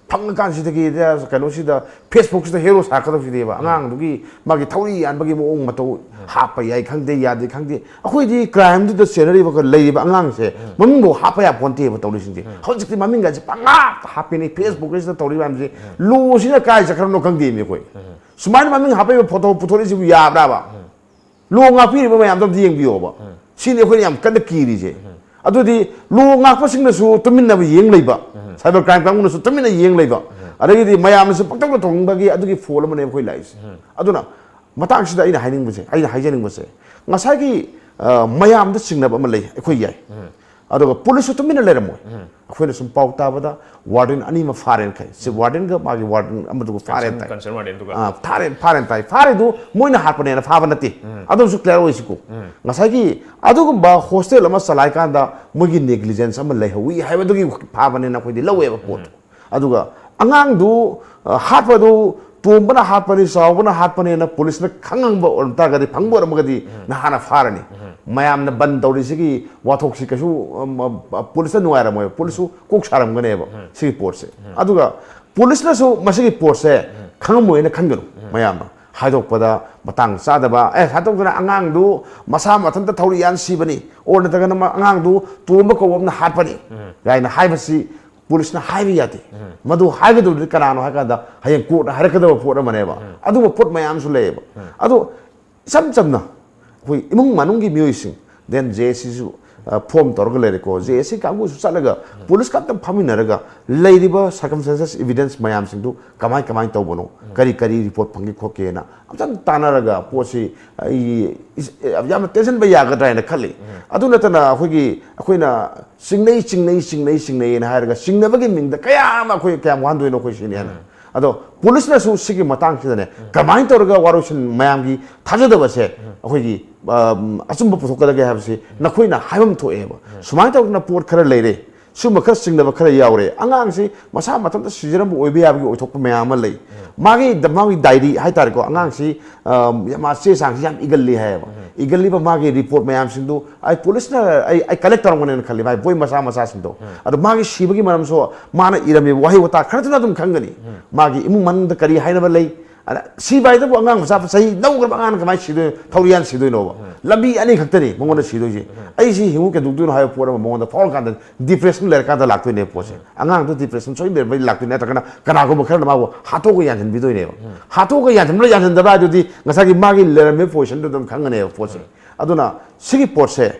ꯐꯪꯉꯀꯥꯟꯁꯤꯗꯒꯤ ꯀꯩꯅꯣꯁꯤꯗ, Facebook ꯁꯤꯗ hero ꯁꯥꯔꯛꯀꯗꯧꯁꯤꯗꯤꯕ꯫ ꯑꯉꯥꯡꯗꯨꯒꯤ ꯃꯥꯒꯤ ꯊꯧꯔꯤ ꯌꯥꯟꯕꯒꯤ ꯃꯑꯣꯡ ꯃꯇꯧ ꯍꯥꯞꯄ ꯌꯥꯏ ꯈꯪꯗꯦ, ꯌꯥꯗꯦ ꯈꯪꯗꯦ꯫ ꯑꯩꯈꯣꯏꯗꯤ crime ꯗꯨꯗ ꯆꯦꯟꯅꯔꯤꯕ ꯂꯩꯔꯤꯕ ꯑꯉꯥꯡꯁꯦ ꯃꯃꯤꯡꯐꯥꯎ ꯍꯥꯞꯄ ꯌꯥ ꯄꯣꯟꯇꯦꯕ ꯇꯧꯔꯤꯁꯤꯡꯁꯦ꯫ ꯍꯧꯖꯤꯛꯇꯤ ꯃꯃꯤꯡꯒꯁꯦ ꯄꯪꯍꯥꯞꯇ ꯍꯥꯞꯄꯤꯅꯤ꯫ Facebook ꯁꯤꯗ ꯇꯧꯔꯤꯕ ꯃꯌꯥꯝꯁꯦ ꯂꯣꯁꯤꯅ ꯀꯥꯏ ꯆꯠꯈ꯭ꯔꯕꯅꯣ ꯈꯪꯗꯦꯃꯤ ꯑꯩꯈꯣꯏ꯫ ꯁꯨꯃꯥꯏꯅ ꯃꯃꯤꯡ ꯍꯥꯞꯄꯛꯏꯕ ꯐꯣꯇꯣ ꯄꯨꯊꯣꯔꯛꯏꯁꯤꯕꯨ ꯌꯥꯕ꯭ꯔꯥꯕ? ꯂꯣ ꯉꯥꯛꯄꯤꯔꯤꯕ ꯃꯌꯥꯝꯗꯣ ꯑꯝꯇ ꯌꯦꯡꯕꯤꯌꯣꯕ꯫ ꯁꯤꯅꯤ ꯑꯩꯈꯣꯏꯅ ꯌꯥꯝ ꯀꯟꯅ ꯀꯤꯔꯤꯁꯦ꯫ ꯑꯗꯨꯗꯤ ꯂꯣ ꯉꯥꯛꯄꯁꯤꯡꯅꯁꯨ ꯇꯨꯃꯤꯟꯅꯕ ꯌꯦꯡ ꯂꯩꯕ, cyber crime ꯀꯥꯡꯕꯨꯅꯁꯨ ꯇꯨꯃꯤꯟꯅ ꯌꯦꯡ ꯂꯩꯕ, ꯑꯗꯒꯤꯗꯤ ꯃꯌꯥꯝꯅꯁꯨ ꯄꯪꯇꯧꯗ ꯇꯧꯅꯤꯡꯕꯒꯤ ꯑꯗꯨꯒꯤ ꯐꯣꯜ ꯑꯃꯅꯦ ꯑꯩꯈꯣꯏ ꯂꯥꯛꯏꯁꯦ꯫ ꯑꯗꯨꯅ ꯃꯇꯥꯡꯁꯤꯗ ꯑꯩꯅ ꯍꯥꯏꯅꯤꯡꯕꯁꯦ, ꯑꯩꯅ ꯍꯥꯏꯖꯅꯤꯡꯕꯁꯦ, ꯉꯁꯥꯏꯒꯤ, ꯑ, ꯃꯌꯥꯝꯗ ꯆꯤꯡꯅꯕ ꯑꯃ ꯂꯩ, ꯑꯩꯈꯣꯏ ꯌꯥꯏ꯫ ꯑꯗꯨꯒ ꯄꯨꯂꯤꯁꯁꯨ ꯇꯨꯃꯤꯟꯅ ꯂꯩꯔꯝꯃꯣꯏ꯫ ꯑꯩꯈꯣꯏꯅ ꯁꯨꯝ ꯄꯥꯎ ꯇꯥꯕꯗ warden ꯑꯅꯤꯃ ꯐꯥꯔꯦꯅ ꯈꯜꯂꯤ꯫ ꯁꯤ warden ꯒ ꯃꯥꯒꯤ warden ꯑꯃꯗꯨꯒ ꯐꯥꯔꯦꯅ ꯇꯥꯏ꯫ Concern warden ꯗꯨꯒ꯫ ꯑꯥ, ꯐꯥꯔꯦ, ꯐꯥꯔꯦꯅ ꯇꯥꯏ꯫ ꯐꯥꯔꯤꯗꯨ ꯃꯣꯏꯅ ꯍꯥꯠꯄꯅꯦꯅ ꯐꯥꯕ ꯅꯠꯇꯦ꯫ ꯑꯗꯨꯝꯁꯨ clear ꯑꯣꯏꯁꯤꯀꯣ꯫ ꯉꯁꯥꯏꯒꯤ ꯑꯗꯨꯒꯨꯝꯕ hostel ꯑꯃ ꯆꯂꯥꯏꯀꯥꯟꯗ ꯃꯣꯏꯒꯤ negligence ꯑꯃ ꯂꯩꯍꯧꯋꯤ ꯍꯥꯏꯕꯗꯨꯒꯤ ꯐꯥꯕꯅꯦꯅ ꯑꯩꯈꯣꯏꯗꯤ ꯂꯧꯋꯦꯕ ꯄꯣꯠꯇꯣ꯫ ꯑꯗꯨꯒ ꯑꯉꯥꯡꯗꯨ, ꯑ, ꯍꯥꯠꯄꯗꯨ ꯇꯣꯝꯕꯅ ꯍꯥꯠꯄꯅꯤ, ꯆꯥꯎꯕꯅ ꯍꯥꯠꯄꯅꯦꯅ ꯄꯨꯂꯤꯁꯅ ꯈꯪꯉꯝꯕ ꯑꯣꯏꯔꯝ ꯇꯥꯔꯒꯗꯤ, ꯐꯪꯕ ꯑꯣꯏꯔꯝꯃꯒꯗꯤ ꯅꯍꯥꯟꯅ ꯐꯥꯔꯅꯤ꯫ ꯃꯌꯥꯝꯅ ꯕꯟ ꯇꯧꯔꯤꯁꯤꯒꯤ ꯋꯥꯊꯣꯛꯁꯤ ꯀꯩꯁꯨ, ꯑꯝ, ꯑꯝ, ꯄꯨꯂꯤꯁꯅ ꯅꯨꯡꯉꯥꯏꯔꯝꯃꯣꯏꯕ, ꯄꯨꯂꯤꯁꯁꯨ ꯀꯣꯛ ꯁꯥꯔꯝꯒꯅꯦꯕ ꯁꯤꯒꯤ ꯄꯣꯠꯁꯦ꯫ ꯑꯗꯨꯒ ꯄꯨꯂꯤꯁꯅꯁꯨ ꯃꯁꯤꯒꯤ ꯄꯣꯠꯁꯦ ꯈꯪꯉꯝꯃꯣꯏꯅ ꯈꯟꯒꯅꯨ꯫ ꯃꯌꯥꯝꯅ ꯈꯥꯏꯗꯣꯛꯄꯗ ꯃꯇꯥꯡ ꯆꯥꯗꯕ, ꯑꯦ, ꯁꯥꯏꯗꯣꯛꯇꯅ ꯑꯉꯥꯡꯗꯨ ꯃꯁꯥ ꯃꯊꯟꯇ ꯊꯧꯔꯤ ꯌꯥꯟ ꯁꯤꯕꯅꯤ, ꯑꯣꯔ ꯅꯠꯇ꯭ꯔꯒꯅ ꯑꯉꯥꯡꯗꯨ ꯇꯣꯝꯕ ꯀꯧꯕ ꯑꯃꯅ ꯍꯥꯠꯄꯅꯤ ꯀꯥꯏꯅ ꯍꯥꯏꯕꯁꯤ ꯄꯨꯂꯤꯁꯅ ꯍꯥꯏꯕ ꯌꯥꯗꯦ꯫ ꯃꯗꯨ ꯍꯥꯏꯒꯗꯧꯗꯤ ꯀꯅꯥꯅꯣ ꯍꯥꯏ ꯀꯥꯟꯗ ꯍꯌꯦꯡ ꯀꯣꯔꯠꯅ ꯍꯥꯏꯔꯛꯀꯗꯕ ꯄꯣꯠ ꯑꯃꯅꯦꯕ꯫ ꯑꯗꯨꯒꯨꯝꯕ ꯄꯣꯠ ꯃꯌꯥꯝꯁꯨ ꯂꯩꯌꯦꯕ꯫ ꯑꯗꯣ ꯏꯆꯝ ꯆꯝꯅ ꯑꯩꯈꯣꯏ ꯏꯃꯨꯡ ꯃꯅꯨꯡꯒꯤ ꯃꯤꯑꯣꯏꯁꯤꯡ, ꯗꯦꯟ ꯖꯦ ꯑꯦ ꯁꯤꯁꯨ ꯐꯣꯝ ꯇꯧꯔꯒ ꯂꯩꯔꯦꯀꯣ꯫ ꯖꯦ ꯑꯦ ꯁꯤ ꯀꯥꯡꯕꯨꯁꯨ ꯆꯠꯂꯒ ꯄꯨꯂꯤꯁꯀ ꯑꯝꯇ ꯐꯝꯃꯤꯟꯅꯔꯒ ꯂꯩꯔꯤꯕ circumstances, evidence ꯃꯌꯥꯝꯁꯤꯡꯗꯨ ꯀꯃꯥꯏ ꯀꯃꯥꯏꯅ ꯇꯧꯕꯅꯣ, ꯀꯔꯤ ꯀꯔꯤ ꯔꯤꯄꯣꯔꯠ ꯐꯪꯒꯦ ꯈꯣꯠꯀꯦꯅ ꯑꯝꯇꯪ ꯇꯥꯟꯅꯔꯒ ꯄꯣꯠꯁꯤ ꯑꯩ ꯌꯥꯝꯅ ꯇꯦꯟꯁꯤꯟꯕ ꯌꯥꯒꯗ꯭ꯥ ꯍꯥꯏꯅ ꯈꯜꯂꯤ꯫ ꯑꯗꯨ ꯅꯠꯇꯅ ꯑꯩꯈꯣꯏꯒꯤ, ꯑꯩꯈꯣꯏꯅ ꯆꯤꯡꯅꯩ, ꯆꯤꯡꯅꯩ, ꯆꯤꯡꯅꯩ, ꯆꯤꯡꯅꯩꯅ ꯍꯥꯏꯔꯒ ꯆꯤꯡꯅꯕꯒꯤ ꯃꯤꯡꯗ ꯀꯌꯥ ꯑꯃ ꯑꯩꯈꯣꯏ ꯀꯌꯥꯝ ꯋꯥꯍꯟꯗꯣꯏꯅꯣ ꯑꯩꯈꯣꯏ ꯁꯤꯅꯤ ꯍꯥꯏꯅ꯫ ꯑꯗꯣ ꯄꯨꯂꯤꯁꯅꯁꯨ ꯁꯤꯒꯤ ꯃꯇꯥꯡꯁꯤꯗꯅꯦ ꯀꯃꯥꯏꯅ ꯇꯧꯔꯒ ꯋꯥꯔꯣꯏꯁꯤꯟ ꯃꯌꯥꯝꯒꯤ ꯊꯥꯖꯗꯕꯁꯦ ꯑꯩꯈꯣꯏꯒꯤ, ꯑꯝ, ꯑꯆꯨꯝꯕ ꯄꯨꯊꯣꯛꯀꯗꯒꯦ ꯍꯥꯏꯕꯁꯤ ꯅꯈꯣꯏꯅ ꯍꯥꯏꯐꯝ ꯊꯣꯛꯑꯦꯕ꯫ ꯁꯨꯃꯥꯏꯅ ꯇꯧꯗꯅ ꯄꯣꯠ ꯈꯔ ꯂꯩꯔꯦ, ꯁꯨꯝꯕ ꯈꯔ ꯆꯤꯡꯅꯕ ꯈꯔ ꯌꯥꯎꯔꯦ, ꯑꯉꯥꯡꯁꯤ ꯃꯁꯥ ꯃꯊꯟꯇ ꯁꯤꯖꯔꯝꯕ ꯑꯣꯏꯕ ꯌꯥꯕꯒꯤ ꯑꯣꯏꯊꯣꯛꯄ ꯃꯌꯥꯝ ꯑꯃ ꯂꯩ꯫ ꯃꯥꯒꯤ ꯗ-, ꯃꯥꯒꯤ ꯗꯥꯏꯔꯤ ꯍꯥꯏꯇꯥꯔꯦꯀꯣ, ꯑꯉꯥꯡꯁꯤ, ꯑꯝ, ꯃꯥ ꯆꯦ ꯆꯥꯡꯁꯤ ꯌꯥꯝ ꯏꯒꯜꯂꯤ ꯍꯥꯏꯌꯦꯕ꯫ ꯏꯒꯜꯂꯤꯕ ꯃꯥꯒꯤ ꯔꯤꯄꯣꯔꯠ ꯃꯌꯥꯝꯁꯤꯡꯗꯨ ꯑꯩ ꯄꯨꯂꯤꯁꯅ ꯑꯩ, ꯑꯩ ꯀꯂꯦꯛ ꯇꯧꯔꯝꯒꯅꯦꯅ ꯈꯜꯂꯤ, ꯃꯥꯒꯤ ꯕꯣꯏ ꯃꯆꯥ ꯃꯆꯥꯁꯤꯡꯗꯣ꯫ ꯑꯗꯣ ꯃꯥꯒꯤ ꯁꯤꯕꯒꯤ ꯃꯔꯝꯁꯨ ꯃꯥꯅ ꯏꯔꯝꯃꯤꯕ ꯋꯥꯍꯩ ꯋꯥꯇꯥ ꯈꯔꯗꯨꯅ ꯑꯗꯨꯝ ꯈꯪꯒꯅꯤ꯫ ꯃꯥꯒꯤ ꯏꯃꯨꯡ ꯃꯅꯨꯡꯗ ꯀꯔꯤ ꯍꯥꯏꯅꯕ ꯂꯩ, ꯑꯗ ꯁꯤꯕ ꯍꯥꯏꯗꯕꯨ ꯑꯉꯥꯡ ꯃꯆꯥ ꯆꯍꯤ ꯅꯧꯈ꯭ꯔꯕ ꯑꯉꯥꯡꯅ ꯀꯃꯥꯏꯅ ꯁꯤꯗꯣꯏꯅꯣ? ꯊꯧꯔꯤ ꯌꯥꯟ ꯁꯤꯗꯣꯏꯅꯣꯕ? ꯂꯝꯕꯤ ꯑꯅꯤ ꯈꯛꯇꯅꯤ ꯃꯉꯣꯟꯗ ꯁꯤꯗꯣꯏꯁꯦ꯫ ꯑꯩ ꯁꯤ ꯍꯤꯡꯉꯨ ꯀꯩꯗꯧꯗꯣꯏꯅꯣ ꯍꯥꯏꯕ ꯄꯣꯠ ꯑꯃ ꯃꯉꯣꯟꯗ ꯐꯥꯎꯔꯀꯥꯟꯗ depression ꯂꯩꯔꯀꯥꯟꯗ ꯂꯥꯛꯇꯣꯏꯅꯦꯕ ꯄꯣꯠꯁꯦ꯫ ꯑꯉꯥꯡꯗꯨ depression ꯁꯣꯏꯗꯅ ꯂꯥꯛꯇꯣꯏꯅꯦ, ꯅꯠꯇ꯭ꯔꯒꯅ ꯀꯅꯥꯒꯨꯝꯕ ꯈꯔꯅ ꯃꯥꯕꯨ ꯍꯥꯠꯇꯣꯛꯑꯒ ꯌꯥꯟꯁꯤꯟꯕꯤꯗꯣꯏꯅꯦꯕ꯫ ꯍꯥꯠꯇꯣꯛꯑꯒ ꯌꯥꯟꯁꯤꯟꯕ꯭ꯔꯥ ꯌꯥꯟꯁꯤꯟꯗꯕ꯭ꯔꯥ ꯍꯥꯏꯗꯨꯗꯤ ꯉꯁꯥꯏꯒꯤ ꯃꯥꯒꯤ ꯂꯩꯔꯝꯃꯤꯕ positionꯗꯨ ꯑꯗꯨꯝ ꯈꯪꯒꯅꯦꯕ ꯄꯣꯠꯁꯦ꯫ ꯑꯗꯨꯅ ꯁꯤꯒꯤ ꯄꯣꯠꯁꯦ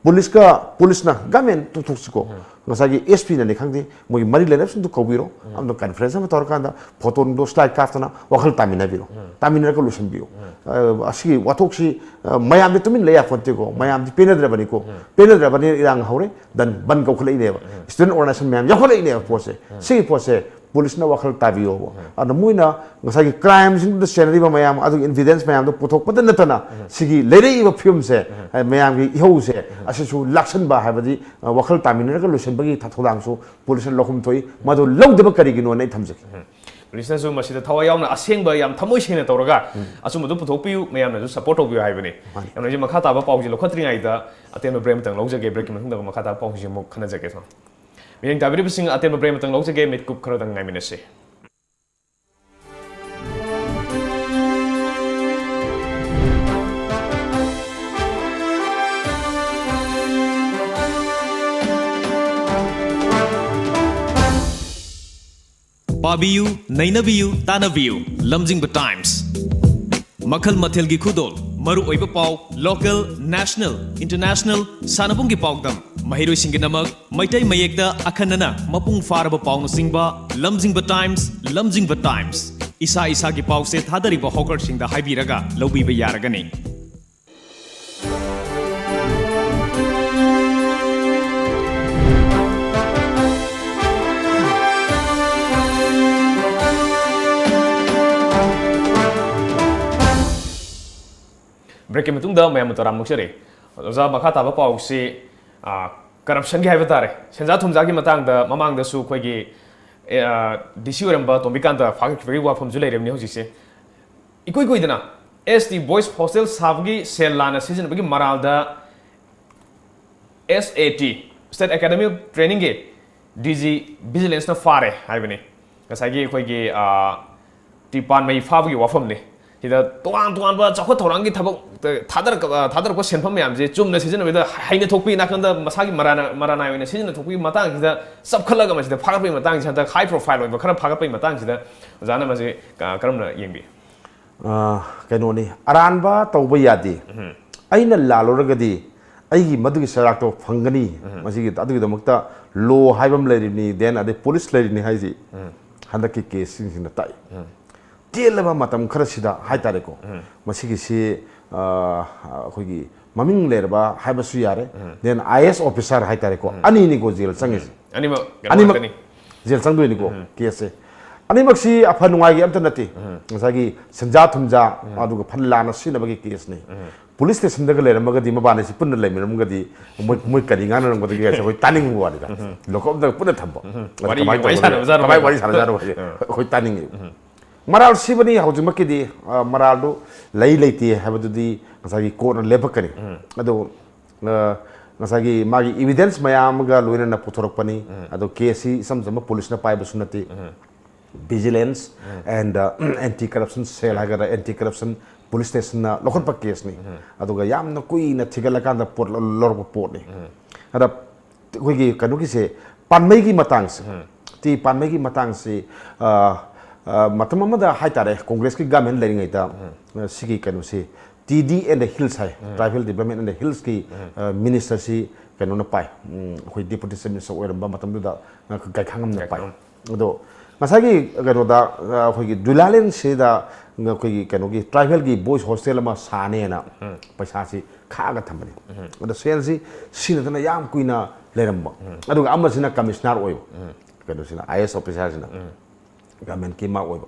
ꯄꯨꯂꯤꯁꯀ, ꯄꯨꯂꯤꯁꯅ, government ꯇꯣꯛꯊꯣꯛꯁꯤꯀꯣ, ꯉꯁꯥꯏꯒꯤ ꯑꯦꯁ ꯄꯤꯅꯅꯤ ꯈꯪꯗꯦ, ꯃꯣꯏꯒꯤ ꯃꯔꯤ ꯂꯩꯅꯕꯁꯤꯡꯗꯨ ꯀꯧꯕꯤꯔꯣ, ꯑꯃꯗ conference ꯑꯃ ꯇꯧꯔꯀꯥꯟꯗ ꯐꯣꯇꯣ ꯅꯨꯡꯗꯣ slide ꯀꯥꯞꯇꯅ ꯋꯥꯈꯜ ꯇꯥꯃꯤꯟꯅꯕꯤꯔꯣ, ꯇꯥꯃꯤꯟꯅꯔꯒ ꯂꯣꯏꯁꯤꯟꯕꯤꯌꯣ꯫ ꯑ, ꯑꯁꯤꯒꯤ ꯋꯥꯊꯣꯛꯁꯤ, ꯑ, ꯃꯌꯥꯝꯗꯤ ꯇꯨꯃꯤꯟ ꯂꯩ ꯌꯥꯄꯣꯟꯇꯦꯀꯣ, ꯃꯌꯥꯝꯗꯤ ꯄꯦꯟꯅꯗ꯭ꯔꯕꯅꯤꯀꯣ꯫ ꯄꯦꯟꯅꯗ꯭ꯔꯕꯅꯤꯅ ꯏꯔꯥꯡ ꯍꯧꯔꯦ, then ꯕꯟ ꯀꯧꯈꯠꯂꯛꯏꯅꯦꯕ꯫ Student organization ꯃꯌꯥꯝ ꯌꯥꯎꯈꯠꯂꯛꯏꯅꯦꯕ ꯄꯣꯠꯁꯦ꯫ ꯁꯤꯒꯤ ꯄꯣꯠꯁꯦ ꯄꯨꯂꯤꯁꯅ ꯋꯥꯈꯜ ꯇꯥꯕꯤꯌꯣꯕ꯫ ꯑꯗꯣ ꯃꯣꯏꯅ ꯉꯁꯥꯏꯒꯤ crimeꯁꯤꯡꯗꯨꯗ ꯆꯦꯟꯅꯔꯤꯕ ꯃꯌꯥꯝ, ꯑꯗꯨꯒꯤ evidence ꯃꯌꯥꯝꯗꯣ ꯄꯨꯊꯣꯛꯄꯗ ꯅꯠꯇꯅ ꯁꯤꯒꯤ ꯂꯩꯔꯛꯏꯕ ꯐꯤꯕꯝꯁꯦ, ꯑ, ꯃꯌꯥꯝꯒꯤ ꯏꯍꯧꯁꯦ ꯑꯁꯤꯁꯨ ꯂꯥꯛꯁꯟꯕ ꯍꯥꯏꯕꯗꯤ, ꯑ, ꯋꯥꯈꯜ ꯇꯥꯃꯤꯟꯅꯔꯒ ꯂꯣꯏꯁꯤꯟꯕꯒꯤ ꯊ-, ꯊꯧꯗꯥꯡꯁꯨ ꯄꯨꯂꯤꯁꯅ ꯂꯧꯐꯝ ꯊꯣꯛꯏ꯫ ꯃꯗꯨ ꯂꯧꯗꯕ ꯀꯔꯤꯒꯤꯅꯣꯅ ꯑꯩ ꯊꯝꯖꯒꯦ꯫ ꯄꯨꯂꯤꯁꯅꯁꯨ ꯃꯁꯤꯗ ꯊꯋꯥꯏ ꯌꯥꯎꯅ ꯑꯁꯦꯡꯕ ꯌꯥꯝ ꯊꯃꯣꯏ ꯁꯦꯡꯅ ꯇꯧꯔꯒ ꯑꯆꯨꯝꯕꯗꯨ ꯄꯨꯊꯣꯛꯄꯤꯌꯨ, ꯃꯌꯥꯝꯅꯁꯨ support ꯇꯧꯕꯤꯌꯨ ꯍꯥꯏꯕꯅꯤ꯫ ꯃꯥꯅꯤ꯫ ꯌꯥꯝ ꯅꯨꯡꯉꯥꯏꯖꯩ꯫ ꯃꯈꯥ ꯇꯥꯕ ꯄꯥꯎꯁꯤ ꯂꯧꯈꯠꯇ꯭ꯔꯤꯉꯩꯗ ꯑꯇꯦꯟꯕ break ꯑꯃꯇꯪ ꯂꯧꯖꯒꯦ꯫ Breakꯀꯤ ꯃꯇꯨꯡꯗ ꯃꯈꯥ ꯇꯥꯕ ꯄꯥꯎꯁꯤꯡꯁꯤ ꯑꯃꯨꯛ ꯈꯟꯅꯖꯒꯦ꯫ ꯃꯤꯠꯌꯦꯡ ꯇꯥꯕꯤꯔꯤꯕꯁꯤꯡ, ꯑꯇꯦꯟꯕ break ꯑꯃꯇꯪ ꯂꯧꯖꯒꯦ꯫ ꯃꯤꯠꯀꯨꯞ ꯈꯔꯗꯪ ꯉꯥꯏꯃꯤꯟꯅꯁꯤ꯫ ꯄꯥꯕꯤꯌꯨ, ꯅꯩꯅꯕꯤꯌꯨ, ꯇꯥꯟꯅꯕꯤꯌꯨ꯫ ꯂꯝꯖꯤꯡꯕ ꯇꯥꯏꯝꯁ꯫ ꯃꯈꯜ ꯃꯊꯦꯜꯒꯤ ꯈꯨꯗꯣꯜ, ꯃꯔꯨꯑꯣꯏꯕ ꯄꯥꯎ, ꯂꯣꯀꯦꯜ, ꯅꯦꯁꯅꯦꯜ, ꯏꯟꯇꯔꯅꯦꯁꯅꯦꯜ, ꯁꯥꯟꯅꯕꯨꯡꯒꯤ ꯄꯥꯎꯗꯝ, ꯃꯍꯩꯔꯣꯏꯁꯤꯡꯒꯤꯗꯃꯛ ꯃꯩꯇꯩ ꯃꯌꯦꯛꯇ ꯑꯈꯟꯅꯅ ꯃꯄꯨꯡ ꯐꯥꯔꯕ ꯄꯥꯎꯅꯆꯤꯡꯕ꯫ ꯂꯝꯖꯤꯡꯕ ꯇꯥꯏꯝꯁ, ꯂꯝꯖꯤꯡꯕ ꯇꯥꯏꯝꯁ꯫ ꯏꯁꯥ ꯏꯁꯥꯒꯤ ꯄꯥꯎꯁꯦ ꯊꯥꯗꯔꯤꯕ ꯍꯣꯀꯔꯁꯤꯡꯗ ꯍꯥꯏꯕꯤꯔꯒ ꯂꯧꯕꯤꯕ ꯌꯥꯔꯒꯅꯤ꯫ ꯕ꯭ꯔꯦꯛꯀꯤ ꯃꯇꯨꯡꯗ ꯃꯌꯥꯝꯕꯨ ꯇꯔꯥꯝꯅ ꯑꯣꯛꯆꯔꯤ꯫ ꯑꯣꯖꯥ, ꯃꯈꯥ ꯇꯥꯕ ꯄꯥꯎꯁꯤ, ꯑ, ꯀꯔꯞꯁꯟꯒꯤ ꯍꯥꯏꯕ ꯇꯥꯔꯦ꯫ ꯁꯦꯟꯖꯥ ꯊꯨꯝꯖꯥꯒꯤ ꯃꯇꯥꯡꯗ ꯃꯃꯥꯡꯗꯁꯨ ꯑꯩꯈꯣꯏꯒꯤ, ꯑ, ꯗꯤ ꯁꯤ ꯑꯣꯏꯔꯝꯕ ꯇꯣꯝꯕꯤꯀꯥꯟꯇ ꯐꯥꯒꯠꯈꯤꯕꯒꯤ ꯋꯥꯐꯝꯁꯨ ꯂꯩꯔꯤꯕꯅꯤ ꯍꯧꯖꯤꯛꯁꯦ꯫ ꯏꯀꯨꯏ ꯀꯨꯏꯗꯅ ꯑꯦꯁ ꯇꯤ ꯕꯣꯏꯁ ꯍꯣꯁꯇꯦꯜ ꯁꯥꯕꯒꯤ ꯁꯦꯜ ꯂꯥꯟꯅ ꯁꯤꯖꯤꯟꯅꯕꯒꯤ ꯃꯔꯥꯜꯗ S A T, State Academy of Trainingꯒꯤ ꯗꯤ ꯖꯤ ꯚꯤꯖꯤꯂꯦꯟꯁꯅ ꯐꯥꯔꯦ ꯍꯥꯏꯕꯅꯤ꯫ ꯉꯁꯥꯏꯒꯤ ꯑꯩꯈꯣꯏꯒꯤ, ꯑ, ꯇꯤ ꯄꯥꯟꯃꯩ ꯐꯥꯕꯒꯤ ꯋꯥꯐꯝꯅꯤ꯫ ꯁꯤꯗ ꯇꯣꯉꯥꯟ ꯇꯣꯉꯥꯟꯕ ꯆꯥꯎꯈꯠ ꯊꯧꯔꯥꯡꯒꯤ ꯊꯕꯛ ꯊꯥꯗꯔꯛ-, ꯑ, ꯊꯥꯗꯔꯛꯄ ꯁꯦꯟꯐꯝ ꯃꯌꯥꯝꯁꯦ ꯆꯨꯝꯅ ꯁꯤꯖꯤꯟꯅꯕꯗ ꯍꯩꯅ ꯊꯣꯛꯄꯤ ꯅꯥꯀꯟꯗ ꯃꯁꯥꯒꯤ ꯃꯔꯥꯅ-, ꯃꯔꯥꯅꯥꯏ ꯑꯣꯏꯅ ꯁꯤꯖꯤꯟꯅ ꯊꯣꯛꯄꯒꯤ ꯃꯇꯥꯡꯁꯤꯗ ꯆꯞꯈꯠꯂꯒ ꯃꯁꯤꯗ ꯐꯥꯒꯠꯄꯒꯤ ꯃꯇꯥꯡꯁꯤ, ꯍꯟꯗꯛ ꯍꯥꯏ ꯄ꯭ꯔꯣꯐꯥꯏꯜ ꯑꯣꯏꯕ ꯈꯔ ꯐꯥꯒꯠꯄꯒꯤ ꯃꯇꯥꯡꯁꯤꯗ ꯑꯣꯖꯥꯅ ꯃꯁꯤ ꯀ-, ꯀꯔꯝꯅ ꯌꯦꯡꯕꯤ? ꯑ, ꯀꯩꯅꯣꯅꯤ, ꯑꯔꯥꯟꯕ ꯇꯧꯕ ꯌꯥꯗꯦ꯫ ꯎꯝ꯫ ꯑꯩꯅ ꯂꯥꯜꯂꯨꯔꯒꯗꯤ ꯑꯩꯒꯤ ꯃꯗꯨꯒꯤ ꯆꯩꯔꯥꯛꯇꯣ ꯐꯪꯒꯅꯤ꯫ ꯎꯝ꯫ ꯃꯁꯤꯒꯤ, ꯑꯗꯨꯒꯤꯗꯃꯛꯇ ꯂꯣ ꯍꯥꯏꯕ ꯑꯃ ꯂꯩꯔꯤꯕꯅꯤ, then ꯑꯗꯩ ꯄꯨꯂꯤꯁ ꯂꯩꯔꯤꯅꯤ ꯍꯥꯏꯁꯤ꯫ ꯎꯝ꯫ ꯍꯟꯗꯛꯀꯤ ꯀꯦꯁꯁꯤꯡꯁꯤꯅ ꯇꯥꯛꯏ꯫ ꯎꯝ꯫ ꯇꯦꯜꯂꯕ ꯃꯇꯝ ꯈꯔꯁꯤꯗ ꯍꯥꯏꯇꯥꯔꯦꯀꯣ, ꯎꯝ꯫ ꯃꯁꯤꯒꯤꯁꯤ, ꯑ, ꯑꯩꯈꯣꯏꯒꯤ ꯃꯃꯤꯡ ꯂꯩꯔꯕ ꯍꯥꯏꯕꯁꯨ ꯌꯥꯔꯦ, ꯎꯝ꯫ Then I A S officer ꯍꯥꯏꯇꯥꯔꯦꯀꯣ, ꯎꯝ꯫ ꯑꯅꯤꯅꯤꯀꯣ ꯖꯦꯜ ꯆꯪꯉꯤꯁꯦ꯫ ꯎꯝ꯫ ꯑꯅꯤꯃꯛ ꯀꯩꯅꯣ ꯑꯅꯤꯃꯛ ꯉꯥꯛꯇꯅꯤ꯫ ꯖꯦꯜ ꯆꯪꯗꯣꯏꯅꯤꯀꯣ, ꯎꯝ꯫ ꯀꯦꯁꯁꯦ꯫ ꯑꯅꯤꯃꯛꯁꯤ ꯑꯐ ꯅꯨꯡꯉꯥꯏꯒꯤ ꯑꯝꯇ ꯅꯠꯇꯦ꯫ ꯎꯝ꯫ ꯉꯁꯥꯏꯒꯤ ꯁꯦꯟꯖꯥ ꯊꯨꯝꯖꯥ, ꯎꯝ꯫ ꯑꯗꯨꯒ ꯐꯟ ꯂꯥꯟꯅ ꯁꯤꯖꯤꯟꯅꯕꯒꯤ ꯀꯦꯁꯅꯤ꯫ ꯎꯝ꯫ ꯄꯨꯂꯤꯁ ꯁ꯭ꯇꯦꯁꯟꯗꯒ ꯂꯩꯔꯝꯃꯒꯗꯤ, ꯃꯕꯥꯅꯤꯁꯤ ꯄꯨꯟꯅ ꯂꯩꯃꯤꯟꯅꯔꯝꯃꯒꯗꯤ, ꯃꯣꯏ, ꯃꯣꯏ ꯀꯔꯤ ꯉꯥꯡꯅꯔꯝꯒꯗꯒꯦ ꯍꯥꯏꯁꯦ ꯑꯩꯈꯣꯏ ꯇꯥꯅꯤꯡꯕ ꯋꯥꯅꯤꯗ꯫ ꯎꯝ꯫ ꯂꯣꯀꯞꯇꯒ ꯄꯨꯟꯅ ꯊꯝꯕ꯫ ꯎꯝ꯫ ꯑꯗ ꯋꯥꯔꯤ, ꯀꯃꯥꯏꯅ ꯋꯥꯔꯤ ꯇꯧꯕꯅꯣ? ꯁꯥꯟꯅꯕꯖꯥꯠꯅꯣ ꯀꯃꯥꯏ ꯃꯣꯏꯗꯣ? ꯋꯥꯔꯤ ꯁꯥꯟꯅꯖꯥꯠꯅꯣ ꯍꯥꯏꯁꯦ? ꯎꯝ꯫ ꯑꯩꯈꯣꯏ ꯇꯥꯅꯤꯡꯉꯤ꯫ ꯎꯝ꯫ ꯃꯔꯥꯜ ꯁꯤꯕꯅꯤ ꯍꯧꯖꯤꯛꯃꯛꯀꯤꯗꯤ, ꯑ, ꯃꯔꯥꯜꯗꯨ ꯂꯩ ꯂꯩꯇꯦ ꯍꯥꯏꯕꯗꯨꯗꯤ ꯉꯁꯥꯏꯒꯤ ꯀꯣꯔꯠꯅ ꯂꯦꯞꯄꯛꯀꯅꯤ꯫ ꯎꯝ꯫ ꯑꯗꯣ, ꯑ, ꯉꯁꯥꯏꯒꯤ ꯃꯥꯒꯤ ꯏꯕꯤꯗꯦꯟꯁ ꯃꯌꯥꯝ ꯑꯃꯒ ꯂꯣꯏꯅꯅ ꯄꯨꯊꯣꯔꯛꯄꯅꯤ꯫ ꯎꯝ꯫ ꯑꯗꯣ ꯀꯦꯁꯁꯤ ꯏꯆꯝ ꯆꯝꯕ ꯄꯨꯂꯤꯁꯅ ꯄꯥꯏꯕꯁꯨ ꯅꯠꯇꯦ꯫ ꯎꯝ꯫ Vigilance um. and, ꯑ, Anti Corruption Cell ꯎꯝ꯫ ꯍꯥꯏꯒꯗ꯭ꯔꯥ, Anti Corruption Police Stationꯅ ꯂꯧꯈꯠꯄ ꯀꯦꯁꯅꯤ꯫ ꯎꯝ꯫ ꯑꯗꯨꯒ ꯌꯥꯝꯅ ꯀꯨꯏꯅ ꯊꯤꯒꯠꯂꯀꯥꯟꯗ ꯄꯣꯠ ꯂꯧ-, ꯂꯧꯔꯛꯄ ꯄꯣꯠꯅꯤ꯫ ꯎꯝ꯫ ꯑꯗ ꯑꯩꯈꯣꯏꯒꯤ ꯀꯩꯅꯣꯒꯤꯁꯦ, ꯄꯥꯟꯃꯩꯒꯤ ꯃꯇꯥꯡꯁꯦ, ꯎꯝ꯫ ꯇꯤ ꯄꯥꯟꯕꯒꯤ ꯃꯇꯥꯡꯁꯤ, ꯑ, ꯑ, ꯃꯇꯝ ꯑꯃꯗ ꯍꯥꯏꯇꯥꯔꯦ, ꯀꯣꯡꯒ꯭ꯔꯦꯁꯀꯤ ꯒꯃꯦꯟ ꯂꯩꯔꯤꯉꯩꯗ, ꯑ, ꯁꯤꯒꯤ ꯀꯩꯅꯣꯁꯤ, T D and the hills ꯍꯥꯏ, ꯇ꯭ꯔꯥꯏꯕꯦꯜ ꯗꯤꯕ꯭ꯂꯞꯃꯦꯟ ꯑꯦꯟ ꯗ ꯍꯤꯜꯁꯀꯤ, ꯑ, ꯃꯤꯅꯤꯁꯇꯔꯁꯤ ꯀꯩꯅꯣꯅ ꯄꯥꯏ, ꯎꯝ, ꯑꯩꯈꯣꯏ ꯗꯦꯄꯨꯇꯤ ꯆꯤꯐ ꯃꯤꯅꯤꯁꯇꯔ ꯑꯣꯏꯔꯝꯕ ꯃꯇꯝꯗꯨꯗ, ꯑ, ꯒꯥꯏꯈꯥꯡꯉꯝꯅ ꯄꯥꯏ꯫ ꯒꯥꯏꯈꯥꯡꯉꯝ꯫ ꯑꯗꯣ ꯉꯁꯥꯏꯒꯤ ꯀꯩꯅꯣꯗ, ꯑ, ꯑꯩꯈꯣꯏꯒꯤ ꯖꯨꯂꯥꯂꯦꯟꯁꯤꯗ ꯑꯩꯈꯣꯏꯒꯤ ꯀꯩꯅꯣꯒꯤ ꯇ꯭ꯔꯥꯏꯕꯦꯜꯒꯤ ꯕꯣꯏꯁ ꯍꯣꯁꯇꯦꯜ ꯑꯃ ꯁꯥꯅꯦꯅ ꯄꯩꯁꯥꯁꯤ ꯈꯥꯛꯑꯒ ꯊꯝꯕꯅꯤ꯫ ꯑꯗꯣ ꯁꯦꯜꯁꯤ ꯁꯤꯟꯅꯗꯅ ꯌꯥꯝ ꯀꯨꯏꯅ ꯂꯩꯔꯝꯕ꯫ ꯑꯗꯨꯒ ꯑꯃꯁꯤꯅ ꯀꯃꯤꯁꯅꯔ ꯑꯣꯏꯕ, ꯀꯩꯅꯣꯁꯤꯅ, ꯑꯥꯏ ꯑꯦꯁ ꯑꯣꯐꯤꯁꯥꯔꯁꯤꯅ, ꯒꯚꯔꯟꯃꯦꯟꯠꯀꯤ ꯃꯥ ꯑꯣꯏꯕ꯫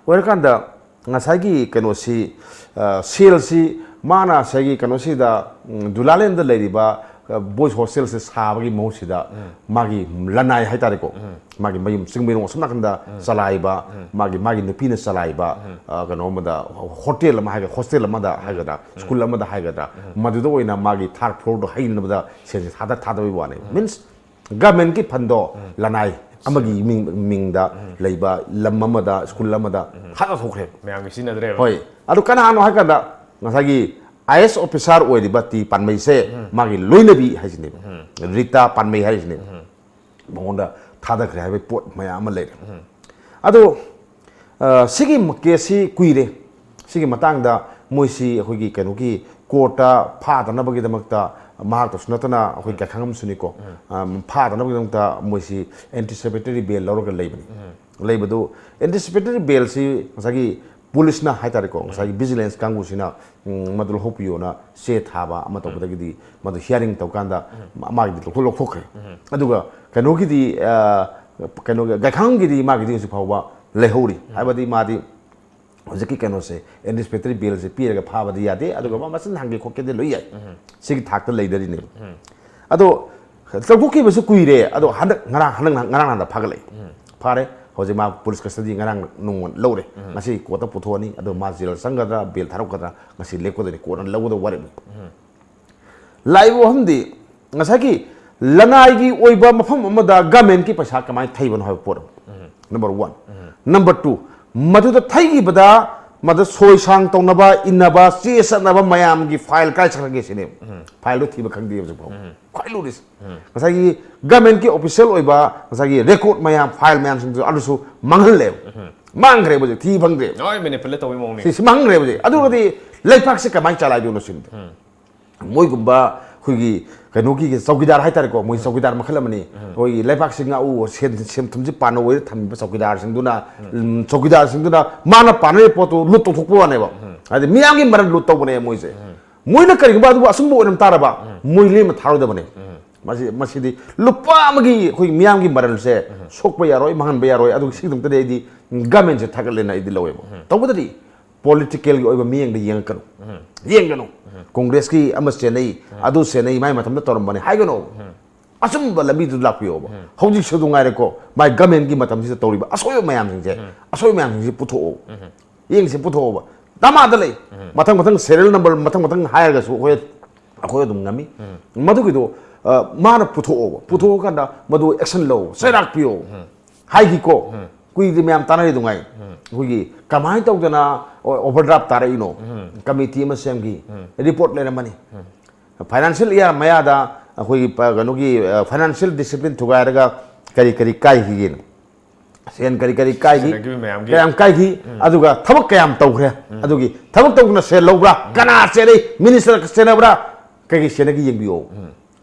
ꯑꯣꯏꯔꯀꯥꯟꯗ ꯉꯁꯥꯏꯒꯤ ꯀꯩꯅꯣꯁꯤ, ꯑ, ꯁꯦꯜꯁꯤ ꯃꯥꯅ ꯉꯁꯥꯏꯒꯤ ꯀꯩꯅꯣꯁꯤꯗ, ꯎꯝ, ꯖꯨꯂꯥꯂꯦꯟꯗ ꯂꯩꯔꯤꯕ, ꯑ, ꯕꯣꯏꯁ ꯍꯣꯁꯇꯦꯜꯁꯦ ꯁꯥꯕꯒꯤ ꯃꯍꯨꯠꯁꯤꯗ ꯃꯥꯒꯤ ꯂꯅꯥꯏ ꯍꯥꯏꯇꯥꯔꯦꯀꯣ, ꯃꯥꯒꯤ ꯃꯌꯨꯝ ꯆꯤꯡꯃꯩꯔꯣꯡ ꯑꯁꯣꯝ ꯅꯥꯀꯟꯗ ꯆꯂꯥꯏꯕ, ꯃꯥꯒꯤ, ꯃꯥꯒꯤ ꯅꯨꯄꯤꯅ ꯆꯂꯥꯏꯕ, ꯑ, ꯀꯩꯅꯣ ꯑꯃꯗ, ꯍꯣꯇꯦꯜ ꯑꯃ ꯍꯥꯏꯒꯗ꯭ꯔꯥ, ꯍꯣꯁꯇꯦꯜ ꯑꯃꯗ ꯍꯥꯏꯒꯗ꯭ꯔꯥ, ꯁ꯭ꯀꯨꯜ ꯑꯃꯗ ꯍꯥꯏꯒꯗ꯭ꯔꯥ, ꯃꯗꯨꯗ ꯑꯣꯏꯅ ꯃꯥꯒꯤ ꯊꯥꯔꯠ ꯐ꯭ꯂꯣꯔꯗꯣ ꯍꯩꯅꯕꯗ ꯁꯦꯜꯁꯦ ꯊꯥꯗ-, ꯊꯥꯗꯕꯒꯤ ꯋꯥꯅꯤ꯫ ꯃꯤꯟꯁ ꯒꯚꯔꯟꯃꯦꯟꯠꯀꯤ ꯐꯟꯗꯣ ꯂꯅꯥꯏ ꯑꯃꯒꯤ ꯃꯤꯡ, ꯃꯤꯡꯗ ꯂꯩꯕ ꯂꯝ ꯑꯃꯗ, ꯁ꯭ꯀꯨꯜ ꯑꯃꯗ ꯊꯥꯗ ꯊꯣꯛꯈ꯭ꯔꯦꯕ꯫ ꯃꯌꯥꯝꯒꯤ ꯁꯤꯖꯤꯟꯅꯗ꯭ꯔꯦꯕ꯫ ꯍꯣꯏ꯫ ꯑꯗꯨ ꯀꯅꯥꯅꯣ ꯍꯥꯏ ꯀꯥꯟꯗ ꯉꯁꯥꯏꯒꯤ ꯑꯥꯏ ꯑꯦꯁ ꯑꯣꯐꯤꯁꯥꯔ ꯑꯣꯏꯔꯤꯕ ꯇꯤ ꯄꯥꯟꯃꯩꯁꯦ ꯃꯥꯒꯤ ꯂꯣꯏꯅꯕꯤ ꯍꯥꯏꯁꯤꯅꯦꯕ, ꯔꯤꯇꯥ ꯄꯥꯟꯃꯩ ꯍꯥꯏꯁꯤꯅꯦꯕ꯫ ꯃꯉꯣꯟꯗ ꯊꯥꯗꯈ꯭ꯔꯦ ꯍꯥꯏꯕꯒꯤ ꯄꯣꯠ ꯃꯌꯥꯝ ꯑꯃ ꯂꯩꯔꯦ꯫ ꯑꯗꯣ, ꯑ, ꯁꯤꯒꯤ ꯀꯦꯁꯁꯤ ꯀꯨꯏꯔꯦ꯫ ꯁꯤꯒꯤ ꯃꯇꯥꯡꯗ ꯃꯣꯏꯁꯤ ꯑꯩꯈꯣꯏꯒꯤ ꯀꯩꯅꯣꯒꯤ ꯀꯣꯔꯠꯇ ꯐꯥꯗꯅꯕꯒꯤꯗꯃꯛꯇ, ꯃꯍꯥꯛꯇꯁꯨ ꯅꯠꯇꯅ ꯑꯩꯈꯣꯏ ꯀꯩꯈꯥꯡ ꯑꯃꯁꯨꯅꯤꯀꯣ, ꯑ, ꯐꯥꯗꯅꯕꯒꯤꯗꯃꯛꯇ ꯃꯣꯏꯁꯤ ꯑꯦꯟꯇꯤꯁꯤꯄꯦꯇꯔꯤ ꯕꯦꯜ ꯂꯧꯔꯒ ꯂꯩꯕꯅꯤ꯫ ꯂꯩꯕꯗꯨ, ꯑꯦꯟꯇꯤꯁꯤꯄꯦꯇꯔꯤ ꯕꯦꯜꯁꯤ ꯉꯁꯥꯏꯒꯤ ꯄꯨꯂꯤꯁꯅ ꯍꯥꯏꯇꯥꯔꯦꯀꯣ, ꯉꯁꯥꯏꯒꯤ ꯚꯤꯖꯤꯂꯦꯟꯁ ꯀꯥꯡꯕꯨꯁꯤꯅ, ꯎꯝ, ꯃꯗꯨ ꯂꯧꯊꯣꯛꯄꯤꯌꯣꯅ ꯆꯦ ꯊꯥꯕ ꯑꯃ ꯇꯧꯕꯗꯒꯤꯗꯤ ꯃꯗꯨ ꯍꯤꯌꯥꯔꯤꯡ ꯇꯧꯀꯥꯟꯗ ꯃꯥꯒꯤꯗꯤ ꯂꯧꯊꯣꯛ-, ꯂꯧꯊꯣꯛꯈ꯭ꯔꯦ꯫ ꯑꯗꯨꯒ ꯀꯩꯅꯣꯒꯤꯗꯤ, ꯑ, ꯀꯩꯅꯣꯒꯤ ꯒꯥꯏꯈꯥꯡꯒꯤꯗꯤ ꯃꯥꯒꯤꯗꯤ ꯍꯧꯖꯤꯛ ꯐꯥꯎꯕ ꯂꯩꯍꯧꯔꯤ꯫ ꯍꯥꯏꯕꯗꯤ ꯃꯥꯗꯤ ꯍꯧꯖꯤꯛꯀꯤ ꯀꯩꯅꯣꯁꯦ, ꯑꯦꯟꯇꯤꯁꯤꯄꯦꯇꯔꯤ ꯕꯦꯜꯁꯦ ꯄꯤꯔꯒ ꯐꯥꯕꯗꯤ ꯌꯥꯗꯦ, ꯑꯗꯨꯒ ꯃꯥ ꯃꯆꯤꯟ ꯍꯥꯡꯒꯦ ꯈꯣꯠꯀꯦꯗꯤ ꯂꯣꯏ ꯌꯥꯏ꯫ ꯁꯤꯒꯤ ꯊꯥꯛꯇ ꯂꯩꯗꯔꯤꯅꯦꯕ꯫ ꯑꯗꯣ ꯂꯧꯊꯣꯛꯈꯤꯕꯁꯨ ꯀꯨꯏꯔꯦ, ꯑꯗꯣ ꯍꯟꯗꯛ ꯉꯔꯥꯡ, ꯍꯟꯗꯛ, ꯉꯔꯥꯡ ꯅꯍꯥꯟꯗ ꯐꯥꯒꯠꯂꯛꯏ꯫ ꯐꯥꯔꯦ꯫ ꯍꯧꯖꯤꯛ ꯃꯥ ꯄꯨꯂꯤꯁ ꯀꯁꯇꯗꯤ ꯉꯔꯥꯡ ꯅꯨꯡ ꯂꯧꯔꯦ꯫ ꯉꯁꯤ ꯀꯣꯔꯠꯇ ꯄꯨꯊꯣꯛꯑꯅꯤ, ꯑꯗꯣ ꯃꯥ ꯖꯦꯜ ꯆꯪꯒꯗ꯭ꯔꯥ, ꯕꯦꯜ ꯊꯥꯔꯛꯀꯗ꯭ꯔꯥ, ꯉꯁꯤ ꯂꯦꯞꯀꯗꯣꯏꯅꯤ, ꯀꯣꯔꯠꯅ ꯂꯧꯒꯗꯕ ꯋꯥꯔꯦꯞꯅꯤ꯫ ꯂꯥꯛꯏꯕ ꯋꯥꯐꯝꯗꯤ ꯉꯁꯥꯏꯒꯤ ꯂꯅꯥꯏꯒꯤ ꯑꯣꯏꯕ ꯃꯐꯝ ꯑꯃꯗ ꯒꯃꯦꯟꯠꯀꯤ ꯄꯩꯁꯥ ꯀꯃꯥꯏꯅ ꯊꯩꯕꯅꯣ ꯍꯥꯏꯕ ꯄꯣꯠ ꯑꯃ꯫ Number one. ꯅꯝꯕꯔ ꯇꯨ, ꯃꯗꯨꯗ ꯊꯩꯈꯤꯕꯗ ꯃꯗꯨ ꯁꯣꯏ ꯁꯥꯡ ꯇꯧꯅꯕ, ꯏꯟꯅꯕ, ꯆꯦ ꯆꯠꯅꯕ ꯃꯌꯥꯝꯒꯤ ꯐꯥꯏꯜ ꯀꯥꯏ ꯆꯠꯈ꯭ꯔꯒꯦ ꯁꯤꯅꯦꯕ꯫ ꯐꯥꯏꯜꯗꯣ ꯊꯤꯕ ꯈꯪꯗꯦ ꯍꯧꯖꯤꯛ ꯐꯥꯎ꯫ ꯈ꯭ꯋꯥꯏ ꯂꯨꯔꯤꯁꯦ꯫ ꯉꯁꯥꯏꯒꯤ ꯒꯃꯦꯟꯒꯤ ꯑꯣꯐꯤꯁꯤꯌꯦꯜ ꯑꯣꯏꯕ ꯉꯁꯥꯏꯒꯤ ꯔꯦꯀꯣꯔꯗ ꯃꯌꯥꯝ, ꯐꯥꯏꯜ ꯃꯌꯥꯝꯁꯤꯡꯗꯨ ꯑꯗꯨꯁꯨ ꯃꯥꯡꯍꯜꯂꯦꯕ꯫ ꯃꯥꯡꯈ꯭ꯔꯦꯕ ꯍꯧꯖꯤꯛ, ꯊꯤ ꯐꯪꯗ꯭ꯔꯦꯕ꯫ ꯂꯣꯏ ꯃꯦꯅꯤꯄꯨꯂꯦꯠ ꯇꯧꯕꯒꯤ ꯃꯑꯣꯡꯅꯤ꯫ ꯁꯤ ꯁꯤ ꯃꯥꯡꯈ꯭ꯔꯦꯕ ꯍꯧꯖꯤꯛ꯫ ꯑꯗꯨꯒꯗꯤ ꯂꯩꯕꯥꯛꯁꯦ ꯀꯃꯥꯏꯅ ꯆꯂꯥꯏꯗꯣꯏꯅꯣ ꯁꯤꯅꯤ꯫ ꯃꯣꯏꯒꯨꯝꯕ ꯑꯩꯈꯣꯏꯒꯤ ꯀꯩꯅꯣꯒꯤ ꯆꯧꯀꯤꯗꯥꯔ ꯍꯥꯏꯇꯥꯔꯦꯀꯣ, ꯃꯣꯏ ꯆꯧꯀꯤꯗꯥꯔ ꯃꯈꯜ ꯑꯃꯅꯤ꯫ ꯑꯩꯈꯣꯏꯒꯤ ꯂꯩꯕꯥꯛꯁꯤ ꯉꯥꯛꯎ, ꯁꯦꯟ, ꯁꯦꯟ ꯊꯨꯝꯁꯤ ꯄꯥꯟꯅ ꯑꯣꯏꯔ ꯊꯝꯃꯤꯕ ꯆꯧꯀꯤꯗꯥꯔꯁꯤꯡꯗꯨꯅ, ꯎꯝ, ꯆꯧꯀꯤꯗꯥꯔꯁꯤꯡꯗꯨꯅ ꯃꯥꯅ ꯄꯥꯟꯅꯔꯤꯕ ꯄꯣꯠꯇꯨ ꯂꯨꯠ ꯇꯧꯊꯣꯛꯄ ꯋꯥꯅꯦꯕ꯫ ꯍꯥꯏꯗꯤ ꯃꯤꯌꯥꯝꯒꯤ ꯃꯔꯟ ꯂꯨꯠ ꯇꯧꯕꯅꯦ ꯃꯣꯏꯁꯦ꯫ ꯃꯣꯏꯅ ꯀꯔꯤꯒꯨꯝꯕ ꯑꯗꯨꯕꯨ ꯑꯆꯨꯝꯕ ꯑꯣꯏꯔꯝ ꯇꯥꯔꯕ, ꯃꯣꯏ ꯂꯦꯝꯅ ꯊꯥꯔꯣꯏꯗꯕꯅꯦ꯫ ꯃꯁꯤ, ꯃꯁꯤꯗꯤ ꯂꯨꯄꯥ ꯑꯃꯒꯤ ꯑꯩꯈꯣꯏ ꯃꯤꯌꯥꯝꯒꯤ ꯃꯔꯜꯁꯦ ꯁꯣꯛꯄ ꯌꯥꯔꯣꯏ, ꯃꯥꯡꯍꯟꯕ ꯌꯥꯔꯣꯏ꯫ ꯑꯗꯨꯒꯤ ꯁꯤꯒꯤꯗꯃꯛꯇꯗꯤ ꯑꯩꯗꯤ ꯒꯃꯦꯟꯁꯦ ꯊꯥꯒꯠꯂꯦꯅ ꯑꯩꯗꯤ ꯂꯧꯋꯦꯕ꯫ ꯇꯧꯕꯇꯗꯤ ꯄꯣꯂꯤꯇꯤꯀꯦꯜꯒꯤ ꯑꯣꯏꯕ ꯃꯤꯠꯌꯦꯡꯗ ꯌꯦꯡꯉꯛꯀꯅꯨ꯫ ꯌꯦꯡꯒꯅꯨ꯫ ꯀꯣꯡꯒ꯭ꯔꯦꯁꯀꯤ ꯑꯃ ꯆꯦꯟꯅꯩ, ꯑꯗꯨ ꯆꯦꯟꯅꯩ, ꯃꯥꯏ ꯃꯇꯝꯗ ꯇꯧꯔꯝꯕꯅꯤ ꯍꯥꯏꯒꯅꯨ꯫ ꯑꯆꯨꯝꯕ ꯂꯝꯕꯤꯗꯨꯗ ꯂꯥꯛꯄꯤꯌꯣꯕ꯫ ꯍꯧꯖꯤꯛꯁꯨ ꯑꯗꯨ ꯉꯥꯏꯔꯦꯀꯣ, ꯃꯥꯏ ꯒꯃꯦꯟꯒꯤ ꯃꯇꯝꯁꯤꯗ ꯇꯧꯔꯤꯕ ꯑꯁꯣꯏꯕ ꯃꯌꯥꯝꯁꯤꯡꯁꯦ, ꯑꯁꯣꯏꯕ ꯃꯌꯥꯝꯁꯤꯡꯁꯦ ꯄꯨꯊꯣꯛꯑꯣ꯫ ꯌꯦꯡꯁꯤ, ꯄꯨꯊꯣꯛꯑꯣꯕ꯫ ꯗꯃꯥꯗ ꯂꯩ꯫ ꯃꯊꯪ ꯃꯊꯪ ꯁꯦꯔꯤꯌꯦꯜ ꯅꯝꯕꯔ ꯃꯊꯪ ꯃꯊꯪ ꯍꯥꯏꯔꯒꯁꯨ ꯑꯩꯈꯣꯏ, ꯑꯩꯈꯣꯏ ꯑꯗꯨꯝ ꯉꯝꯃꯤ꯫ ꯃꯗꯨꯒꯤꯗꯣ, ꯑ, ꯃꯥꯅ ꯄꯨꯊꯣꯛꯑꯣꯕ꯫ ꯄꯨꯊꯣꯛꯑꯀꯥꯟꯗ ꯃꯗꯨ ꯑꯦꯛꯁꯟ ꯂꯧ, ꯆꯩꯔꯥꯛ ꯄꯤꯌꯣ꯫ ꯍꯥꯏꯈꯤꯀꯣ꯫ ꯀꯨꯏꯗꯤ ꯃꯌꯥꯝ ꯇꯥꯟꯅꯔꯤꯗꯨꯉꯥꯏ꯫ ꯑꯩꯈꯣꯏꯒꯤ ꯀꯃꯥꯏꯅ ꯇꯧꯗꯅ ꯑꯣꯚꯔꯗ꯭ꯔꯥꯐ ꯇꯥꯔꯛꯏꯅꯣ? ꯀꯃꯤꯇꯤ ꯑꯃ ꯁꯦꯝꯈꯤ꯫ ꯔꯤꯄꯣꯔꯠ ꯂꯩꯔꯝꯃꯅꯤ꯫ ꯐꯥꯏꯅꯥꯟꯁꯤꯌꯦꯜ ꯏꯌꯥꯔ ꯃꯌꯥꯗ ꯑꯩꯈꯣꯏꯒꯤ ꯄ-, ꯀꯩꯅꯣꯒꯤ, ꯑ, ꯐꯥꯏꯅꯥꯟꯁꯤꯌꯦꯜ ꯗꯤꯁꯤꯄ꯭ꯂꯤꯟ ꯊꯨꯒꯥꯏꯔꯒ ꯀꯔꯤ ꯀꯔꯤ ꯀꯥꯏꯈꯤꯒꯦꯅ꯫ ꯁꯦꯟ ꯀꯔꯤ ꯀꯔꯤ ꯀꯥꯏꯈꯤ, ꯁꯦꯟꯅꯈꯤꯕ ꯃꯌꯥꯝꯒꯤ꯫ ꯀꯌꯥꯝ ꯀꯥꯏꯈꯤ, ꯑꯗꯨꯒ ꯊꯕꯛ ꯀꯌꯥꯝ ꯇꯧꯈ꯭ꯔꯦ, ꯑꯗꯨꯒꯤ ꯊꯕꯛ ꯇꯧꯗꯅ ꯁꯦꯜ ꯂꯧꯕ꯭ꯔꯥ, ꯀꯅꯥ ꯆꯦꯟꯅꯩ, ꯃꯤꯅꯤꯁꯇꯔ ꯆꯦꯟꯅꯕ꯭ꯔꯥ, ꯀꯩꯀꯩ ꯆꯦꯟꯅꯒꯦ ꯌꯦꯡꯕꯤꯌꯣ꯫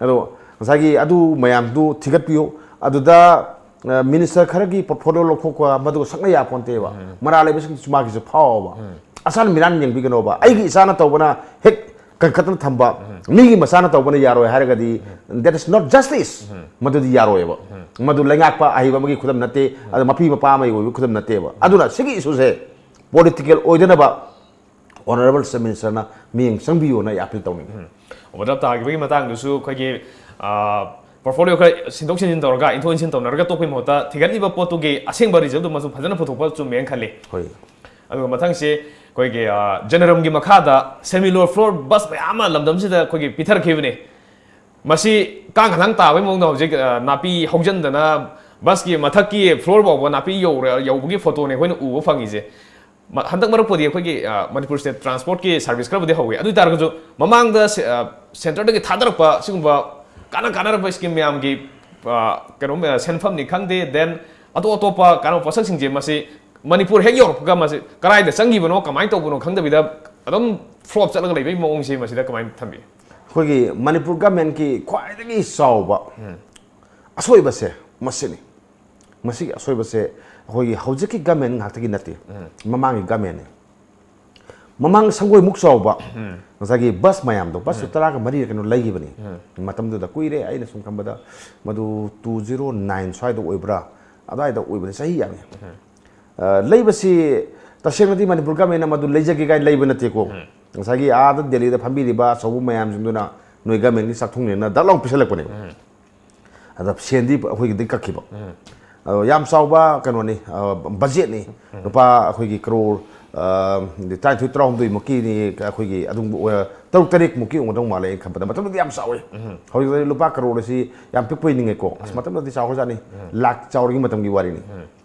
ꯑꯗꯣ ꯉꯁꯥꯏꯒꯤ ꯑꯗꯨ ꯃꯌꯥꯝꯗꯨ ꯊꯤꯒꯠꯄꯤꯌꯨ꯫ ꯑꯗꯨꯗ, ꯑ, ꯃꯤꯅꯤꯁꯇꯔ ꯈꯔꯒꯤ ꯄꯣꯔꯠꯐꯣꯂꯤꯑꯣ ꯂꯧꯊꯣꯛꯄ, ꯃꯗꯨꯒ ꯁꯛꯅ ꯌꯥꯄꯣꯟꯇꯦꯕ꯫ ꯃꯔꯥ ꯂꯩꯕꯁꯤꯡꯗꯨꯁꯨ ꯃꯥꯒꯤꯁꯨ ꯐꯥꯎꯕ꯫ ꯑꯁꯥꯟ ꯃꯤꯔꯥꯟ ꯌꯦꯡꯕꯤꯒꯅꯣꯕ꯫ ꯑꯩꯒꯤ ꯏꯆꯥꯅ ꯇꯧꯕꯅ ꯍꯦꯛ ꯀꯟꯈꯠꯇꯅ ꯊꯝꯕ, ꯃꯤꯒꯤ ꯃꯆꯥꯅ ꯇꯧꯕꯅ ꯌꯥꯔꯣꯏ ꯍꯥꯏꯔꯒꯗꯤ, that is not justice꯫ ꯃꯗꯨꯗꯤ ꯌꯥꯔꯣꯏꯕ꯫ ꯃꯗꯨ ꯂꯩꯉꯥꯛꯄ ꯑꯍꯩꯕ ꯑꯃꯒꯤ ꯈꯨꯗꯝ ꯅꯠꯇꯦ, ꯑꯗ ꯃꯄꯤ ꯃꯄꯥ ꯑꯃꯒꯤ ꯑꯣꯏꯕ ꯈꯨꯗꯝ ꯅꯠꯇꯦꯕ꯫ ꯑꯗꯨꯅ ꯁꯤꯒꯤ ꯏꯁꯨꯁꯦ ꯄꯣꯂꯤꯇꯤꯀꯦꯜ ꯑꯣꯏꯗꯅꯕ ꯑꯣꯅꯔꯦꯕꯜ ꯆꯤꯐ ꯃꯤꯅꯤꯁꯇꯔꯅ ꯃꯤꯠꯌꯦꯡ ꯆꯪꯕꯤꯌꯣꯅ ꯑꯩ ꯑꯄꯤꯜ ꯇꯧꯅꯤꯡꯉꯤ꯫ ꯑꯣꯚꯔꯗ꯭ꯔꯥꯐ ꯇꯥꯈꯤꯕꯒꯤ ꯃꯇꯥꯡꯗꯨꯁꯨ ꯑꯩꯈꯣꯏꯒꯤ, ꯑ, ꯄꯣꯔꯠꯐꯣꯂꯤꯑꯣ ꯈꯔ ꯁꯤꯟꯗꯣꯛ ꯁꯤꯟꯖꯤꯟ ꯇꯧꯔꯒ, ꯏꯟꯊꯣꯛ ꯏꯟꯁꯤꯟ ꯇꯧꯅꯔꯒ ꯇꯣꯛꯄꯒꯤ ꯃꯍꯨꯠꯇ ꯊꯤꯒꯠꯂꯤꯕ ꯄꯣꯠꯇꯨꯒꯤ ꯑꯁꯦꯡꯕ ꯔꯤꯖꯜꯗꯨ ꯃꯁꯨ ꯐꯖꯅ ꯄꯨꯊꯣꯛꯄ ꯆꯨꯝꯃꯦꯅ ꯈꯜꯂꯤ꯫ ꯍꯣꯏ꯫ ꯑꯗꯨꯒ ꯃꯊꯪꯁꯤ ꯑꯩꯈꯣꯏꯒꯤ, ꯑ, ꯖꯦꯅꯔꯝꯒꯤ ꯃꯈꯥꯗ ꯁꯦꯃꯤ ꯂꯣꯋꯔ ꯐ꯭ꯂꯣꯔ ꯕꯁ ꯃꯌꯥꯝ ꯑꯃ ꯂꯝꯗꯝꯁꯤꯗ ꯑꯩꯈꯣꯏꯒꯤ ꯄꯤꯊꯔꯛꯈꯤꯕꯅꯤ꯫ ꯃꯁꯤ ꯀꯥꯡ ꯈꯂꯥꯡ ꯇꯥꯕꯒꯤ ꯃꯑꯣꯡꯗ ꯍꯧꯖꯤꯛ, ꯑ, ꯅꯥꯄꯤ ꯍꯧꯖꯤꯟꯗꯅ ꯕꯁꯀꯤ ꯃꯊꯛꯀꯤ ꯐ꯭ꯂꯣꯔ ꯐꯥꯎꯕ ꯅꯥꯄꯤ ꯌꯧꯔ-, ꯌꯧꯕꯒꯤ ꯐꯣꯇꯣꯅꯦ ꯑꯩꯈꯣꯏꯅ ꯎꯕ ꯐꯪꯉꯤꯁꯦ꯫ ꯃ-, ꯍꯟꯗꯛ ꯃꯔꯛꯄꯨꯗꯤ ꯑꯩꯈꯣꯏꯒꯤ, ꯑ, ꯃꯅꯤꯄꯨꯔ ꯁ꯭ꯇꯦꯠ ꯇ꯭ꯔꯥꯟꯁꯄꯣꯔꯠꯀꯤ ꯁꯥꯔꯚꯤꯁ ꯈꯔꯕꯨꯗꯤ ꯍꯧꯋꯤ꯫ ꯑꯗꯨ ꯑꯣꯏ ꯇꯥꯔꯒꯁꯨ ꯃꯃꯥꯡꯗ ꯁꯦ-, ꯑ, ꯁꯦꯟꯇꯔꯗꯒꯤ ꯊꯥꯗꯔꯛꯄ ꯁꯤꯒꯨꯝꯕ ꯀꯥꯟꯅ ꯀꯥꯟꯅꯔꯕ ꯁ꯭ꯀꯤꯝ ꯃꯌꯥꯝꯒꯤ, ꯑ, ꯀꯩꯅꯣ, ꯑ, ꯁꯦꯟꯐꯝꯅꯤ ꯈꯪꯗꯦ, then ꯑꯇꯣꯞ ꯑꯇꯣꯞꯄ ꯀꯥꯟꯅꯕ ꯄꯣꯠꯁꯛꯁꯤꯡꯁꯦ ꯃꯁꯤ ꯃꯅꯤꯄꯨꯔ ꯍꯦꯛ ꯌꯧꯔꯛꯄꯒ ꯃꯁꯤ ꯀꯗꯥꯏꯗ ꯆꯪꯈꯤꯕꯅꯣ, ꯀꯃꯥꯏꯅ ꯇꯧꯕꯅꯣ ꯈꯪꯗꯕꯤꯗ ꯑꯗꯨꯝ ꯐ꯭ꯂꯣꯞ ꯆꯠꯂꯒ ꯂꯩꯕꯒꯤ ꯃꯑꯣꯡꯁꯦ ꯃꯁꯤꯗ ꯀꯃꯥꯏꯅ ꯊꯝꯕꯤ? ꯑꯩꯈꯣꯏꯒꯤ ꯃꯅꯤꯄꯨꯔ ꯒꯃꯦꯟꯒꯤ ꯈ꯭ꯋꯥꯏꯗꯒꯤ ꯆꯥꯎꯕ ꯑꯁꯣꯏꯕꯁꯦ ꯃꯁꯤꯅꯤ꯫ ꯃꯁꯤꯒꯤ ꯑꯁꯣꯏꯕꯁꯦ ꯑꯩꯈꯣꯏꯒꯤ ꯍꯧꯖꯤꯛꯀꯤ ꯒꯃꯦꯟ ꯉꯥꯛꯇꯒꯤ ꯅꯠꯇꯦ, ꯃꯃꯥꯡꯒꯤ ꯒꯃꯦꯟꯅꯤ꯫ ꯃꯃꯥꯡ ꯁꯪꯒꯣꯏꯃꯨꯛ ꯆꯥꯎꯕ ꯉꯁꯥꯏꯒꯤ ꯕꯁ ꯃꯌꯥꯝꯗꯣ, ꯕꯁꯁꯨ ꯇꯔꯥꯒ ꯃꯔꯤꯔ ꯀꯩꯅꯣ ꯂꯩꯈꯤꯕꯅꯤ꯫ ꯃꯇꯝꯗꯨꯗ ꯀꯨꯏꯔꯦ, ꯑꯩꯅ ꯁꯨꯝ ꯈꯟꯕꯗ ꯃꯗꯨ ꯇꯨ ꯖꯤꯔꯣ ꯅꯥꯏꯟ ꯁ꯭ꯋꯥꯏꯗ ꯑꯣꯏꯕ꯭ꯔꯥ, ꯑꯗꯨꯋꯥꯏꯗ ꯑꯣꯏꯕꯅꯤ, ꯆꯍꯤ ꯌꯥꯝꯃꯤ꯫ ꯑ, ꯂꯩꯕꯁꯤ ꯇꯁꯦꯡꯅꯗꯤ ꯃꯅꯤꯄꯨꯔ ꯒꯃꯦꯟꯅ ꯃꯗꯨ ꯂꯩꯖꯒꯦ ꯀꯥꯏꯅ ꯂꯩꯕ ꯅꯠꯇꯦꯀꯣ꯫ ꯉꯁꯥꯏꯒꯤ ꯑꯥꯗ ꯗꯦꯜꯂꯤꯗ ꯐꯝꯕꯤꯔꯤꯕ ꯑꯆꯧꯕ ꯃꯌꯥꯝꯁꯤꯡꯗꯨꯅ ꯅꯣꯏ ꯒꯃꯦꯟꯒꯤ ꯆꯥꯛꯊꯨꯡꯅꯦꯅ ꯗꯛ ꯂꯥꯎ ꯄꯤꯁꯜꯂꯛꯄꯅꯦꯕ꯫ ꯑꯗ ꯁꯦꯟꯗꯤ ꯑꯩꯈꯣꯏꯒꯤꯗꯤ ꯀꯛꯈꯤꯕ꯫ ꯑꯗꯣ ꯌꯥꯝ ꯆꯥꯎꯕ ꯀꯩꯅꯣꯅꯤ, ꯑ, ꯕꯖꯦꯠꯅꯤ꯫ ꯂꯨꯄꯥ ꯑꯩꯈꯣꯏꯒꯤ ꯀꯔꯣꯔ, ꯑ, ꯇꯔꯥꯅꯤꯊꯣꯏ ꯇꯔꯥꯍꯨꯝꯗꯣꯏꯃꯨꯛꯀꯤꯅꯤ, ꯑꯩꯈꯣꯏꯒꯤ ꯑꯗꯨꯝ, ꯑ, ꯇꯔꯨꯛ ꯇꯔꯦꯠꯃꯨꯛꯀꯤ ꯑꯣꯏꯒꯗꯧ ꯃꯥꯜꯂꯦ ꯑꯩꯅ ꯈꯟꯕꯗ꯫ ꯃꯇꯝꯗꯨꯗꯤ ꯌꯥꯝ ꯆꯥꯎꯋꯤ꯫ ꯍꯧꯖꯤꯛꯇꯤ ꯂꯨꯄꯥ ꯀꯔꯣꯔ ꯑꯁꯤ ꯌꯥꯝ ꯄꯤꯛꯄꯣꯏ ꯅꯤꯡꯉꯦꯀꯣ꯫ ꯑꯁ, ꯃꯇꯝꯗꯨꯗꯗꯤ ꯆꯥꯎꯈ꯭ꯔꯖꯥꯠꯅꯤ꯫ ꯂꯥꯛ ꯆꯥꯎꯔꯤꯉꯩ ꯃꯇꯝꯒꯤ ꯋꯥꯔꯤꯅꯤ꯫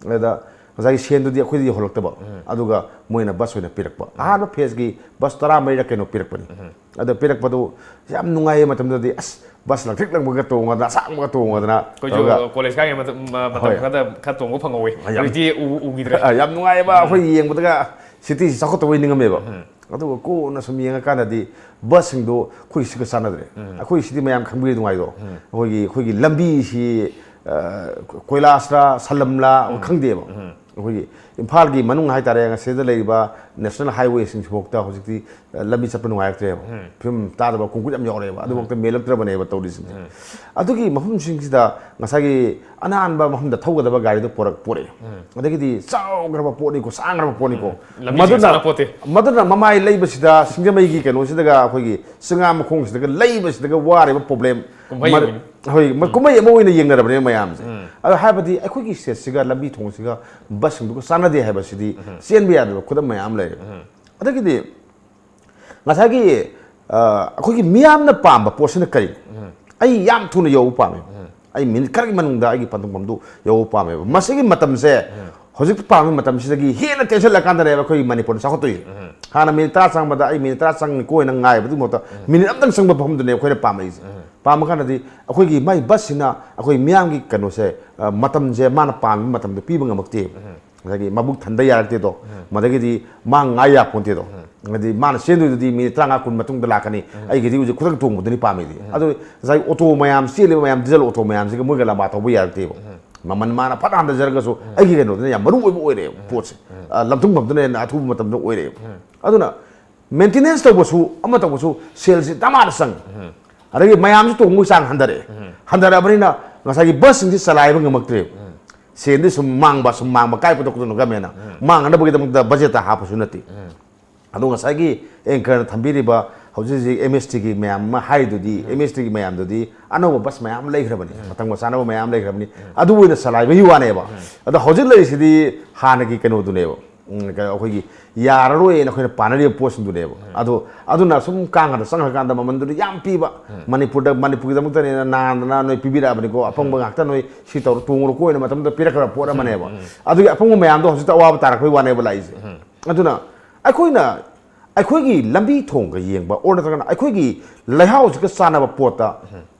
ꯑꯗꯨꯗ ꯉꯁꯥꯏꯒꯤ ꯁꯦꯟꯗꯨꯗꯤ ꯑꯩꯈꯣꯏꯗ ꯌꯧꯍꯜꯂꯛꯇꯕ꯫ ꯑꯗꯨꯒ ꯃꯣꯏꯅ ꯕꯁ ꯑꯣꯏꯅ ꯄꯤꯔꯛꯄ꯫ ꯑꯍꯥꯟꯕ ꯐꯦꯁꯀꯤ ꯕꯁ ꯇꯔꯥꯃꯔꯤꯔ ꯀꯩꯅꯣ ꯄꯤꯔꯛꯄꯅꯤ꯫ ꯑꯗꯣ ꯄꯤꯔꯛꯄꯗꯣ ꯌꯥꯝ ꯅꯨꯡꯉꯥꯏꯌꯦ ꯃꯇꯝꯗꯨꯗꯗꯤ꯫ ꯑꯁ, ꯕꯁ ꯂꯪꯇ꯭ꯔꯤꯛ ꯂꯪꯕꯒ ꯇꯣꯡꯉꯗꯅ, ꯑꯁꯥꯡꯕꯒ ꯇꯣꯡꯉꯗꯅ ꯇꯧꯔꯒ꯫ ꯑꯩꯈꯣꯏꯁꯨ ꯀꯣꯂꯦꯖ ꯀꯥꯏꯉꯩ ꯃꯇꯝ, ꯃ-, ꯃꯇꯝ ꯍꯣꯏ꯫ ꯈꯔꯗ ꯈꯔ ꯇꯣꯡꯕ ꯐꯪꯍꯧꯋꯤ꯫ ꯌꯥꯝ ꯍꯧꯖꯤꯛꯇꯤ ꯎ-, ꯎꯈꯤꯗ꯭ꯔꯦ꯫ ꯑ, ꯌꯥꯝ ꯅꯨꯡꯉꯥꯏꯌꯦꯕ꯫ ꯑꯩꯈꯣꯏ ꯌꯦꯡꯕꯗꯒ ꯁꯤꯇꯤꯁꯤ ꯆꯥꯎꯈꯠꯇꯕꯩ ꯅꯤꯡꯉꯝꯃꯦꯕ꯫ ꯑꯗꯨꯒ ꯀꯣꯟꯅ ꯁꯨꯝ ꯌꯦꯡꯉꯀꯥꯟꯗꯗꯤ ꯕꯁꯁꯤꯡꯗꯣ ꯑꯩꯈꯣꯏ ꯁꯤꯒ ꯆꯥꯟꯅꯗ꯭ꯔꯦ꯫ ꯑꯩꯈꯣꯏ ꯁꯤꯗꯤ ꯃꯌꯥꯝ ꯈꯪꯕꯤꯔꯤ ꯅꯨꯡꯉꯥꯏꯗꯣ꯫ ꯑꯩꯈꯣꯏꯒꯤ, ꯑꯩꯈꯣꯏꯒꯤ ꯂꯝꯕꯤꯁꯤ, ꯑ, ꯀꯣꯏꯂꯥꯁꯔꯥ ꯁꯂꯝꯂꯥ ꯈꯪꯗꯦꯕ꯫ ꯑꯩꯈꯣꯏꯒꯤ ꯏꯝꯐꯥꯜꯒꯤ ꯃꯅꯨꯡ ꯍꯥꯏꯇꯥꯔꯦ, ꯉꯁꯤꯗ ꯂꯩꯔꯤꯕ ꯅꯦꯁꯅꯦꯜ ꯍꯥꯏꯋꯦꯁꯤꯡꯁꯤꯐꯥꯎꯗ ꯍꯧꯖꯤꯛꯇꯤ, ꯑ, ꯂꯝꯕꯤ ꯆꯠꯄ ꯅꯨꯡꯉꯥꯏꯔꯛꯇ꯭ꯔꯦꯕ꯫ ꯐꯤꯕꯝ ꯇꯥꯗꯕ ꯀꯣꯡꯀ꯭ꯔꯤꯠ ꯌꯥꯝ ꯌꯥꯎꯔꯛꯑꯦꯕ꯫ ꯑꯗꯨꯐꯥꯎꯗ ꯃꯦꯜꯂꯛꯇ꯭ꯔꯕꯅꯦꯕ ꯇꯧꯔꯤꯁꯤꯡꯁꯦ꯫ ꯑꯗꯨꯒꯤ ꯃꯐꯝꯁꯤꯡꯁꯤꯗ ꯉꯁꯥꯏꯒꯤ ꯑꯅꯥꯟꯕ ꯃꯐꯝꯗ ꯊꯧꯒꯗꯕ ꯒꯥꯔꯤꯗꯣ ꯄꯣꯔꯛ-, ꯄꯣꯔꯛꯑꯦ꯫ ꯑꯗꯒꯤꯗꯤ ꯆꯥꯎꯈ꯭ꯔꯕ ꯄꯣꯠꯅꯤꯀꯣ, ꯁꯥꯡꯈ꯭ꯔꯕ ꯄꯣꯠꯅꯤꯀꯣ꯫ ꯂꯝꯕꯤꯁꯤꯡ ꯆꯥꯟꯅꯄꯣꯠꯇꯦ꯫ ꯃꯗꯨꯅ ꯃꯃꯥꯏ ꯂꯩꯕꯁꯤꯗ, ꯁꯤꯡꯖꯃꯩꯒꯤ ꯀꯩꯅꯣꯁꯤꯗꯒ, ꯑꯩꯈꯣꯏꯒꯤ ꯆꯤꯉꯥ ꯃꯈꯣꯡꯁꯤꯗꯒ ꯂꯩꯕꯁꯤꯗꯒ ꯋꯥꯔꯤꯕ ꯄ꯭ꯔꯣꯕ꯭ꯂꯦꯝ꯫ ꯀꯨꯝꯍꯩ ꯃꯗꯨ-, ꯑꯃꯅꯤ꯫ ꯍꯣꯏ, ꯃ-, ꯀꯨꯝꯍꯩ ꯑꯃ ꯑꯣꯏꯅ ꯌꯦꯡꯅꯔꯕꯅꯦ ꯃꯌꯥꯝꯁꯦ꯫ ꯑꯗꯣ ꯍꯥꯏꯕꯗꯤ ꯑꯩꯈꯣꯏꯒꯤ ꯁ꯭ꯇꯦꯠꯁꯤꯒ ꯂꯝꯕꯤ ꯊꯣꯡꯁꯤꯒ ꯕꯁꯁꯤꯡꯗꯨꯒ ꯆꯥꯟꯅꯗꯦ ꯍꯥꯏꯕꯁꯤꯗꯤ ꯆꯦꯟꯕ ꯌꯥꯗꯕ ꯈꯨꯗꯝ ꯃꯌꯥꯝ ꯂꯩꯔꯦ꯫ ꯑꯗꯒꯤꯗꯤ ꯉꯁꯥꯏꯒꯤ, ꯑ, ꯑꯩꯈꯣꯏꯒꯤ ꯃꯤꯌꯥꯝꯅ ꯄꯥꯝꯕ ꯄꯣꯠꯁꯤꯅ ꯀꯔꯤꯅꯣ? ꯑꯩ ꯌꯥꯝ ꯊꯨꯅ ꯌꯧꯕ ꯄꯥꯝꯃꯦ꯫ ꯑꯩ ꯃꯤꯅꯤꯠ ꯈꯔꯒꯤ ꯃꯅꯨꯡꯗ ꯑꯩꯒꯤ ꯄꯟꯊꯨꯡꯐꯝꯗꯨ ꯌꯧꯕ ꯄꯥꯝꯃꯦꯕ꯫ ꯃꯁꯤꯒꯤ ꯃꯇꯝꯁꯦ ꯍꯧꯖꯤꯛ ꯄꯥꯝꯃꯤ ꯃꯇꯝꯁꯤꯗꯒꯤ ꯍꯦꯟꯅ ꯇꯦꯟꯁꯤꯜꯂꯀꯥꯟꯗꯅꯦꯕ ꯑꯩꯈꯣꯏꯒꯤ ꯃꯅꯤꯄꯨꯔꯅ ꯆꯥꯎꯈꯠꯇꯣꯏꯁꯦ꯫ ꯍꯥꯟꯅ ꯃꯤꯅꯤꯠ ꯇꯔꯥ ꯆꯪꯕꯗ ꯑꯩ ꯃꯤꯅꯤꯠ ꯇꯔꯥ ꯆꯪꯉꯅꯤꯀꯣ ꯍꯥꯏꯅ ꯉꯥꯏꯕꯗꯨꯒꯤ ꯃꯍꯨꯠꯇ ꯃꯤꯅꯤꯠ ꯑꯃꯇꯪ ꯆꯪꯕ ꯃꯐꯝꯗꯨꯅꯦ ꯑꯩꯈꯣꯏꯅ ꯄꯥꯝꯃꯛꯏꯁꯦ꯫ ꯄꯥꯝꯕ ꯀꯥꯟꯗꯗꯤ ꯑꯩꯈꯣꯏꯒꯤ ꯃꯥꯏ ꯕꯁꯁꯤꯅ ꯑꯩꯈꯣꯏ ꯃꯤꯌꯥꯝꯒꯤ ꯀꯩꯅꯣꯁꯦ, ꯑ, ꯃꯇꯝꯁꯦ ꯃꯥꯅ ꯄꯥꯝꯃꯤꯕ ꯃꯇꯝꯗꯣ ꯄꯤꯕ ꯉꯝꯃꯛꯇꯦꯕ꯫ ꯉꯁꯥꯏꯒꯤ ꯃꯕꯨꯛ ꯊꯟꯗ ꯌꯥꯔꯛꯇꯦꯗꯣ, ꯃꯗꯒꯤꯗꯤ ꯃꯥ ꯉꯥꯏ ꯌꯥꯄꯣꯟꯇꯦꯗꯣ꯫ ꯍꯥꯏꯗꯤ ꯃꯥꯅ ꯆꯦꯟꯗꯣꯏꯗꯨꯗꯤ ꯃꯤꯅꯤꯠ ꯇꯔꯥꯃꯉꯥ ꯀꯨꯟ ꯃꯇꯨꯡꯗ ꯂꯥꯛꯀꯅꯤ, ꯑꯩꯒꯤꯗꯤ ꯍꯧꯖꯤꯛ ꯈꯨꯗꯛꯇ ꯇꯣꯡꯕꯗꯨꯅꯤ ꯄꯥꯝꯃꯤꯗꯤ꯫ ꯑꯗꯨ ꯉꯁꯥꯏ ꯑꯣꯇꯣ ꯃꯌꯥꯝ ꯆꯦꯜꯂꯤꯕ ꯃꯌꯥꯝ, ꯗꯤꯖꯜ ꯑꯣꯇꯣ ꯃꯌꯥꯝꯁꯤꯒ ꯃꯣꯏꯒ ꯂꯝꯕꯥ ꯊꯧꯕ ꯌꯥꯔꯛꯇꯦꯕ꯫ ꯃꯃꯜ ꯃꯥꯅ ꯐꯠ ꯍꯟꯊꯖꯔꯒꯁꯨ ꯑꯩꯒꯤ ꯀꯩꯅꯣꯗꯨꯅ ꯌꯥꯝ ꯃꯔꯨ ꯑꯣꯏꯕ ꯑꯣꯏꯔꯦꯕ ꯄꯣꯠꯁꯦ꯫ ꯑ, ꯂꯝꯊꯨꯡꯐꯝꯗꯨꯅ ꯍꯦꯟꯅ ꯑꯊꯨꯕ ꯃꯇꯝꯗ ꯑꯣꯏꯔꯦꯕ꯫ ꯑꯗꯨꯅ ꯃꯦꯟꯇꯦꯅꯦꯟꯁ ꯇꯧꯕꯁꯨ, ꯑꯃ ꯇꯧꯕꯁꯨ ꯁꯦꯜꯁꯤ ꯗꯃꯥꯗ ꯆꯪꯉꯤ꯫ ꯑꯗꯒꯤ ꯃꯌꯥꯝꯁꯨ ꯇꯣꯡꯕꯒꯤ ꯆꯥꯡ ꯍꯟꯊꯔꯛꯑꯦ꯫ ꯍꯟꯊꯔꯛꯑꯕꯅꯤꯅ ꯉꯁꯥꯏꯒꯤ ꯕꯁꯁꯤꯡꯁꯤ ꯆꯂꯥꯏꯕ ꯉꯝꯃꯛꯇ꯭ꯔꯦꯕ꯫ ꯁꯦꯜꯗꯤ ꯁꯨꯝ ꯃꯥꯡꯕ, ꯁꯨꯝ ꯃꯥꯡꯕ, ꯀꯥꯏ ꯄꯨꯊꯣꯛꯀꯗꯣꯏꯅꯣ ꯒꯃꯦꯟꯅ? ꯃꯥꯡꯅꯕꯒꯤꯗꯃꯛꯇ ꯕꯖꯦꯠꯇ ꯍꯥꯞꯄꯁꯨ ꯅꯠꯇꯦ꯫ ꯑꯗꯣ ꯉꯁꯥꯏꯒꯤ ꯑꯦꯡꯀꯔꯅ ꯊꯝꯕꯤꯔꯤꯕ ꯍꯧꯖꯤꯛ ꯍꯧꯖꯤꯛ ꯑꯦꯝ ꯑꯦꯁ ꯇꯤꯒꯤ ꯃꯌꯥꯝ ꯑꯃ ꯍꯥꯏꯗꯨꯗꯤ, ꯑꯦꯝ ꯑꯦꯁ ꯇꯤꯒꯤ ꯃꯌꯥꯝꯗꯨꯗꯤ ꯑꯅꯧꯕ ꯕꯁ ꯃꯌꯥꯝ ꯑꯃ ꯂꯩꯈ꯭ꯔꯕꯅꯤ, ꯃꯇꯝꯒ ꯆꯥꯅꯕ ꯃꯌꯥꯝ ꯑꯃ ꯂꯩꯈ꯭ꯔꯕꯅꯤ, ꯑꯗꯨ ꯑꯣꯏꯅ ꯆꯂꯥꯏꯕꯒꯤ ꯋꯥꯅꯦꯕ꯫ ꯑꯗꯣ ꯍꯧꯖꯤꯛ ꯂꯩꯔꯤꯁꯤꯗꯤ ꯍꯥꯟꯅꯒꯤ ꯀꯩꯅꯣꯗꯨꯅꯦꯕ, ꯎꯝ, ꯀꯩꯅꯣ ꯑꯩꯈꯣꯏꯒꯤ ꯌꯥꯔꯔꯣꯏꯅ ꯑꯩꯈꯣꯏꯅ ꯄꯥꯅꯔꯤꯕ ꯄꯣꯠꯁꯤꯡꯗꯨꯅꯦꯕ꯫ ꯑꯗꯣ ꯑꯗꯨꯅ ꯁꯨꯝ ꯀꯥꯡꯒꯗ ꯆꯪꯈ꯭ꯔꯀꯥꯟꯗ ꯃꯃꯟꯗꯨꯗꯤ ꯌꯥꯝ ꯄꯤꯕ, ꯃꯅꯤꯄꯨꯔꯗ, ꯃꯅꯤꯄꯨꯔꯒꯤꯗꯃꯛꯇꯅꯦꯅ ꯅꯥꯟꯗꯅ ꯅꯣꯏ ꯄꯤꯕꯤꯔꯛꯑꯕꯅꯤꯀꯣ, ꯑꯄꯪꯕ ꯉꯥꯛꯇ ꯅꯣꯏ ꯁꯤ ꯇꯧꯔꯣ, ꯇꯣꯡꯉꯨꯔꯣꯀꯣ ꯍꯥꯏꯅ ꯃꯇꯝꯗ ꯄꯤꯔꯛꯈ꯭ꯔꯕ ꯄꯣꯠ ꯑꯃꯅꯦꯕ꯫ ꯑꯗꯨꯒꯤ ꯑꯄꯪꯕ ꯃꯌꯥꯝꯗꯣ ꯍꯧꯖꯤꯛꯇ ꯑꯋꯥꯕ ꯇꯥꯔꯛꯄꯩ ꯋꯥꯅꯦꯕ ꯂꯥꯛꯏꯁꯦ꯫ ꯑꯗꯨꯅ ꯑꯩꯈꯣꯏꯅ, ꯑꯩꯈꯣꯏꯒꯤ ꯂꯝꯕꯤ ꯊꯣꯡꯒ ꯌꯦꯡꯕ, ꯑꯣꯔ ꯅꯠꯇ꯭ꯔꯒꯅ ꯑꯩꯈꯣꯏꯒꯤ ꯂꯩꯍꯥꯎꯁꯤꯒ ꯆꯥꯟꯅꯕ ꯄꯣꯠꯇ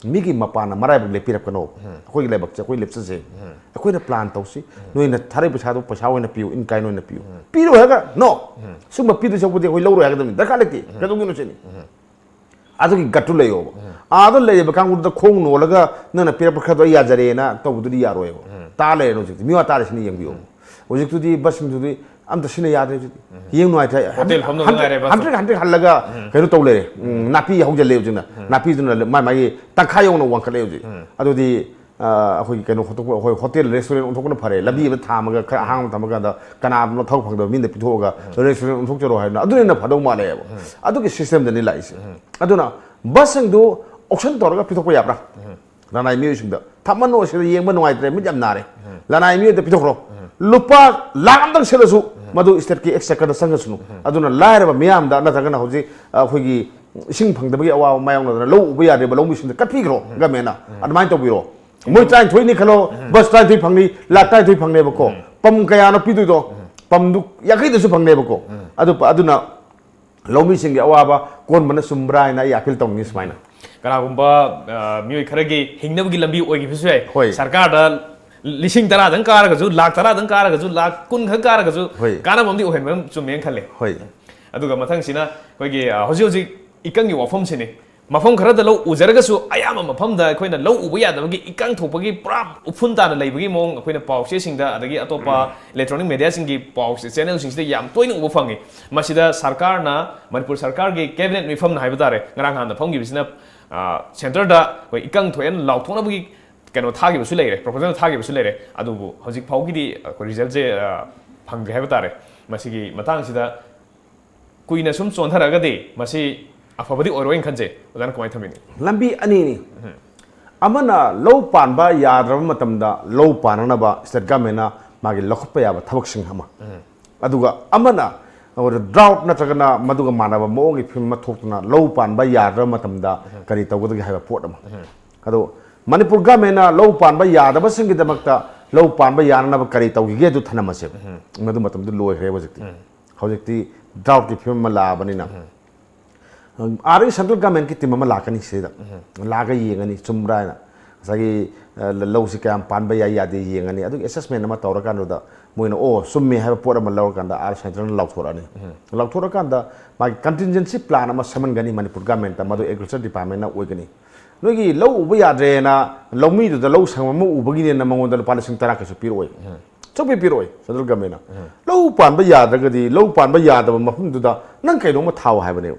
ꯃꯤꯒꯤ ꯃꯄꯥꯟꯅ ꯃꯔꯥꯏꯕꯛ ꯂꯦꯞꯄꯤꯔꯛꯀꯅꯣ꯫ ꯑꯩꯈꯣꯏꯒꯤ ꯂꯥꯏꯕꯛꯁꯦ ꯑꯩꯈꯣꯏ ꯂꯦꯞꯆꯁꯦ꯫ ꯑꯩꯈꯣꯏꯅ ꯄ꯭ꯂꯥꯟ ꯇꯧꯁꯤ꯫ ꯅꯣꯏꯅ ꯊꯥꯔꯛꯏ ꯄꯩꯁꯥꯗꯣ ꯄꯩꯁꯥ ꯑꯣꯏꯅ ꯄꯤꯌꯨ, in kind ꯑꯣꯏꯅ ꯄꯤꯌꯨ꯫ ꯄꯤꯔꯣꯏ ꯍꯥꯏꯔꯒ, "No, ꯁꯨꯝꯕ ꯄꯤꯗꯣꯏ ꯁꯔꯨꯛꯄꯨꯗꯤ ꯑꯩꯈꯣꯏ ꯂꯧꯔꯣꯏ" ꯍꯥꯏꯒꯗꯕꯅꯤ, ꯗꯔꯀꯥꯔ ꯂꯩꯇꯦ꯫ ꯀꯩꯗꯧꯗꯣꯏꯅꯣ ꯁꯤꯅꯤ꯫ ꯑꯗꯨꯒꯤ ꯒꯠꯇꯨ ꯂꯩꯌꯣꯕ꯫ ꯑꯥꯗ ꯂꯩꯔꯤꯕ ꯀꯥꯡꯕꯨꯗꯨꯗ ꯈꯣꯡ ꯅꯣꯜꯂꯒ ꯅꯪꯅ ꯄꯤꯔꯛꯄ ꯈꯔꯗꯣ ꯑꯩ ꯌꯥꯖꯔꯦꯅ ꯇꯧꯕꯗꯨꯗꯤ ꯌꯥꯔꯣꯏꯕ꯫ ꯇꯥ ꯂꯩꯔꯦ ꯍꯧꯖꯤꯛꯇꯤ꯫ ꯃꯤꯋꯥ ꯇꯥꯔꯤꯁꯤꯅ ꯌꯦꯡꯕꯤꯌꯣ꯫ ꯍꯧꯖꯤꯛꯇꯨꯗꯤ ꯕꯁꯁꯤꯡꯗꯨꯗꯤ ꯑꯝꯇ ꯁꯤꯖꯤꯟꯅ ꯌꯥꯗ꯭ꯔꯦ ꯍꯧꯖꯤꯛꯇꯤ꯫ ꯌꯦꯡ ꯅꯨꯡꯉꯥꯏꯇ꯭ꯔꯦ꯫ ꯍꯣꯇꯦꯜ ꯐꯝꯗ ꯍꯟꯗ꯭ꯔꯦꯛ, ꯉꯥꯏꯔꯦ ꯕꯁ꯫ ꯍꯟꯗ꯭ꯔꯦꯛ, ꯍꯟꯗ꯭ꯔꯦꯛ ꯍꯜꯂꯒ ꯀꯩꯅꯣ ꯇꯧ ꯂꯩꯔꯦ꯫ ꯎꯝ, ꯅꯥꯄꯤ ꯍꯧꯖꯜꯂꯦ ꯍꯧꯖꯤꯛꯅ꯫ ꯅꯥꯄꯤꯗꯨꯅ ꯃꯥꯏ ꯃꯥꯒꯤ ꯇꯪꯈꯥꯏ ꯌꯧꯅ ꯋꯥꯡꯈꯠꯂꯦ ꯍꯧꯖꯤꯛ꯫ ꯑꯗꯨꯗꯤ ꯑ, ꯑꯩꯈꯣꯏꯒꯤ ꯀꯩꯅꯣ ꯍꯣꯇꯦꯜ, ꯑꯩꯈꯣꯏ ꯍꯣꯇꯦꯜ ꯔꯦꯁꯇꯨꯔꯦꯟ ꯑꯣꯟꯊꯣꯛꯄꯅ ꯐꯔꯦ꯫ ꯂꯝꯕꯤ ꯑꯃ ꯊꯥꯝꯃꯒ ꯈꯔ ꯑꯍꯥꯡꯕ ꯊꯝꯃꯀꯥꯟꯗ ꯀꯅꯥꯒꯨꯝꯕ ꯊꯕꯛ ꯐꯪꯗꯕ ꯃꯤꯅ ꯄꯤꯊꯣꯛꯑꯒ ꯔꯦꯁꯇꯨꯔꯦꯟ ꯑꯣꯟꯊꯣꯛꯆꯔꯣ ꯍꯥꯏꯕꯅ ꯑꯗꯨꯅ ꯍꯦꯟꯅ ꯐꯗꯧ ꯃꯥꯜꯂꯦꯕ꯫ ꯑꯗꯨꯒꯤ ꯁꯤꯁꯇꯦꯝꯗꯅꯤ ꯂꯥꯛꯏꯁꯦ꯫ ꯑꯗꯨꯅ ꯕꯁꯁꯤꯡꯗꯨ ꯑꯣꯛꯁꯟ ꯇꯧꯔꯒ ꯄꯤꯊꯣꯛꯄ ꯌꯥꯕ꯭ꯔꯥ? ꯂꯅꯥꯏ ꯃꯤꯑꯣꯏꯁꯤꯡꯗ ꯊꯝꯃꯅꯨ, ꯁꯤꯗ ꯌꯦꯡꯕ ꯅꯨꯡꯉꯥꯏꯇ꯭ꯔꯦ, ꯃꯤꯠ ꯌꯥꯝ ꯅꯥꯔꯦ꯫ ꯂꯅꯥꯏ ꯃꯤꯑꯣꯏꯗ ꯄꯤꯊꯣꯛꯈ꯭ꯔꯣ꯫ ꯂꯨꯄꯥ ꯂꯥꯛ ꯑꯃꯇꯪ ꯁꯤꯠꯂꯁꯨ ꯃꯗꯨ ꯏꯁꯇꯦꯠꯀꯤ ꯑꯦꯛꯁꯆꯦꯀꯔꯗ ꯆꯪꯉꯁꯅꯨ꯫ ꯑꯗꯨꯅ ꯂꯥꯏꯔꯕ ꯃꯤꯌꯥꯝꯗ ꯅꯠꯇ꯭ꯔꯒꯅ ꯍꯧꯖꯤꯛ ꯑꯩꯈꯣꯏꯒꯤ ꯏꯁꯤꯡ ꯐꯪꯗꯕꯒꯤ ꯑꯋꯥꯕ ꯃꯥꯌꯣꯛꯅꯗꯅ ꯂꯧ ꯎꯕ ꯌꯥꯗ꯭ꯔꯤꯕ ꯂꯧꯃꯤꯁꯤꯡꯗ ꯀꯠꯄꯤꯈ꯭ꯔꯣ꯫ ꯒꯃꯦꯟꯅ ꯑꯗꯨꯃꯥꯏꯅ ꯇꯧꯕꯤꯔꯣ꯫ ꯃꯣꯏ ꯇꯔꯥꯅꯤꯊꯣꯏꯅꯤ ꯈꯜꯂꯣ, ꯕꯁ ꯇꯔꯥꯅꯤꯊꯣꯏ ꯐꯪꯅꯤ, ꯂꯥꯛ ꯇꯔꯥꯅꯤꯊꯣꯏ ꯐꯪꯅꯦꯕꯀꯣ꯫ ꯄꯝ ꯀꯌꯥꯅꯣ ꯄꯤꯗꯣꯏꯗꯣ? ꯄꯝꯗꯨ ꯌꯥꯡꯈꯩꯗꯁꯨ ꯐꯪꯅꯦꯕꯀꯣ꯫ ꯑꯗꯨ, ꯑꯗꯨꯅ ꯂꯧꯃꯤꯁꯤꯡꯒꯤ ꯑꯋꯥꯕ ꯀꯣꯟꯕꯅ ꯆꯨꯝꯕ꯭ꯔꯥ ꯍꯥꯏꯅ ꯑꯩ ꯑꯥꯄꯤꯜ ꯇꯧꯅꯤꯡꯉꯤ ꯁꯨꯃꯥꯏꯅ꯫ ꯀꯅꯥꯒꯨꯝꯕ ꯑ, ꯃꯤꯑꯣꯏ ꯈꯔꯒꯤ ꯍꯤꯡꯅꯕꯒꯤ ꯂꯝꯕꯤ ꯑꯣꯏꯈꯤꯕꯁꯨ ꯌꯥꯏ꯫ ꯍꯣꯏ꯫ ꯁꯔꯀꯥꯔꯗ ꯂꯤꯁꯤꯡ ꯇꯔꯥꯗꯪ ꯀꯥꯔꯒꯁꯨ, ꯂꯥꯛ ꯇꯔꯥꯗꯪ ꯀꯥꯔꯒꯁꯨ, ꯂꯥꯛ ꯀꯨꯟ ꯈꯛ ꯀꯥꯔꯒꯁꯨ ꯍꯣꯏ꯫ ꯀꯥꯟꯅꯕ ꯑꯃꯗꯤ ꯑꯣꯏꯍꯟꯕ ꯑꯃ ꯆꯨꯝꯃꯦꯅ ꯈꯜꯂꯦ꯫ ꯍꯣꯏ꯫ ꯑꯗꯨꯒ ꯃꯊꯪꯁꯤꯅ ꯑꯩꯈꯣꯏꯒꯤ ꯑ, ꯍꯧꯖꯤꯛ ꯍꯧꯖꯤꯛ ꯏꯀꯪꯒꯤ ꯋꯥꯐꯝꯁꯤꯅꯤ꯫ ꯃꯐꯝ ꯈꯔꯗ ꯂꯧ ꯎꯖꯔꯒꯁꯨ ꯑꯌꯥꯝꯕ ꯃꯐꯝꯗ ꯑꯩꯈꯣꯏꯅ ꯂꯧ ꯎꯕ ꯌꯥꯗꯕꯒꯤ ꯏꯀꯪ ꯊꯣꯛꯄꯒꯤ ꯄꯨꯔꯥ ꯎꯐꯨꯟ ꯇꯥꯅ ꯂꯩꯕꯒꯤ ꯃꯑꯣꯡ ꯑꯩꯈꯣꯏꯅ ꯄꯥꯎ ꯆꯦꯁꯤꯡꯗ ꯑꯗꯒꯤ ꯑꯇꯣꯞꯄ ꯏꯂꯦꯛꯇ꯭ꯔꯣꯅꯤꯛ ꯃꯦꯗꯤꯌꯥꯁꯤꯡꯒꯤ ꯄꯥꯎ ꯆꯦꯅꯦꯜꯁꯤꯡꯁꯤꯗ ꯌꯥꯝ ꯇꯣꯏꯅ ꯎꯕ ꯐꯪꯉꯤ꯫ ꯃꯁꯤꯗ ꯁꯔꯀꯥꯔꯅ, ꯃꯅꯤꯄꯨꯔ ꯁꯔꯀꯥꯔꯒꯤ ꯀꯦꯕꯤꯅꯦꯠ ꯃꯤꯐꯝꯅ ꯍꯥꯏꯕ ꯇꯥꯔꯦ, ꯉꯔꯥꯡ ꯅꯍꯥꯟꯗ ꯐꯝꯈꯤꯕꯁꯤꯅ ꯁꯦꯟꯇꯔꯗ ꯑꯩꯈꯣꯏ ꯏꯀꯪ ꯊꯣꯛꯑꯦꯅ ꯂꯥꯎꯊꯣꯛꯅꯕꯒꯤ ꯀꯩꯅꯣ ꯊꯥꯈꯤꯕꯁꯨ ꯂꯩꯔꯦ, ꯄ꯭ꯔꯣꯄꯣꯖꯦꯜ ꯊꯥꯈꯤꯕꯁꯨ ꯂꯩꯔꯦ꯫ ꯑꯗꯨꯕꯨ ꯍꯧꯖꯤꯛ ꯐꯥꯎꯒꯤꯗꯤ ꯑꯩꯈꯣꯏ ꯔꯤꯖꯜꯁꯦ ꯐꯪꯗ꯭ꯔꯤ ꯍꯥꯏꯕ ꯇꯥꯔꯦ꯫ ꯃꯁꯤꯒꯤ ꯃꯇꯥꯡꯁꯤꯗ ꯀꯨꯏꯅ ꯁꯨꯝ ꯆꯣꯟꯊꯔꯒꯗꯤ ꯃꯁꯤ ꯑꯐꯕꯗꯤ ꯑꯣꯏꯔꯣꯏꯅ ꯈꯟꯖꯩ꯫ ꯑꯣꯖꯥꯅ ꯀꯃꯥꯏꯅ ꯊꯝꯕꯤꯅꯤ? ꯂꯝꯕꯤ ꯑꯅꯤꯅꯤ꯫ ꯑꯃꯅ ꯂꯧ ꯄꯥꯟꯕ ꯌꯥꯗ꯭ꯔꯕ ꯃꯇꯝꯗ ꯂꯧ ꯄꯥꯟꯅꯅꯕ ꯁ꯭ꯇꯦꯠ ꯒꯚꯔꯟꯃꯦꯟꯅ ꯃꯥꯒꯤ ꯂꯧꯈꯠꯄ ꯌꯥꯕ ꯊꯕꯛꯁꯤꯡ ꯑꯃ, ꯑꯗꯨꯒ ꯑꯃꯅ ꯗ꯭ꯔꯥꯎꯠ ꯅꯠꯇ꯭ꯔꯒꯅ ꯃꯗꯨꯒ ꯃꯥꯟꯅꯕ ꯃꯑꯣꯡꯒꯤ ꯐꯤꯕꯝ ꯑꯃ ꯊꯣꯛꯇꯨꯅ ꯂꯧ ꯄꯥꯟꯕ ꯌꯥꯗ꯭ꯔꯕ ꯃꯇꯝꯗ ꯀꯔꯤ ꯇꯧꯒꯗꯒꯦ ꯍꯥꯏꯕ ꯄꯣꯠ ꯑꯃ꯫ ꯑꯗꯣ ꯃꯅꯤꯄꯨꯔ ꯒꯚꯔꯟꯃꯦꯟꯅ ꯂꯧ ꯄꯥꯟꯕ ꯌꯥꯗꯕꯁꯤꯡꯒꯤꯗꯃꯛꯇ ꯂꯧ ꯄꯥꯟꯕ ꯌꯥꯅꯅꯕ ꯀꯔꯤ ꯇꯧꯈꯤꯒꯦ ꯑꯗꯨ ꯊꯅꯝꯃꯁꯦꯕ꯫ ꯃꯗꯨ ꯃꯇꯝꯗꯨ ꯂꯣꯏꯈ꯭ꯔꯦ ꯍꯧꯖꯤꯛꯇꯤ꯫ ꯍꯧꯖꯤꯛꯇꯤ ꯗ꯭ꯔꯥꯎꯠꯀꯤ ꯐꯤꯕꯝ ꯑꯃ ꯂꯥꯛꯑꯕꯅꯤꯅ ꯑꯥꯗꯒꯤ ꯁꯦꯟꯇ꯭ꯔꯦꯜ ꯒꯚꯔꯟꯃꯦꯟꯠꯀꯤ ꯇꯤꯝ ꯑꯃ ꯂꯥꯛꯀꯅꯤ ꯁꯤꯗ꯫ ꯂꯥꯛꯑꯒ ꯌꯦꯡꯉꯅꯤ, ꯆꯨꯝꯕ꯭ꯔꯥ ꯍꯥꯏꯅ꯫ ꯉꯁꯥꯏꯒꯤ ꯑ, ꯂ- ꯂꯧꯁꯤ ꯀꯌꯥꯝ ꯄꯥꯟꯕ ꯌꯥꯏ ꯌꯥꯗꯦ ꯌꯦꯡꯉꯅꯤ꯫ ꯑꯗꯨꯒꯤ ꯑꯦꯁꯦꯁꯃꯦꯟ ꯑꯃ ꯇꯧꯔꯀꯥꯟꯗꯨꯗ ꯃꯣꯏꯅ ꯑꯣ ꯆꯨꯝꯃꯦ ꯍꯥꯏꯕ ꯄꯣꯠ ꯑꯃ ꯂꯧꯔꯀꯥꯟꯗ ꯑꯥꯔ ꯁꯦꯟꯇ꯭ꯔꯦꯜꯅ ꯂꯥꯎꯊꯣꯔꯛꯑꯅꯤ꯫ ꯂꯥꯎꯊꯣꯔꯛꯀꯥꯟꯗ ꯃꯥꯒꯤ ꯀꯟꯇꯤꯟꯖꯦꯟꯁꯤ ꯄ꯭ꯂꯥꯟ ꯑꯃ ꯁꯦꯝꯍꯟꯒꯅꯤ ꯃꯅꯤꯄꯨꯔ ꯒꯚꯔꯟꯃꯦꯟꯠꯇ, ꯃꯗꯨ ꯑꯦꯒ꯭ꯔꯤꯀꯜꯆꯔ ꯗꯤꯄꯥꯔꯠꯃꯦꯟꯠꯅ ꯑꯣꯏꯒꯅꯤ꯫ ꯅꯣꯏꯒꯤ ꯂꯧ ꯎꯕ ꯌꯥꯗ꯭ꯔꯦꯅ ꯂꯧꯃꯤꯗꯨꯗ ꯂꯧ ꯁꯪꯉꯝ ꯑꯃ ꯎꯕꯒꯤꯅꯦꯅ ꯃꯉꯣꯟꯗ ꯂꯨꯄꯥ ꯂꯤꯁꯤꯡ ꯇꯔꯥ ꯀꯩꯁꯨ ꯄꯤꯔꯛꯑꯣꯏ꯫ ꯁꯨꯡꯄꯤ ꯄꯤꯔꯛꯑꯣꯏ ꯁꯦꯟꯇ꯭ꯔꯦꯜ ꯒꯚꯔꯟꯃꯦꯟꯠꯅ꯫ ꯂꯧ ꯄꯥꯟꯕ ꯌꯥꯗ꯭ꯔꯒꯗꯤ ꯂꯧ ꯄꯥꯟꯕ ꯌꯥꯗꯕ ꯃꯐꯝꯗꯨꯗ ꯅꯪ ꯀꯩꯅꯣꯝꯃ ꯊꯥꯎ ꯍꯥꯏꯕꯅꯦꯕ꯫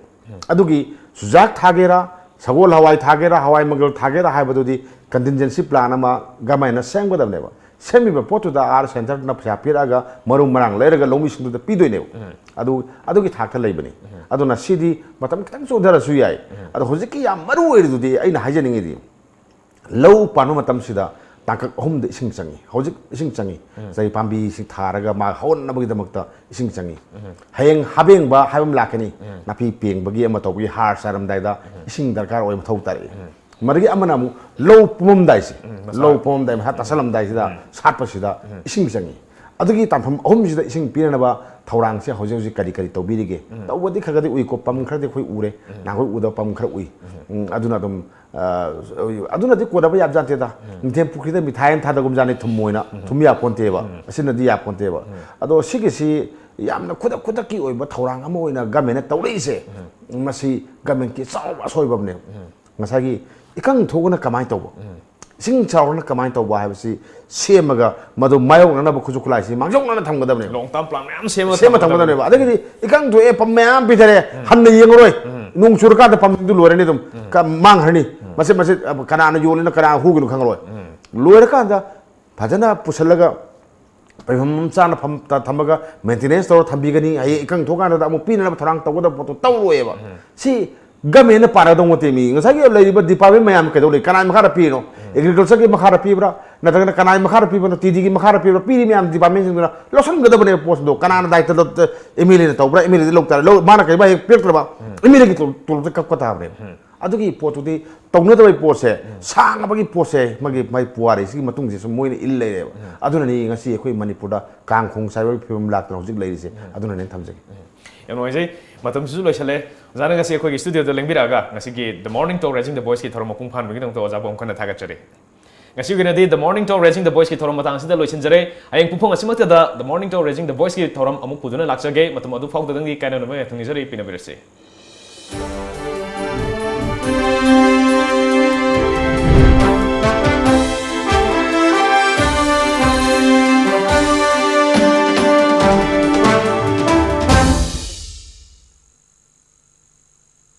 ꯑꯗꯨꯒꯤ ꯆꯨꯖꯥꯛ ꯊꯥꯒꯦꯔꯥ, ꯁꯒꯣꯜ ꯍꯋꯥꯏ ꯊꯥꯒꯦꯔꯥ, ꯍꯋꯥꯏ ꯃꯪꯒꯜ ꯊꯥꯒꯦꯔꯥ ꯍꯥꯏꯕꯗꯨꯗꯤ ꯀꯟꯇꯤꯟꯖꯦꯟꯁꯤ ꯄ꯭ꯂꯥꯟ ꯑꯃ ꯒꯚꯔꯟꯃꯦꯟꯠꯅ ꯁꯦꯝꯒꯗꯕꯅꯦꯕ꯫ ꯁꯦꯝꯃꯤꯕ ꯄꯣꯠꯇꯨꯗ ꯑꯥꯔ ꯁꯦꯟꯇ꯭ꯔꯅ ꯄꯩꯁꯥ ꯄꯤꯔꯛꯑꯒ ꯃꯔꯨ ꯃꯔꯥꯡ ꯂꯩꯔꯒ ꯂꯧꯃꯤꯁꯤꯡꯗꯨꯗ ꯄꯤꯗꯣꯏꯅꯦꯕ꯫ ꯑꯗꯨ, ꯑꯗꯨꯒꯤ ꯊꯥꯛꯇ ꯂꯩꯕꯅꯤ꯫ ꯑꯗꯨꯅ ꯁꯤꯗꯤ ꯃꯇꯝ ꯈꯤꯇꯪ ꯆꯣꯟꯊꯔꯁꯨ ꯌꯥꯏ꯫ ꯑꯗꯣ ꯍꯧꯖꯤꯛꯀꯤ ꯌꯥꯝ ꯃꯔꯨ ꯑꯣꯏꯔꯤꯗꯨꯗꯤ ꯑꯩꯅ ꯍꯥꯏꯖꯅꯤꯡꯉꯤꯗꯤ, ꯂꯧ ꯄꯥꯟꯕ ꯃꯇꯝꯁꯤꯗ ꯇꯥꯡꯀꯛ ꯑꯍꯨꯝꯗ ꯏꯁꯤꯡ ꯆꯪꯉꯤ꯫ ꯍꯧꯖꯤꯛ ꯏꯁꯤꯡ ꯆꯪꯉꯤ꯫ ꯉꯁꯥꯏꯒꯤ ꯄꯥꯝꯕꯤꯁꯤ ꯊꯥꯔꯒ ꯃꯥ ꯍꯧꯍꯟꯅꯕꯒꯤꯗꯃꯛꯇ ꯏꯁꯤꯡ ꯆꯪꯉꯤ꯫ ꯍꯌꯦꯡ ꯍꯥꯕꯦꯡꯕ ꯍꯥꯏꯕ ꯑꯃ ꯂꯥꯛꯀꯅꯤ꯫ ꯅꯥꯄꯤ ꯄꯦꯡꯕꯒꯤ ꯑꯃ ꯇꯧꯕꯒꯤ ꯍꯥꯔ ꯆꯥꯏꯔꯝꯗꯥꯏꯗ ꯏꯁꯤꯡ ꯗꯔꯀꯥꯔ ꯑꯣꯏ ꯃꯊꯧ ꯇꯥꯔꯛꯏ꯫ ꯃꯗꯨꯒꯤ ꯑꯃꯅ ꯑꯃꯨꯛ ꯂꯧ ꯄꯨꯝꯃꯝꯗꯥꯏꯁꯦ, ꯂꯧ ꯄꯨꯝꯃꯝꯗꯥꯏ ꯃꯁꯥ ꯇꯥꯁꯜꯂꯝꯗꯥꯏꯁꯤꯗ ꯁꯥꯠꯄꯁꯤꯗ ꯏꯁꯤꯡ ꯆꯪꯉꯤ꯫ ꯑꯗꯨꯒꯤ ꯇꯥꯟꯐꯝ ꯑꯍꯨꯝꯁꯤꯗ ꯏꯁꯤꯡ ꯄꯤꯅꯅꯕ ꯊꯧꯔꯥꯡꯁꯦ ꯍꯧꯖꯤꯛ ꯍꯧꯖꯤꯛ ꯀꯔꯤ ꯀꯔꯤ ꯇꯧꯕꯤꯔꯤꯒꯦ? ꯇꯧꯕꯗꯤ ꯈꯔ ꯈꯔꯗꯤ ꯎꯏꯀꯣ, ꯄꯝ ꯈꯔꯗꯤ ꯑꯩꯈꯣꯏ ꯎꯔꯦ, ꯅꯍꯥꯟꯈꯣꯏ ꯎꯗꯕ ꯄꯝ ꯈꯔ ꯎꯏ꯫ ꯎꯝ, ꯑꯗꯨꯅ ꯑꯗꯨꯝ, ꯑ, ꯑꯗꯨꯅꯗꯤ ꯀꯣꯟꯅꯕ ꯌꯥꯕꯖꯥꯠ ꯅꯠꯇꯦꯗ꯫ ꯅꯤꯡꯊꯦꯝ ꯄꯨꯈ꯭ꯔꯤꯗ ꯃꯤꯊꯥꯏ ꯑꯃ ꯊꯥꯗꯒꯨꯝꯖꯥꯠꯅꯤ, ꯊꯨꯝ ꯑꯣꯏꯅ꯫ ꯊꯨꯝ ꯌꯥꯄꯣꯟꯇꯦꯕ꯫ ꯑꯁꯤꯅꯗꯤ ꯌꯥꯄꯣꯟꯇꯦꯕ꯫ ꯑꯗꯣ ꯁꯤꯒꯤꯁꯤ ꯌꯥꯝꯅ ꯈꯨꯗꯛ ꯈꯨꯗꯛꯀꯤ ꯑꯣꯏꯕ ꯊꯧꯔꯥꯡ ꯑꯃ ꯑꯣꯏꯅ ꯒꯃꯦꯟꯅ ꯇꯧꯔꯛꯏꯁꯦ, ꯃꯁꯤ ꯒꯃꯦꯟꯒꯤ ꯆꯥꯎꯕ ꯑꯁꯣꯏꯕ ꯑꯃꯅꯦꯕ꯫ ꯉꯁꯥꯏꯒꯤ ꯏꯀꯪ ꯊꯣꯛꯑꯒꯅ ꯀꯃꯥꯏꯅ ꯇꯧꯕ? ꯏꯁꯤꯡ ꯆꯥꯎꯔꯒꯅ ꯀꯃꯥꯏꯅ ꯇꯧꯕ ꯍꯥꯏꯕꯁꯤ ꯁꯦꯝꯃꯒ ꯃꯗꯨ ꯃꯥꯌꯣꯛꯅꯅꯕ ꯈꯨꯠꯁꯨ ꯈꯨꯠꯂꯥꯏꯁꯤ ꯃꯥꯡꯖꯧꯅꯅ ꯊꯝꯒꯗꯕꯅꯦꯕ꯫ ꯂꯣꯡ ꯇꯥꯝ ꯄ꯭ꯂꯥꯟ ꯃꯌꯥꯝ ꯁꯦꯝꯃꯒ ꯁꯦꯝꯃ ꯊꯝꯒꯗꯕꯅꯦꯕ꯫ ꯑꯗꯒꯤꯗꯤ ꯏꯀꯪ ꯊꯣꯛꯑꯦ, ꯄꯝ ꯃꯌꯥꯝ ꯄꯤꯊꯔꯦ, ꯍꯟꯅ ꯌꯦꯡꯉꯔꯣꯏ꯫ ꯅꯣꯡ ꯆꯨꯔꯀꯥꯟꯗ ꯄꯝꯗꯨ ꯂꯣꯏꯔꯅꯤ ꯑꯗꯨꯝ꯫ ꯀ-, ꯃꯥꯡꯈ꯭ꯔꯅꯤ꯫ ꯃꯆꯦꯠ ꯃꯆꯦꯠ, ꯑ, ꯀꯅꯥꯅ ꯌꯣꯜꯂꯤꯅꯣ, ꯀꯅꯥ ꯍꯨꯒꯤꯅꯣ ꯈꯪꯉꯔꯣꯏ꯫ ꯂꯣꯏꯔꯀꯥꯟꯗ ꯐꯖꯅ ꯄꯨꯁꯜꯂꯒ ꯄꯩꯐꯝ ꯆꯥꯅ ꯐꯝ-, ꯊ-, ꯊꯝꯃꯒ ꯃꯦꯟꯇꯦꯅꯦꯟꯁ ꯇꯧꯔ ꯊꯝꯕꯤꯒꯅꯤ꯫ ꯍꯌꯦꯡ ꯏꯀꯪ ꯊꯣꯛꯀꯥꯟꯗ ꯑꯃꯨꯛ ꯄꯤꯅꯅꯕ ꯊꯧꯔꯥꯡ ꯇꯧꯒꯗꯕ ꯄꯣꯠꯇꯣ ꯇꯧꯔꯣꯏꯕ꯫ ꯁꯤ ꯒꯃꯦꯟꯅ ꯄꯥꯟꯅꯒꯗꯧꯕ ꯅꯠꯇꯦ꯫ ꯃꯤ ꯉꯁꯥꯏꯒꯤ ꯂꯩꯔꯤꯕ ꯗꯤꯄꯥꯔꯠꯃꯦꯟ ꯃꯌꯥꯝ ꯀꯩꯗꯧ ꯂꯩ? ꯀꯅꯥꯒꯤ ꯃꯈꯥꯗ ꯄꯤꯔꯤꯅꯣ? ꯑꯦꯒ꯭ꯔꯤꯀꯜꯆꯔꯒꯤ ꯃꯈꯥꯗ ꯄꯤꯕ꯭ꯔꯥ, ꯅꯠꯇ꯭ꯔꯒꯅ ꯀꯅꯥꯒꯤ ꯃꯈꯥꯗ ꯄꯤꯕꯅꯣ? ꯇꯤꯗꯤꯒꯤ ꯃꯈꯥꯗ ꯄꯤꯕ꯭ꯔꯥ? ꯄꯤꯔꯤ ꯃꯌꯥꯝ ꯗꯤꯄꯥꯔꯠꯃꯦꯟꯁꯤꯡꯗꯨꯅ ꯂꯧꯁꯤꯟꯒꯗꯕꯅꯦꯕ ꯄꯣꯠꯁꯤꯡꯗꯣ꯫ ꯀꯅꯥꯅ ꯗꯥꯏꯇ ꯂꯧ-, ꯑꯦꯝ ꯑꯦꯜ ꯑꯦꯅ ꯇꯧꯕ꯭ꯔꯥ? ꯑꯦꯝ ꯑꯦꯜ ꯑꯦꯗ ꯂꯧ ꯇꯥꯔꯦ, ꯂꯧ, ꯃꯥꯅ ꯀꯩꯒꯨꯝꯕ ꯍꯦꯛ ꯄꯤꯔꯛꯇ꯭ꯔꯕ, ꯑꯦꯝ ꯑꯦꯜ ꯑꯦꯒꯤ ꯇꯣꯂꯣꯞ-, ꯇꯣꯂꯣꯞꯇ ꯀꯛꯄ ꯇꯥꯕꯅꯦꯕ꯫ ꯑꯗꯨꯒꯤ ꯄꯣꯠꯇꯨꯗꯤ ꯇꯧꯅꯗꯕꯒꯤ ꯄꯣꯠꯁꯦ, ꯁꯥꯡꯉꯕꯒꯤ ꯄꯣꯠꯁꯦ, ꯃꯥꯒꯤ, ꯃꯥꯒꯤ ꯄꯨꯋꯥꯔꯤꯁꯤꯒꯤ ꯃꯇꯨꯡꯁꯦ ꯁꯨꯝ ꯃꯣꯏꯅ ꯏꯜ ꯂꯩꯔꯦꯕ꯫ ꯑꯗꯨꯅꯅꯤ ꯉꯁꯤ ꯑꯩꯈꯣꯏ ꯃꯅꯤꯄꯨꯔꯗ ꯀꯥꯡ ꯈꯣꯡ ꯆꯥꯏꯕꯒꯤ ꯐꯤꯕꯝ ꯂꯥꯛꯇꯅ ꯍꯧꯖꯤꯛ ꯂꯩꯔꯤꯁꯦ꯫ ꯑꯗꯨꯅꯅꯦ ꯊꯝꯖꯒꯦ꯫ ꯌꯥꯝ ꯅꯨꯡꯉꯥꯏꯖꯩ꯫ ꯃꯇꯝꯁꯤꯁꯨ ꯂꯣꯏꯁꯜꯂꯦ꯫ ꯑꯣꯖꯥꯅ ꯉꯁꯤ ꯑꯩꯈꯣꯏꯒꯤ ꯁ꯭ꯇꯨꯗꯤꯑꯣꯗ ꯂꯦꯡꯕꯤꯔꯛꯑꯒ ꯉꯁꯤꯒꯤ The Morning Talk Raising the Voiceꯀꯤ ꯊꯧꯔꯝ ꯃꯄꯨꯡ ꯐꯥꯍꯟꯕꯒꯤꯗꯃꯛꯇ ꯑꯣꯖꯥꯕꯨ ꯑꯃꯨꯛ ꯍꯟꯅ ꯊꯥꯒꯠꯆꯔꯤ꯫ ꯉꯁꯤꯒꯤ ꯑꯣꯏꯅꯗꯤ The Morning Talk Raising the Voiceꯀꯤ ꯊꯧꯔꯝ ꯃꯇꯥꯡꯁꯤꯗ ꯂꯣꯏꯁꯤꯟꯖꯔꯦ꯫ ꯍꯌꯦꯡ ꯄꯨꯡꯐꯝ ꯑꯁꯤꯃꯛꯇꯗ The Morning Talk Raising the Voiceꯀꯤ ꯊꯧꯔꯝ ꯑꯃꯨꯛ ꯄꯨꯗꯨꯅ ꯂꯥꯛꯆꯒꯦ꯫ ꯃꯇꯝ ꯑꯗꯨ ꯐꯥꯎꯗꯗꯪꯒꯤ ꯀꯥꯏꯅꯅꯕ ꯌꯥꯊꯪ ꯅꯤꯖꯔꯤ꯫ ꯄꯤꯅꯕꯤꯔꯁꯤ꯫